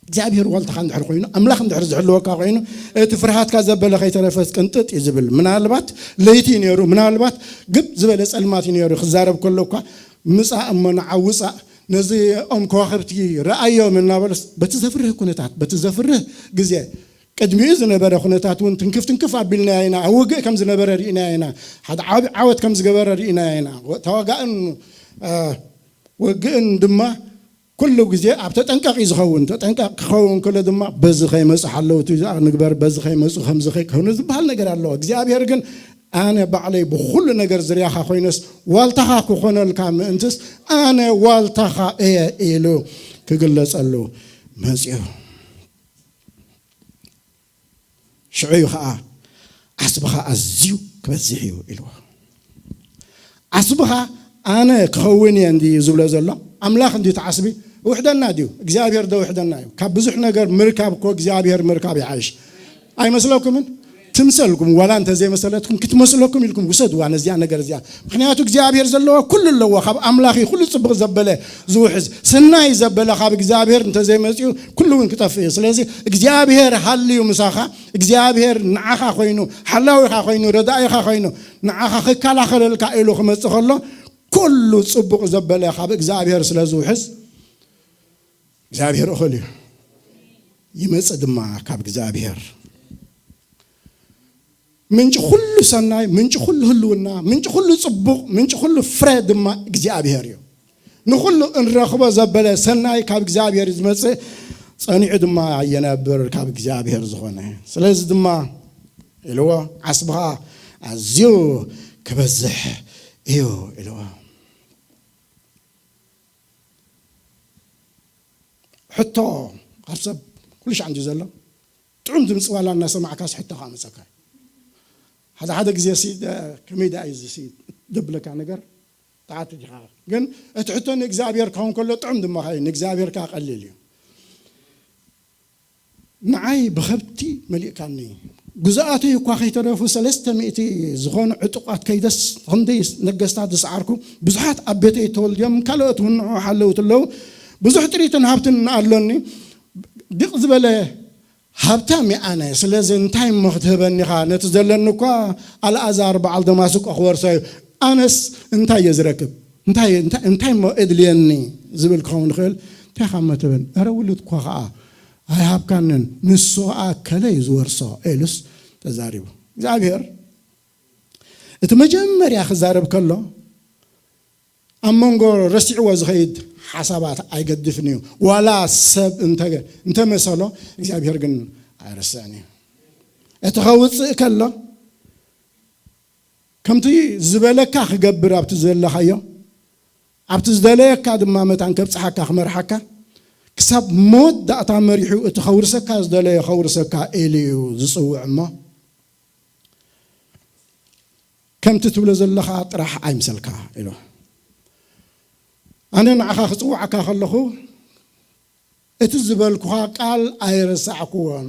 እግዚኣብሔር ዋልታኻ እንድሕር ኮይኑ፣ ኣምላኽ እንድሕር ዝሕልወካ ኮይኑ፣ እቲ ፍርሃትካ ዘበለ ከይተረፈስ ቅንጥጥ እዩ ዝብል። ምናልባት ለይቲ እዩ ነይሩ፣ ምናልባት ግብ ዝበለ ጸልማት እዩ ነይሩ። ክዛረብ ከሎ እኳ፣ "ምጻእ እሞ ንዓ ውጻእ፣ ነዚ ኦም ከዋኽብቲ ረኣዮም" እናበለስ፣ በቲ ዘፍርህ ኩነታት፣ በቲ ዘፍርህ ግዜ፣ ቅድሚኡ ዝነበረ ኩነታት እውን ትንክፍ ትንክፍ ኣቢልናዮ ኢና። ኣብ ውግእ ከም ዝነበረ ርኢናዮ ኢና። ሓደ ዓቢ ዓወት ከም ዝገበረ ርኢናዮ ኢና። ተዋጋእን፣ እ፣ ውግእን ድማ ኩሉ ግዜ ኣብ ተጠንቀቕ እዩ ዝኸውን። ተጠንቀቕ ክኸውን ከሎ ድማ፣ "በዚ ከይመጹ ሓለውቲ ንግበር፣ በዚ ከይመጹ ከምዚ ከይከውኑ" ዝበሃል ነገር ኣለዎ። እግዚኣብሔር ግን፣ "ኣነ ባዕለይ ብኹሉ ነገር ዝርያኻ ኮይነስ፣ ዋልታኻ ክኾነልካ ምእንትስ፣ ኣነ ዋልታኻ እየ" ኢሉ ክግለጸሉ መጺኡ። ሽዑ እዩ ኸዓ፣ "ዓስብኻ ኣዝዩ ክበዝሕ እዩ" ኢልዎ። ዓስብኻ ኣነ ክኸውን እየ እንድዩ ዝብሎ ዘሎ። ኣምላኽ እንድዩ እቲ ዓስቢ። ውሕደና ድዩ? እግዚኣብሔር ዶ ውሕደና እዩ? ካብ ብዙሕ ነገር ምርካብ እኮ እግዚኣብሔር ምርካብ ይሓይሽ። ኣይመስለኩምን? እቲ ትምሰልኩም፣ ዋላ እንተዘይመሰለትኩም ክትመስለኩም ኢልኩም ውሰድዋ ነዚኣ ነገር እዚኣ። ምኽንያቱ እግዚኣብሔር ዘለዎ ኩሉ ኣለዎ። ካብ ኣምላኽ እዩ ኩሉ ጽቡቕ ዘበለ ዝውሕዝ፣ ሰናይ ዘበለ ካብ እግዚኣብሔር እንተዘይመጽኡ ኩሉ እውን ክጠፍእ እዩ። ስለዚ እግዚኣብሔር ሃልዩ ምሳኻ፣ እግዚኣብሔር ንዓኻ ኮይኑ፣ ሓላዊኻ ኮይኑ፣ ረዳኢኻ ኮይኑ፣ ንዓኻ ክከላኸለልካ ኢሉ ክመጽእ ከሎ ኩሉ ጽቡቕ ዘበለ ካብ እግዚኣብሔር ስለ ዝውሕዝ እግዚኣብሔር እኹል እዩ። ይመጽእ ድማ ካብ እግዚኣብሔር። ምንጪ ኩሉ ሰናይ፣ ምንጪ ኩሉ ህልውና፣ ምንጪ ኩሉ ጽቡቕ፣ ምንጪ ኩሉ ፍረ ድማ እግዚኣብሔር እዩ። ንኹሉ እንረኽቦ ዘበለ ሰናይ ካብ እግዚኣብሔር ዝመጽእ፣ ጸኒዑ ድማ የነብር ካብ እግዚኣብሔር ዝኾነ። ስለዚ ድማ ኢልዎ፣ ዓስብኻ ኣዝዩ ክበዝሕ እዩ ኢልዎ። ሕቶ ካብ ሰብ ኩሉ ሻዕ እንድዩ ዘሎ። ጥዑም ድምፂ ዋላ እናሰማዕካስ ሕቶ ከዓ መፀካ። ሓደ ሓደ ግዜ ሲ ደ- ከመይ ደኣ እዩ እዚ ሲ ደብለካ ነገር? ተዓት ዲኻ? ግን እቲ ሕቶ ንእግዚኣብሔር ክኸውን ከሎ ጥዑም ድማ ኸ ንእግዚኣብሔር ከዓ ቀሊል እዩ። ንዓይ ብኸብቲ መሊእካኒ፣ ግዙኣተይ እኳ ከይተረፉ ሰለስተ ሚእቲ ዝኾኑ ዕጡቓት ከይደስ ክንደይ ነገስታት ዝሰዓርኩ፣ ብዙሓት ኣብ ቤተይ ተወልድዮም፣ ካልኦት እውን ንዑ ሓለውት ኣለዉ። ብዙሕ ጥሪትን ሃብትን ኣሎኒ። ድቕ ዝበለ ሃብታም እየ ኣነ። ስለዚ እንታይ እሞ ክትህበኒ ኢኻ? ነቲ ዘለኒ እኳ ኣልኣዛር በዓል ደማስቆ ክወርሶ እዩ። ኣነስ እንታይ እየ ዝረክብ? እንታይ እንታይ እንታይ እሞ እድልየኒ ዝብል ክኸውን ይኽእል? እንታይ ኢኻ እሞ ትብል? ኧረ ውሉድ እኳ ኸዓ ኣይሃብካንን፣ ንሱ ኸዓ ከለ እዩ ዝወርሶ ኢሉስ ተዛሪቡ። እግዚኣብሔር እቲ መጀመርያ ክዛረብ ከሎ ኣብ መንጎ ረሲዕዎ ዝኸይድ ሓሳባት ኣይገድፍን እዩ። ዋላ ሰብ እንተ- እንተመሰሎ እግዚኣብሔር ግን ኣይረስዕን እዩ። እቲ ከውፅእ ከሎ ከምቲ ዝበለካ ክገብር ኣብቲ ዘለኻዮ ኣብቲ ዝደለየካ ድማ መታን ከብፅሓካ ክመርሓካ ክሳብ መወዳእታ መሪሑ እቲ ከውርሰካ ዝደለየ ከውርሰካ ኢሉ እዩ ዝፅውዕ እሞ ከምቲ ትብሎ ዘለኻ ጥራሕ ኣይምሰልካ ኢሉ። ኣነ ንዓኻ ክፅውዓካ ከለኹ እቲ ዝበልኩኻ ቃል ኣይረሳዕኩዎን።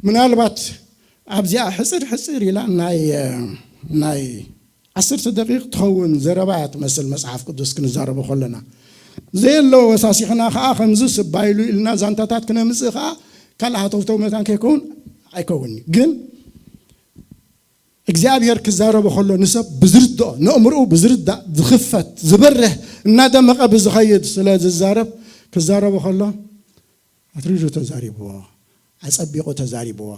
ምናልባት ኣብዚኣ ሕፅር ሕፅር ኢላ ናይ ናይ ዓሰርተ ደቂቕ ትኸውን ዘረባ እያ ትመስል መፅሓፍ ቅዱስ ክንዛረቦ ከለና። ዘየለ ወሳሲኽና ከዓ ከምዚ ስባይሉ ኢልና ዛንታታት ክነምፅእ ከዓ ካልእ ሃተውተው መታን ከይከውን ኣይከውን እዩ። ግን እግዚኣብሔር ክዛረቦ ከሎ ንሰብ ብዝርድኦ፣ ንእምርኡ ብዝርዳእ፣ ዝኽፈት፣ ዝበርህ፣ እናደመቐ ብዝኸይድ ስለ ዝዛረብ ክዛረቦ ከሎ ኣትሪሩ ተዛሪብዎ፣ ኣጸቢቑ ተዛሪብዎ፣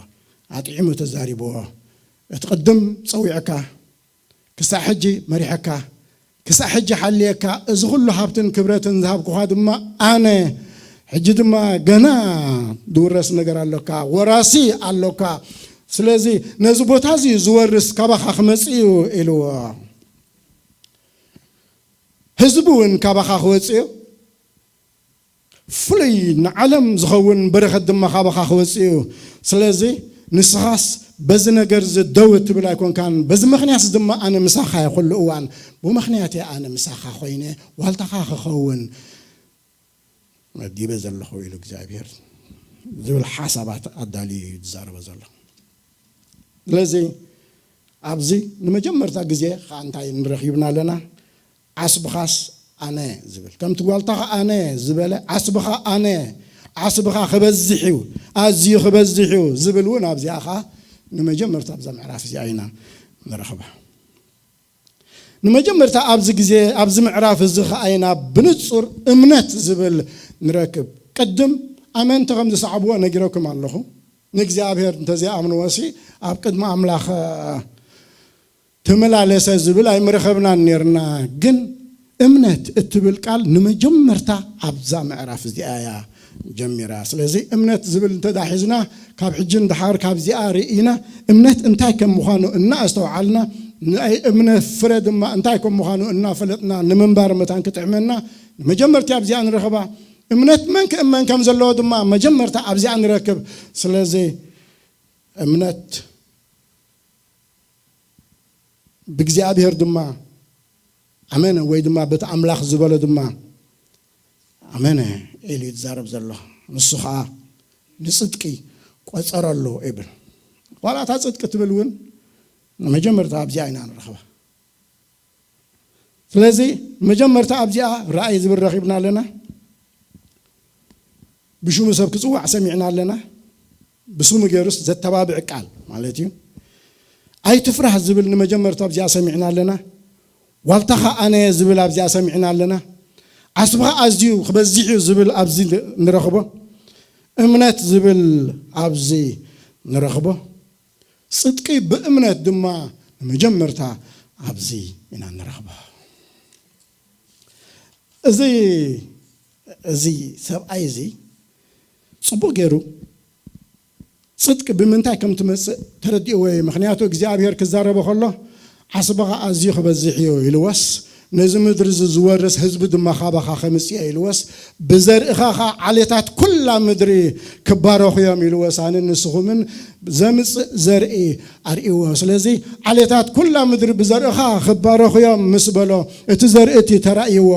ኣጥዒሙ ተዛሪብዎ። እቲ ቅድም ጸዊዕካ ክሳዕ ሕጂ መሪሐካ ክሳዕ ሕጂ ሓልየካ፣ እዚ ኩሉ ሃብትን ክብረትን ዝሃብኩኻ ድማ ኣነ። ሕጂ ድማ ገና ዝውረስ ነገር ኣሎካ፣ ወራሲ ኣሎካ። ስለዚ ነዚ ቦታ እዚ ዝወርስ ካባኻ ክመጽእ እዩ ኢልዎ። ህዝቢ እውን ካባኻ ክወጽእ እዩ። ፍሉይ ንዓለም ዝኸውን በረኸት ድማ ካባኻ ክወጽእ እዩ። ስለዚ ንስኻስ በዚ ነገር እዚ ደው እትብል ኣይኮንካን፣ በዚ ምኽንያት ድማ ኣነ ምሳኻ እየ ኩሉ እዋን፣ ብምኽንያት እየ ኣነ ምሳኻ ኮይነ ዋልታኻ ክኸውን መዲበ ዘለኹ ኢሉ እግዚኣብሔር ዝብል ሓሳባት ኣዳልዩ እዩ ዝዛረበ ዘሎ። ስለዚ ኣብዚ ንመጀመርታ ግዜ ከዓ እንታይ ንረኺብና ኣለና? ዓስብኻስ ኣነ ዝብል፣ ከምቲ ጓልታኻ ኣነ ዝበለ ዓስብኻ ኣነ፣ ዓስብኻ ክበዝሕ እዩ፣ ኣዝዩ ክበዝሕ እዩ ዝብል እውን ኣብዚኣ ከዓ ንመጀመርታ ኣብዛ ምዕራፍ እዚኣ ኢና ንረኽባ። ንመጀመርታ ኣብዚ ግዜ ኣብዚ ምዕራፍ እዚ ከዓ ኢና ብንጹር እምነት ዝብል ንረክብ። ቅድም ኣመንቲ ከም ዝሰዕብዎ ነጊረኩም ኣለኹ። ንእግዚኣብሔር እንተዘይኣምንዎሲ ኣብ ቅድሚ ኣምላኽ ተመላለሰ ዝብል ኣይምረኸብናን ኔርና። ግን እምነት እትብል ቃል ንመጀመርታ ኣብዛ ምዕራፍ እዚኣ እያ ጀሚራ። ስለዚ እምነት ዝብል እንተ ደኣ ሒዝና ካብ ሕጂ ንደሓር ካብዚኣ ርኢና እምነት እንታይ ከም ምዃኑ እናኣስተውዓልና ናይ እምነት ፍረ ድማ እንታይ ከም ምዃኑ እናፈለጥና ንምንባር መታን ክጥዕመና ንመጀመርታ ኣብዚኣ ንረኽባ። እምነት መን ክእመን ከም ዘለዎ ድማ መጀመርታ ኣብዚኣ ንረክብ። ስለዚ እምነት ብእግዚኣብሔር ድማ ኣመነ ወይ ድማ በቲ ኣምላኽ ዝበሎ ድማ ኣመነ ኢሉ እዩ ዝዛረብ ዘሎ። ንሱ ኸዓ ንጽድቂ ቆጸረሉ ይብል። ዋላ እታ ጽድቂ ትብል እውን ንመጀመርታ ኣብዚኣ ኢና ንረኽባ። ስለዚ መጀመርታ ኣብዚኣ ራእይ ዝብል ረኺብና ኣለና። ብሽሙ ሰብ ክጽዋዕ ሰሚዕና ኣለና። ብስሙ ገይሩስ ዘተባብዕ ቃል ማለት እዩ። ኣይትፍራህ ዝብል ንመጀመርታ ኣብዚኣ ሰሚዕና ኣለና። ዋልታኻ ኣነ እየ ዝብል ኣብዚኣ ሰሚዕና ኣለና። ዓስብኻ ኣዝዩ ክበዝሕ እዩ ዝብል ኣብዚ ንረኽቦ። እምነት ዝብል ኣብዚ ንረኽቦ። ጽድቂ ብእምነት ድማ ንመጀመርታ ኣብዚ ኢና ንረኽቦ። እዚ እዚ ሰብኣይ እዚ ጽቡቕ ገይሩ ጽድቂ ብምንታይ ከም ትመጽእ ተረዲእዎ እዩ። ምኽንያቱ እግዚኣብሔር ክዛረቦ ከሎ ዓስብኻ ኣዝዩ ክበዝሕ እዩ ኢልዎስ፣ ነዚ ምድሪ እዚ ዝወርስ ህዝቢ ድማ ካባኻ ከምጽእ እየ ኢልዎስ፣ ብዘርእኻ ኸዓ ዓሌታት ኩላ ምድሪ ክባረኹ እዮም ኢልዎስ፣ ኣንን ንስኹምን ዘምጽእ ዘርኢ ኣርእይዎ። ስለዚ ዓሌታት ኩላ ምድሪ ብዘርእኻ ክባረኹ እዮም ምስ በሎ፣ እቲ ዘርኢ እቲ ተራእይዎ፣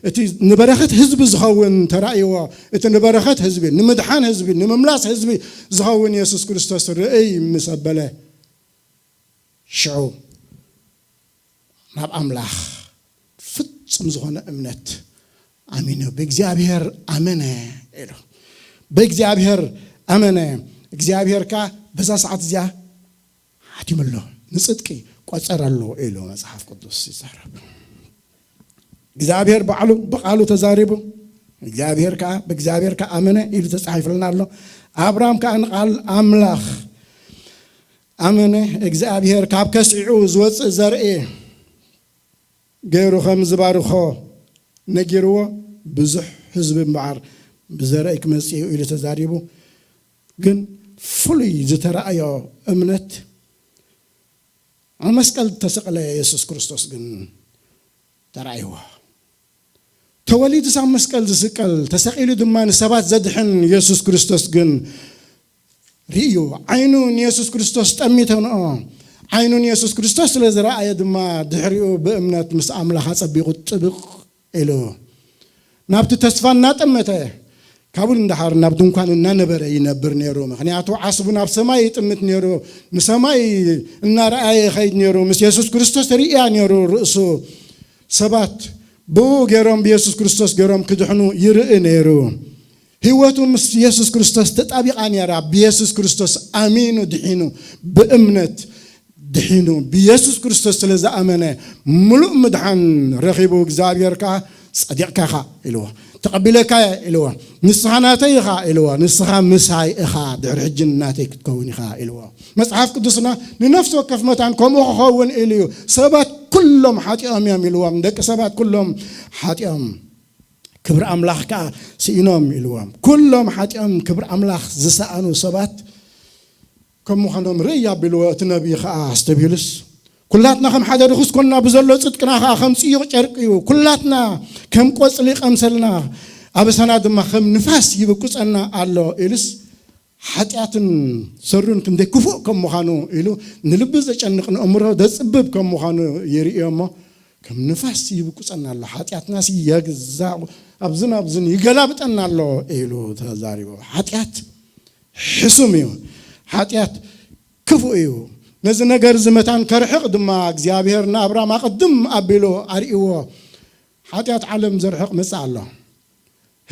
እቲ ንበረኸት ህዝቢ ዝኸውን ተራእይዎ፣ እቲ ንበረኸት ህዝቢ፣ ንምድሓን ህዝቢ፣ ንምምላስ ህዝቢ ዝኸውን የሱስ ክርስቶስ ርእይ ምስ ኣበለ፣ ሽዑ ናብ ኣምላኽ ፍጹም ዝኾነ እምነት ኣሚኑ፣ "ብእግዚኣብሔር ኣመነ" ኢሉ። "ብእግዚኣብሔር ኣመነ፣ እግዚኣብሔር ከኣ በዛ ሰዓት እዚኣ ሓቲሙ ኣሎ፣ ንጽድቂ ቆጸረሉ" ኢሉ መጽሓፍ ቅዱስ ይዛረብ። እግዚኣብሔር ባዕሉ ብቓሉ ተዛሪቡ፣ እግዚኣብሔር ከኣ፣ "ብእግዚኣብሔር ከኣ ኣመነ" ኢሉ ተጻሒፉልና ኣሎ። ኣብርሃም ከኣ ንቓል ኣምላኽ ኣመነ፣ እግዚኣብሔር ካብ ከስዒኡ ዝወጽእ ዘርኢ ገይሩ ከም ዝባርኾ ነጊርዎ፣ ብዙሕ ህዝቢ እምበኣር ብዘርኢ ክመጽእ እዩ ኢሉ ተዛሪቡ። ግን ፍሉይ ዝተራእዮ እምነት፣ ኣብ መስቀል ዝተሰቕለ የሱስ ክርስቶስ ግን ተራእይዎ። ተወሊዱስ ኣብ መስቀል ዝስቀል፣ ተሰቒሉ ድማ ንሰባት ዘድሕን የሱስ ክርስቶስ ግን ርእዩ። ዓይኑ ንየሱስ ክርስቶስ ጠሚተንኦ። ዓይኑ ንየሱስ ክርስቶስ ስለ ዝረኣየ ድማ ድሕሪኡ ብእምነት ምስ ኣምላኽ ኣጸቢቑ ጥብቕ ኢሉ ናብቲ ተስፋ እናጠመተ፣ ካብኡ ንደሓር ናብ ድንኳን እናነበረ ይነብር ነይሩ። ምኽንያቱ ዓስቡ ናብ ሰማይ ይጥምት ነይሩ፣ ንሰማይ እናረኣየ ይኸይድ ነይሩ። ምስ የሱስ ክርስቶስ ርእያ ነይሩ ርእሱ። ሰባት ብኡ ገይሮም ብየሱስ ክርስቶስ ገይሮም ክድሕኑ ይርኢ ነይሩ። ህይወቱ ምስ የሱስ ክርስቶስ ተጣቢቓ ነይራ። ብየሱስ ክርስቶስ ኣሚኑ ድሒኑ፣ ብእምነት ድሒኑ፣ ብየሱስ ክርስቶስ ስለ ዝኣመነ ምሉእ ምድሓን ረኺቡ፣ እግዚኣብሔር ከኣ "ጸዲቕካ ኢኻ" ኢልዎ። "ተቐቢለካ እየ" ኢልዎ። "ንስኻ ናተይ ኢኻ" ኢልዎ። "ንስኻ ምሳይ ኢኻ፣ ድሕሪ ሕጂ ናተይ ክትከውን ኢኻ" ኢልዎ። መጽሓፍ ቅዱስና ንነፍሲ ወከፍ መታን ከምኡ ክኸውን ኢሉ እዩ። ሰባት ኩሎም ሓጢኦም እዮም ኢልዎም። ደቂ ሰባት ኩሎም ሓጢኦም፣ ክብሪ ኣምላኽ ከኣ ስኢኖም ኢልዎም። ኩሎም ሓጢኦም ክብሪ ኣምላኽ ዝሰኣኑ ሰባት ከም ምዃኖም ርእይ ኣቢልዎ። እቲ ነቢይ ከኣ ኣስተብሂሉስ፣ "ኩላትና ከም ሓደ ርኹስ ኮንና፣ ብዘሎ ጽድቅና ከኣ ከም ጽዩቕ ጨርቂ እዩ። ኩላትና ከም ቆጽሊ ቀምሰልና፣ ኣበሳና ድማ ከም ንፋስ ይብቁጸና ኣሎ" ኢሉስ፣ ሓጢኣትን ሰሩን ክንደይ ክፉእ ከም ምዃኑ ኢሉ፣ ንልቢ ዘጨንቕ፣ ንእምሮ ዘጽብብ ከም ምዃኑ ይርእዮ እሞ፣ "ከም ንፋስ ይብቁጸና ኣሎ፣ ሓጢኣትናሲ የግዛዕ ኣብዝን ኣብዝን ይገላብጠና ኣሎ" ኢሉ ተዛሪቡ። ሓጢኣት ሕሱም እዩ። ሓጢኣት ክፉእ እዩ። ነዚ ነገር እዚ መታን ከርሕቕ ድማ እግዚኣብሔር ንኣብራም ኣቐድም ኣቢሉ ኣርእይዎ። ሓጢኣት ዓለም ዘርሕቕ መጽእ ኣሎ።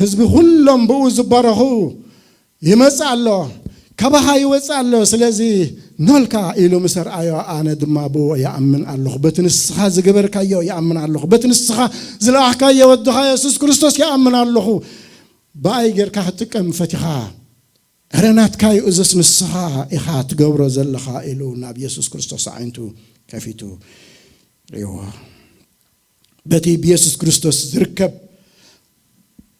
ህዝቢ ኩሎም ብኡ ዝበረኹ ይመጽእ ኣሎ። ካባኻ ይወጽእ ኣሎ። ስለዚ ኖልካ ኢሉ ምስ ኣርኣዮ፣ ኣነ ድማ ብኡ ይኣምን ኣለኹ። በቲ ንስኻ ዝገበርካዮ ይኣምን ኣለኹ። በቲ ንስኻ ዝለኣኽካዮ ወድኻ የሱስ ክርስቶስ ይኣምን ኣለኹ። ብኣይ ጌርካ ክትጥቀም ፈቲኻ፣ እረ ናትካ እዩ፣ እዝስ ንስኻ ኢኻ ትገብሮ ዘለኻ ኢሉ ናብ የሱስ ክርስቶስ ኣዒንቱ ከፊቱ ርእይዎ። በቲ ብየሱስ ክርስቶስ ዝርከብ፣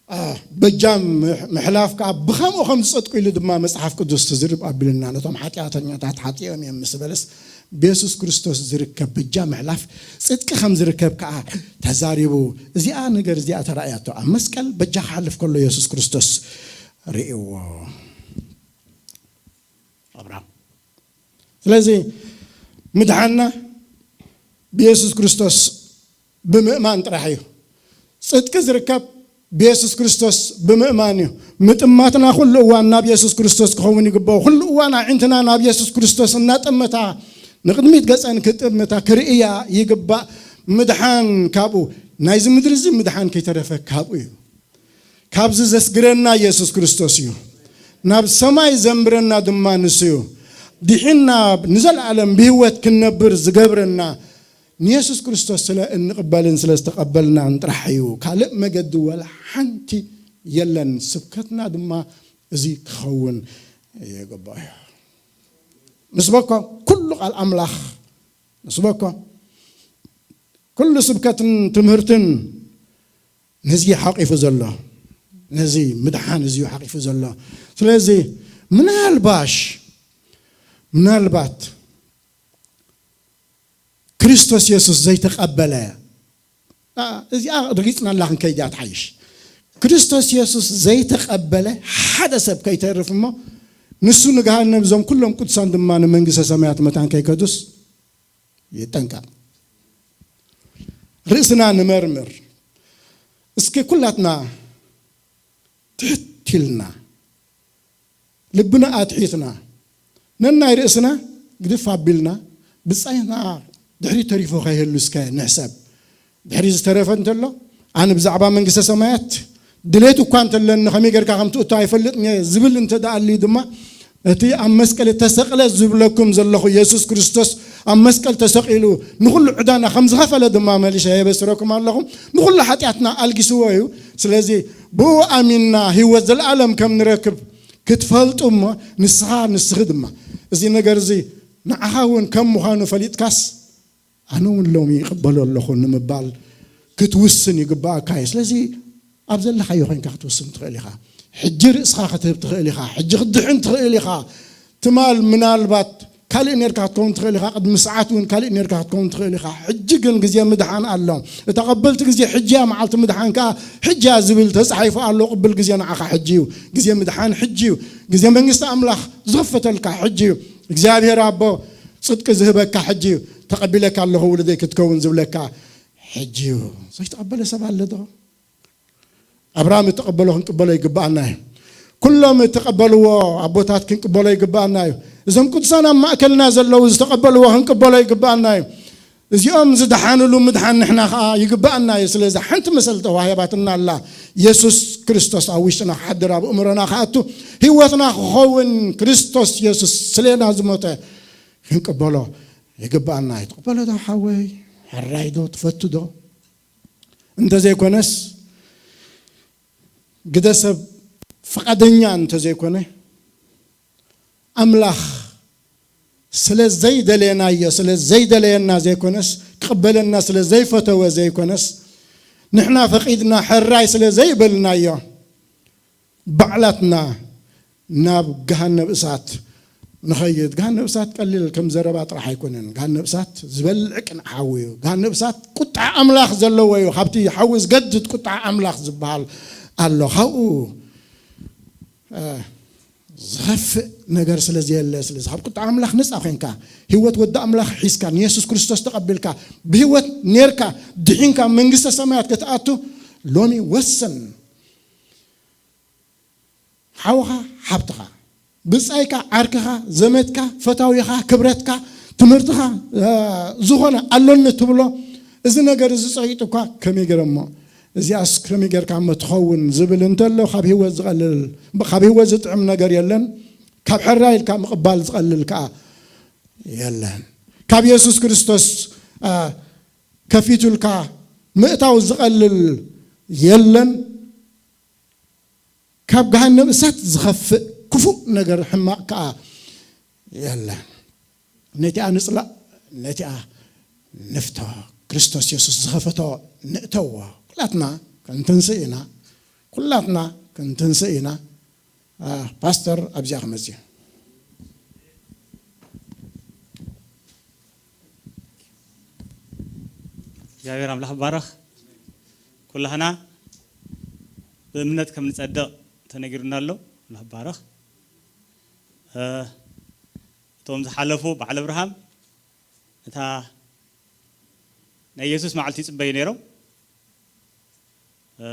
አ፣ በጃ ምሕ-፣ ምሕላፍ ከኣ ብኸምኡ ከም ዝጸድቁ ኢሉ ድማ መጽሓፍ ቅዱስ ትዝርብ ኣቢልና፣ ነቶም ሓጢኣተኛታት ሓጢኦም እዮም ምስ በለስ፣ ብየሱስ ክርስቶስ ዝርከብ በጃ ምሕላፍ ጽድቂ ከም ዝርከብ ከኣ ተዛሪቡ። እዚኣ ነገር እዚኣ ተራእያቶ። ኣብ መስቀል በጃ ክሓልፍ ከሎ የሱስ ክርስቶስ ርእይዎ። ኣብርሃም። ስለዚ ምድሓንና ብየሱስ ክርስቶስ ብምእማን ጥራሕ እዩ። ጽድቂ ዝርከብ ብየሱስ ክርስቶስ ብምእማን እዩ። ምጥማትና ኩሉ እዋን ናብ የሱስ ክርስቶስ ክኸውን ይግባኦ። ኩሉ እዋን ኣዒንትና ናብ የሱስ ክርስቶስ እናጠመታ ንቕድሚት ገጸን ክጥምታ ክርእያ ይግባእ። ምድሓን ካብኡ፣ ናይዚ ምድሪ እዚ ምድሓን ከይተረፈ ካብኡ እዩ። ካብዚ ዘስግረና የሱስ ክርስቶስ እዩ። ናብ ሰማይ ዘንብረና ድማ ንሱ እዩ። ድሒና ንዘለኣለም ብህይወት ክንነብር ዝገብረና ንየሱስ ክርስቶስ ስለ እንቕበልን ስለ ዝተቐበልናን ጥራሕ እዩ። ካልእ መገዲ ወላ ሓንቲ የለን። ስብከትና ድማ እዚ ክኸውን ይግባእ እዩ። ምስ በኮ ኩሉ ቃል ኣምላኽ፣ ምስ በኮ ኩሉ ስብከትን ትምህርትን ነዚ ሓቂፉ ዘሎ፣ ነዚ ምድሓን እዚ ሓቂፉ ዘሎ። ስለዚ ምናልባሽ ምናልባት ክርስቶስ የሱስ ዘይተቐበለ፣ ኣ፣ እዚኣ ርጊጽና ኣላ ክንከይድ እያ ትሓይሽ። ክርስቶስ የሱስ ዘይተቐበለ ሓደ ሰብ ከይተርፍ እሞ፣ ንሱ ንገሃነም፣ እዞም ኩሎም ቅዱሳን ድማ ንመንግስተ ሰማያት መታን ከይከዱስ ይጠንቀቕ። ርእስና ንመርምር። እስኪ ኩላትና ትሕት ኢልና፣ ልብና ኣትሒትና፣ ነናይ ርእስና ግድፍ ኣቢልና፣ ብጻይና ድሕሪ ተሪፉ ከይህሉ እስከ ንሕሰብ። ድሕሪ ዝተረፈ እንተሎ፣ ኣነ ብዛዕባ መንግስተ ሰማያት ድሌት እኳ እንተለኒ፣ ከመይ ጌርካ ከም ትእቶ ኣይፈልጥን እየ ዝብል እንተ ደኣ ኣልዩ ድማ፣ እቲ ኣብ መስቀል እተሰቕለ ዝብለኩም ዘለኹ የሱስ ክርስቶስ ኣብ መስቀል ተሰቒሉ ንኹሉ ዕዳና ከም ዝኸፈለ ድማ መሊሰ የበስረኩም ኣለኹ። ንኹሉ ሓጢኣትና ኣልጊስዎ እዩ። ስለዚ ብኡ ኣሚንና ህይወት ዘለኣለም ከም ንረክብ ክትፈልጡ እሞ ንስኻ ንስኺ ድማ እዚ ነገር እዚ ንዓኻ እውን ከም ምዃኑ ፈሊጥካስ ኣነ እውን ሎሚ ይቕበሎ ኣለኹ ንምባል ክትውስን ይግባኣካ እዩ። ስለዚ ኣብ ዘለኻዮ ኮይንካ ክትውስን ትኽእል ኢኻ። ሕጂ ርእስኻ ክትህብ ትኽእል ኢኻ። ሕጂ ክትድሕን ትኽእል ኢኻ። ትማል ምናልባት ካልእ ኔርካ ክትከውን ትኽእል ኢኻ። ቅድሚ ሰዓት እውን ካልእ ኔርካ ክትከውን ትኽእል ኢኻ። ሕጂ ግን ግዜ ምድሓን ኣሎ። እታ ቀበልቲ ግዜ ሕጂ እያ፣ መዓልቲ ምድሓን ከኣ ሕጂ እያ ዝብል ተጻሒፉ ኣሎ። ቅብል ግዜ ንዓኻ ሕጂ እዩ። ግዜ ምድሓን ሕጂ እዩ። ግዜ መንግስቲ ኣምላኽ ዝኽፈተልካ ሕጂ እዩ። እግዚኣብሔር ኣቦ ጽድቂ ዝህበካ ሕጂ እዩ። ተቐቢለካ ኣለኹ ውሉደይ ክትከውን ዝብለካ ሕጂ እዩ። ዘይተቐበለ ሰብ ኣሎ ዶ? ኣብርሃም እተቐበሎ ክንቅበሎ ይግብኣና እዩ። ኩሎም እተቐበልዎ ኣቦታት ክንቅበሎ ይግብኣና እዩ። እዞም ቅዱሳን ኣብ ማእከልና ዘለዉ ዝተቐበልዎ ክንቅበሎ ይግብኣና እዩ። እዚኦም ዝደሓንሉ ምድሓን ንሕና ኸኣ ይግብኣና እዩ። ስለዚ ሓንቲ መሰል ተዋሂባትና ኣላ። የሱስ ክርስቶስ ኣብ ውሽጥና ክሓድር፣ ኣብ እምሮና ክኣቱ፣ ህይወትና ክኸውን ክርስቶስ የሱስ ስሌና ዝሞተ ክንቅበሎ ይግብኣና እዩ። ትቕበሎ ዶ ሓወይ? ሕራይ ዶ? ትፈቱ ዶ? እንተዘይኮነስ ግደ ሰብ ፍቓደኛ እንተዘይኮነ፣ ኣምላኽ ስለ ዘይደለየናዮ፣ ስለ ዘይደለየና ዘይኮነስ፣ ክቕበለና ስለ ዘይፈተወ ዘይኮነስ፣ ንሕና ፈቒድና ሕራይ ስለ ዘይበልናዮ፣ ባዕላትና ናብ ገሃነብ እሳት ንኸይድ። ገሃነብ እሳት ቀሊል ከም ዘረባ ጥራሕ ኣይኮነን። ገሃነብ እሳት ዝበልዕ ቅንዕ ሓዊ እዩ። ገሃነብ እሳት ቁጥዓ ኣምላኽ ዘለዎ እዩ። ካብቲ ሓዊ ዝገድድ ቁጥዓ ኣምላኽ ዝበሃል ኣሎ። ካብኡ፣ እ፣ ዝኸፍእ ነገር ስለ ዘየለ፣ ስለዚ ካብ ቁጥዓ ኣምላኽ ነጻ ኮይንካ፣ ህይወት ወዲ ኣምላኽ ሒዝካ፣ ንየሱስ ክርስቶስ ተቐቢልካ፣ ብህይወት ኔርካ፣ ድሒንካ መንግስተ ሰማያት ክትኣቱ ሎሚ ወስን። ሓውኻ፣ ሓብትኻ፣ ብጻይካ፣ ዓርክኻ፣ ዘመድካ፣ ፈታዊኻ፣ ክብረትካ፣ ትምህርትኻ፣ እ፣ ዝኾነ ኣሎኒ ትብሎ፣ እዚ ነገር እዚ ጸቂጡ እኳ ከመይ ገይረ እሞ፣ እዚኣስ ከመይ ጌርካ እሞ ትኸውን ዝብል እንተሎ፣ ካብ ህይወት ዝቐልል፣ ካብ ህይወት ዝጥዕም ነገር የለን። ካብ ሕራይ ኢልካ ምቕባል ዝቐልል ከኣ የለን። ካብ የሱስ ክርስቶስ፣ እ፣ ከፊቱልካ ምእታው ዝቐልል የለን። ካብ ገሃነም እሳት ዝኸፍእ ክፉእ ነገር ሕማቕ ከኣ የለን። ነቲኣ ንጽላእ፣ ነቲኣ ንፍቶ። ክርስቶስ የሱስ ዝኸፈቶ ንእተዎ። ኩላትና ክንትንስእ ኢና። ኩላትና ክንትንስእ ኢና። አ፣ ፓስተር ኣብዚኣ ክመጽእ እዩ። እግዚኣብሔር ኣምላኽ ይባረኽ። ኩላህና ብእምነት ከም ንጸድቕ ተነጊሩና ኣሎ። ኣምላኽ ይባረኽ። እ፣ እቶም ዝሓለፉ በዓል ኣብርሃም እታ ናይ የሱስ መዓልቲ ይጽበዩ ነይሮም። እ፣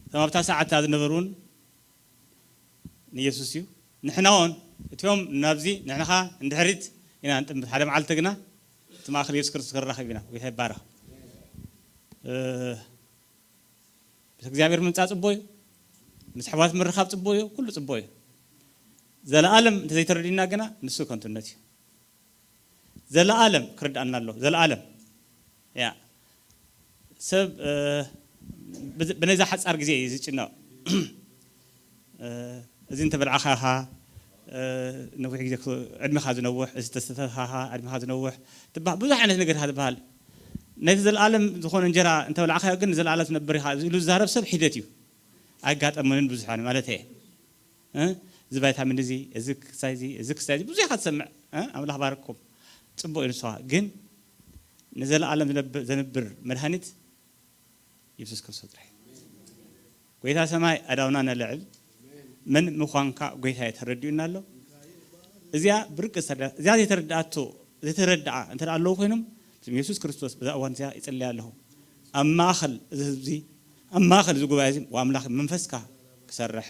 እቶም ኣብታ ሰዓት ዝነበሩ እውን ንየሱስ እዩ። ንሕና እውን እቲኦም ናብዚ ንሕና ኸኣ እንድሕሪት ኢና ንጥምት። ሓደ መዓልቲ ግና እቲ ማእከል የሱስ ክርስቶስ ክራኸብ ኢና። ጎይታ ይባረኽ። እ፣ ምስ እግዚኣብሔር ምምጻእ ጽቡቕ እዩ። ምስ ኣሕዋት ምርኻብ ጽቡቕ እዩ። ኩሉ ጽቡቕ እዩ። ዘለኣለም እንተዘይተረዲእና ግና ንሱ ከንቱነት እዩ። ዘለኣለም ክርድኣና ኣሎ። ዘለኣለም። ያ። ሰብ፣ እ፣ ብዝ-፣ ብነዛ ሓጻር ግዜ እዩ ዝጭነቕ። እ፣ እዚ እንተበላዕካ ኢኻ፣ እ፣ ነዊሕ ግዜ ክስ-፣ ዕድሜኻ ዝነውሕ፣ እዚ ተስተኻ ኢኻ፣ ዕድሜኻ ዝነውሕ ትበሃል። ብዙሕ ዓይነት ነገር ኢኻ ትበሃል። ነቲ ዘለኣለም ዝኾነ እንጀራ እንተበላዕካዮ ግን ንዘለኣለም ትነብር ኢኻ ኢሉ ዝዛረብ ሰብ ሒደት እዩ። ኣይጋጠመንን ብዙሕ ማለት እየ። እ? እዚ ቫይታሚን እዚ፣ እዚ ክሳይ እዚ፣ እዚ ክሳይ እዚ፣ ብዙሕ ኢኻ ትሰምዕ። እ? ኣምላኽ ባርክኩም። ጽቡቕ እዩ ንስኻ። ግን ንዘለኣለም ዝነብ-፣ ዘንብር መድሃኒት የሱስ ክርስቶስ ጥራሕ እዩ። ጎይታ ሰማይ ኣዳውና ነልዕል። መን ምዃንካ ጎይታ ተረዲኡና ኣሎ። እዚኣ ብርቂ ዝተረዳ-፣ እዚኣ ዘይተረድኣቶ፣ ዘይተረድኣ እንተ ደኣ ኣለዉ ኮይኖም፣ ስም የሱስ ክርስቶስ በዛ እዋን እዚኣ ይጽልይ ኣለኹ። ኣብ ማእከል እዚ ህዝቢ፣ ኣብ ማእከል እዚ ጉባኤ እዚ፣ ወኣምላኽ መንፈስካ ክሰርሕ፣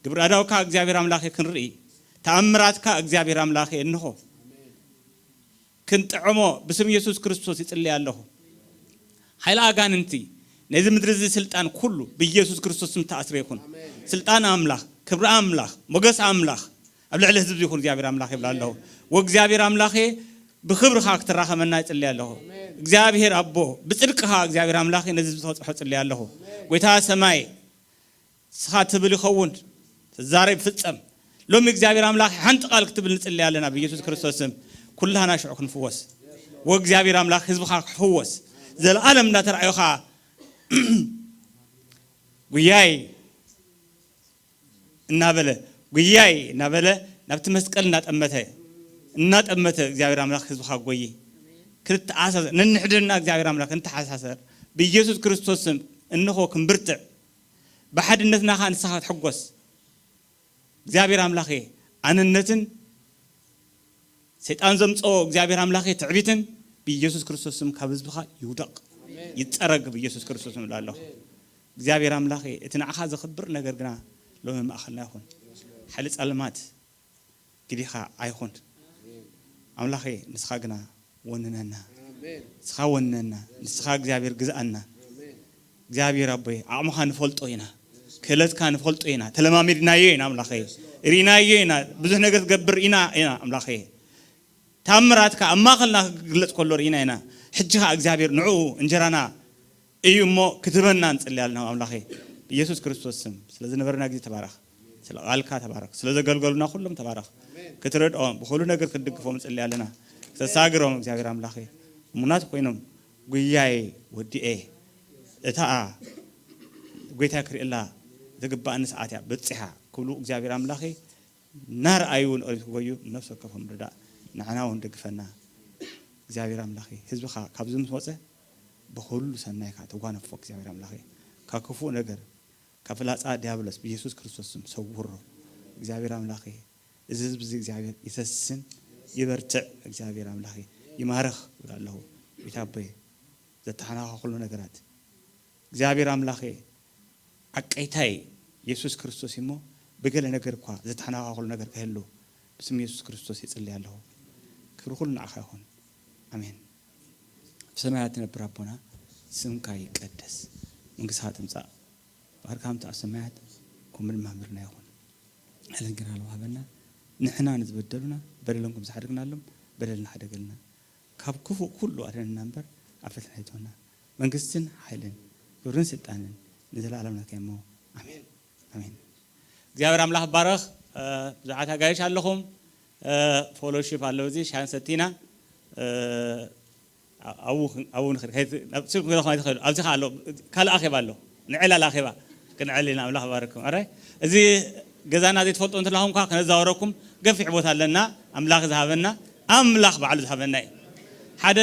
ግብሪ ኣዳውካ እግዚኣብሔር ኣምላኸ ክንርኢ፣ ተኣምራትካ እግዚኣብሔር ኣምላኸ እንሆ ክንጥዕሞ ብስም የሱስ ክርስቶስ ይጽልይ ኣለኹ። ሓይሊ ኣጋንንቲ፣ ነዚ ምድሪ እዚ ስልጣን ኩሉ ብኢየሱስ ክርስቶስ ስም ተኣስረ ይኹን። ስልጣን ኣምላኽ፣ ክብሪ ኣምላኽ፣ ሞገስ ኣምላኽ ኣብ ልዕሊ ህዝቢ ይኹን እግዚኣብሔር ኣምላኽ ይብል ኣለኹ። ወእግዚኣብሔር ኣምላኸ ብኽብርኻ ክትራኸመና ይጽሊ ኣለኹ። እግዚኣብሔር ኣቦ፣ ብጽድቅኻ እግዚኣብሔር ኣምላኸ ነዚ ህዝቢ ተበጽሖ ጽሊ ኣለኹ። ጎይታ ሰማይ፣ ንስኻ ትብል ይኸውን፣ ትዛረብ ይፍጸም። ሎሚ እግዚኣብሔር ኣምላኽ ሓንቲ ቃል ክትብል ንጽሊ ኣለና ብኢየሱስ ክርስቶስ ስም። ኩላህና ሽዑ ክንፍወስ። ወእግዚኣብሔር ኣምላኽ ህዝብኻ ክፍወስ። ዘለኣለም እንዳተራእዩኻ ጉያይ እናበለ፣ ጉያይ እናበለ ናብቲ መስቀል እናጠመተ፣ እናጠመተ እግዚኣብሔር ኣምላኽ ህዝብኻ ጎይ። ክንተኣሳሰር፣ ነንሕድና እግዚኣብሔር ኣምላኽ ክንተሓሳሰር ብኢየሱስ ክርስቶስ ስም እንኾ ክንብርትዕ። ብሓድነትና ኸኣ ንስኻ ክትሕጎስ። እግዚኣብሔር ኣምላኸ፣ ኣነነትን ሰይጣን ዘምጽኦ እግዚኣብሔር ኣምላኸ ትዕቢትን ብኢየሱስ ክርስቶስ ስም ካብ ህዝብኻ ይውደቕ፣ ይጸረግ ብኢየሱስ ክርስቶስ ስም እብላ ኣለኹ። እግዚኣብሔር ኣምላኸ፣ እቲ ንዓኻ ዘኽብር ነገር ግና ሎሚ ማእኸልና ይኹን። ሓይሊ ጸልማት ግዲኻ ኣይኹን። ኣምላኸ፣ ንስኻ ግና ወንነና። ኣሜን። ንስኻ ወንነና። ንስኻ እግዚኣብሔር ግዝኣና። ኣሜን። እግዚኣብሔር ኣቦይ፣ ዓቕምኻ ንፈልጦ ኢና። ክእለትካ ንፈልጦ ኢና። ተለማሚድናዮ ኢና ኣምላኸይ። ርኢናዮ ኢና። ብዙሕ ነገር ትገብር ኢና፣ ኢና ኣምላኸይ። ታምራትካ ኣብ ማእኸልና ክግለጽ ከሎ ርኢና ኢና። ሕጂ ኸኣ እግዚኣብሔር ንዕኡ እንጀራና እዩ እሞ ክትህበና ንጽሊ ኣለና ኣምላኸይ። ብኢየሱስ ክርስቶስ ስም ስለ ዝነበረና ግዜ ተባረኽ። ስለ ቃልካ ተባረኽ። ስለ ዘገልገሉና ኩሎም ተባረኽ። ክትረድኦም፣ ብኹሉ ነገር ክትድግፎም ንጽሊ ኣለና። ክተሳግሮም እግዚኣብሔር ኣምላኸይ። እሙናት ኮይኖም ጉያይ ወዲኤ እታ ጎይታ ክርእየላ ዝግባኣኒ ሰዓት እያ በጺሓ ክብሉ እግዚኣብሔር ኣምላኸይ እናረኣዩ እውን ኦሪት ክጎዩ ነፍሲ ወከፎም ርዳእ። ንዓና እውን ደግፈና እግዚኣብሔር ኣምላኸይ። ህዝብኻ ካብዚ ምስ ወጸ ብኹሉ ሰናይካ ተጓነፎ እግዚኣብሔር ኣምላኸይ። ካብ ክፉእ ነገር ካብ ፍላጻ ዲያብሎስ ብኢየሱስ ክርስቶስ ስም ሰውሮ። እግዚኣብሔር ኣምላኸይ፣ እዚ ህዝቢ እዚ እግዚኣብሔር ይሰስን ይበርትዕ። እግዚኣብሔር ኣምላኸይ ይማርኽ ይብል ኣለኹ። ቤት ኣቦይ ዘተሓናኻኽሉ ነገራት እግዚኣብሔር ኣምላኸይ ዓቀይታይ የሱስ ክርስቶስ እሞ ብገለ ነገር እኳ ዘተሓናኻኽሉ ነገር ከህሉ ብስም የሱስ ክርስቶስ ይጽሊ ኣለኹ። ክብሪ ኩሉ ንዓኻ ይኹን። ኣሜን። ብሰማያት ትነብር ኣቦና ስምካ ይቀደስ፣ መንግስትኻ ትምጻእ፣ ፍቓድካ ከምቲ ኣብ ሰማያት ከምኡ ድማ ኣብ ምድርና ይኹን። ዕለትናን ወሃበና፣ ንሕና ንዝበደሉና በደሎም ከም ዝሓደግናሎም በደልና ሓደገልና፣ ካብ ክፉእ ኩሉ ኣድሕነና እምበር ኣብ ፈተና ኣይእትወና። መንግስትን ሓይልን ክብርን ስልጣንን ንዘለኣለም ናትካ እሞ ኣሜን። ኣሜን። እግዚኣብሔር ኣምላኽ ይባረኽ። እ፣ ብዙሓት ኣጋይሽ ኣለኹም። እ፣ ፎሎሺፕ ኣለዉ፣ እዚ ሻሂ ሰቲና፣ እ፣ ኣብኡ ክን-፣ ኣብኡ ንኽድ-፣ ከይት-፣ ናብ ስልኩም ክረኽቡ ኣይትኽእሉ። ኣብዚ ኸኣ ኣሎ፣ ካልእ ኣኼባ ኣሎ። ንዕላል ኣኼባ ክንዕል ኢና። ኣምላኽ ይባርኩም። ኣረ፣ እዚ ገዛና ዘይትፈልጡ እንተለኹም እኳ ከነዛወረኩም ገፊሕ ቦታ ኣለና። ኣምላኽ ዝሃበና፣ ኣምላኽ ባዕሉ ዝሃበና እዩ። ሓደ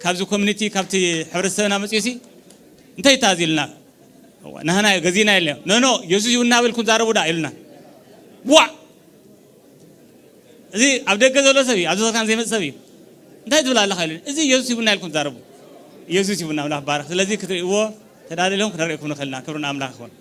ካብዚ ኮሚኒቲ፣ ካብቲ ሕብረተሰብና መጺኡ ሲ፣ እንታይ እዩ ታዚ ኢሉና? ናህና እዩ፣ ገዚእና ኢልና። ኖ፣ ኖ፣ የሱስ ይሁንና በልኩም ዛረቡ ዳ ኢሉና። ዋዕ! እዚ ኣብ ደገ ዘሎ ሰብ እዩ፣ ኣብዚ ቤተክርስትያን ዘይመጽእ ሰብ እዩ። እንታይ ትብል ኣለኻ ኢሉኒ። እዚ የሱስ ይሁንና ኢልኩም ዛረቡ። የሱስ ይሁንና፣ ኣምላኽ ባረኽ። ስለዚ ክትርእይዎ ተዳሊሎም ክነርእየኩም ንኽእልና። ክብሪ ንኣምላኽ ይኹን።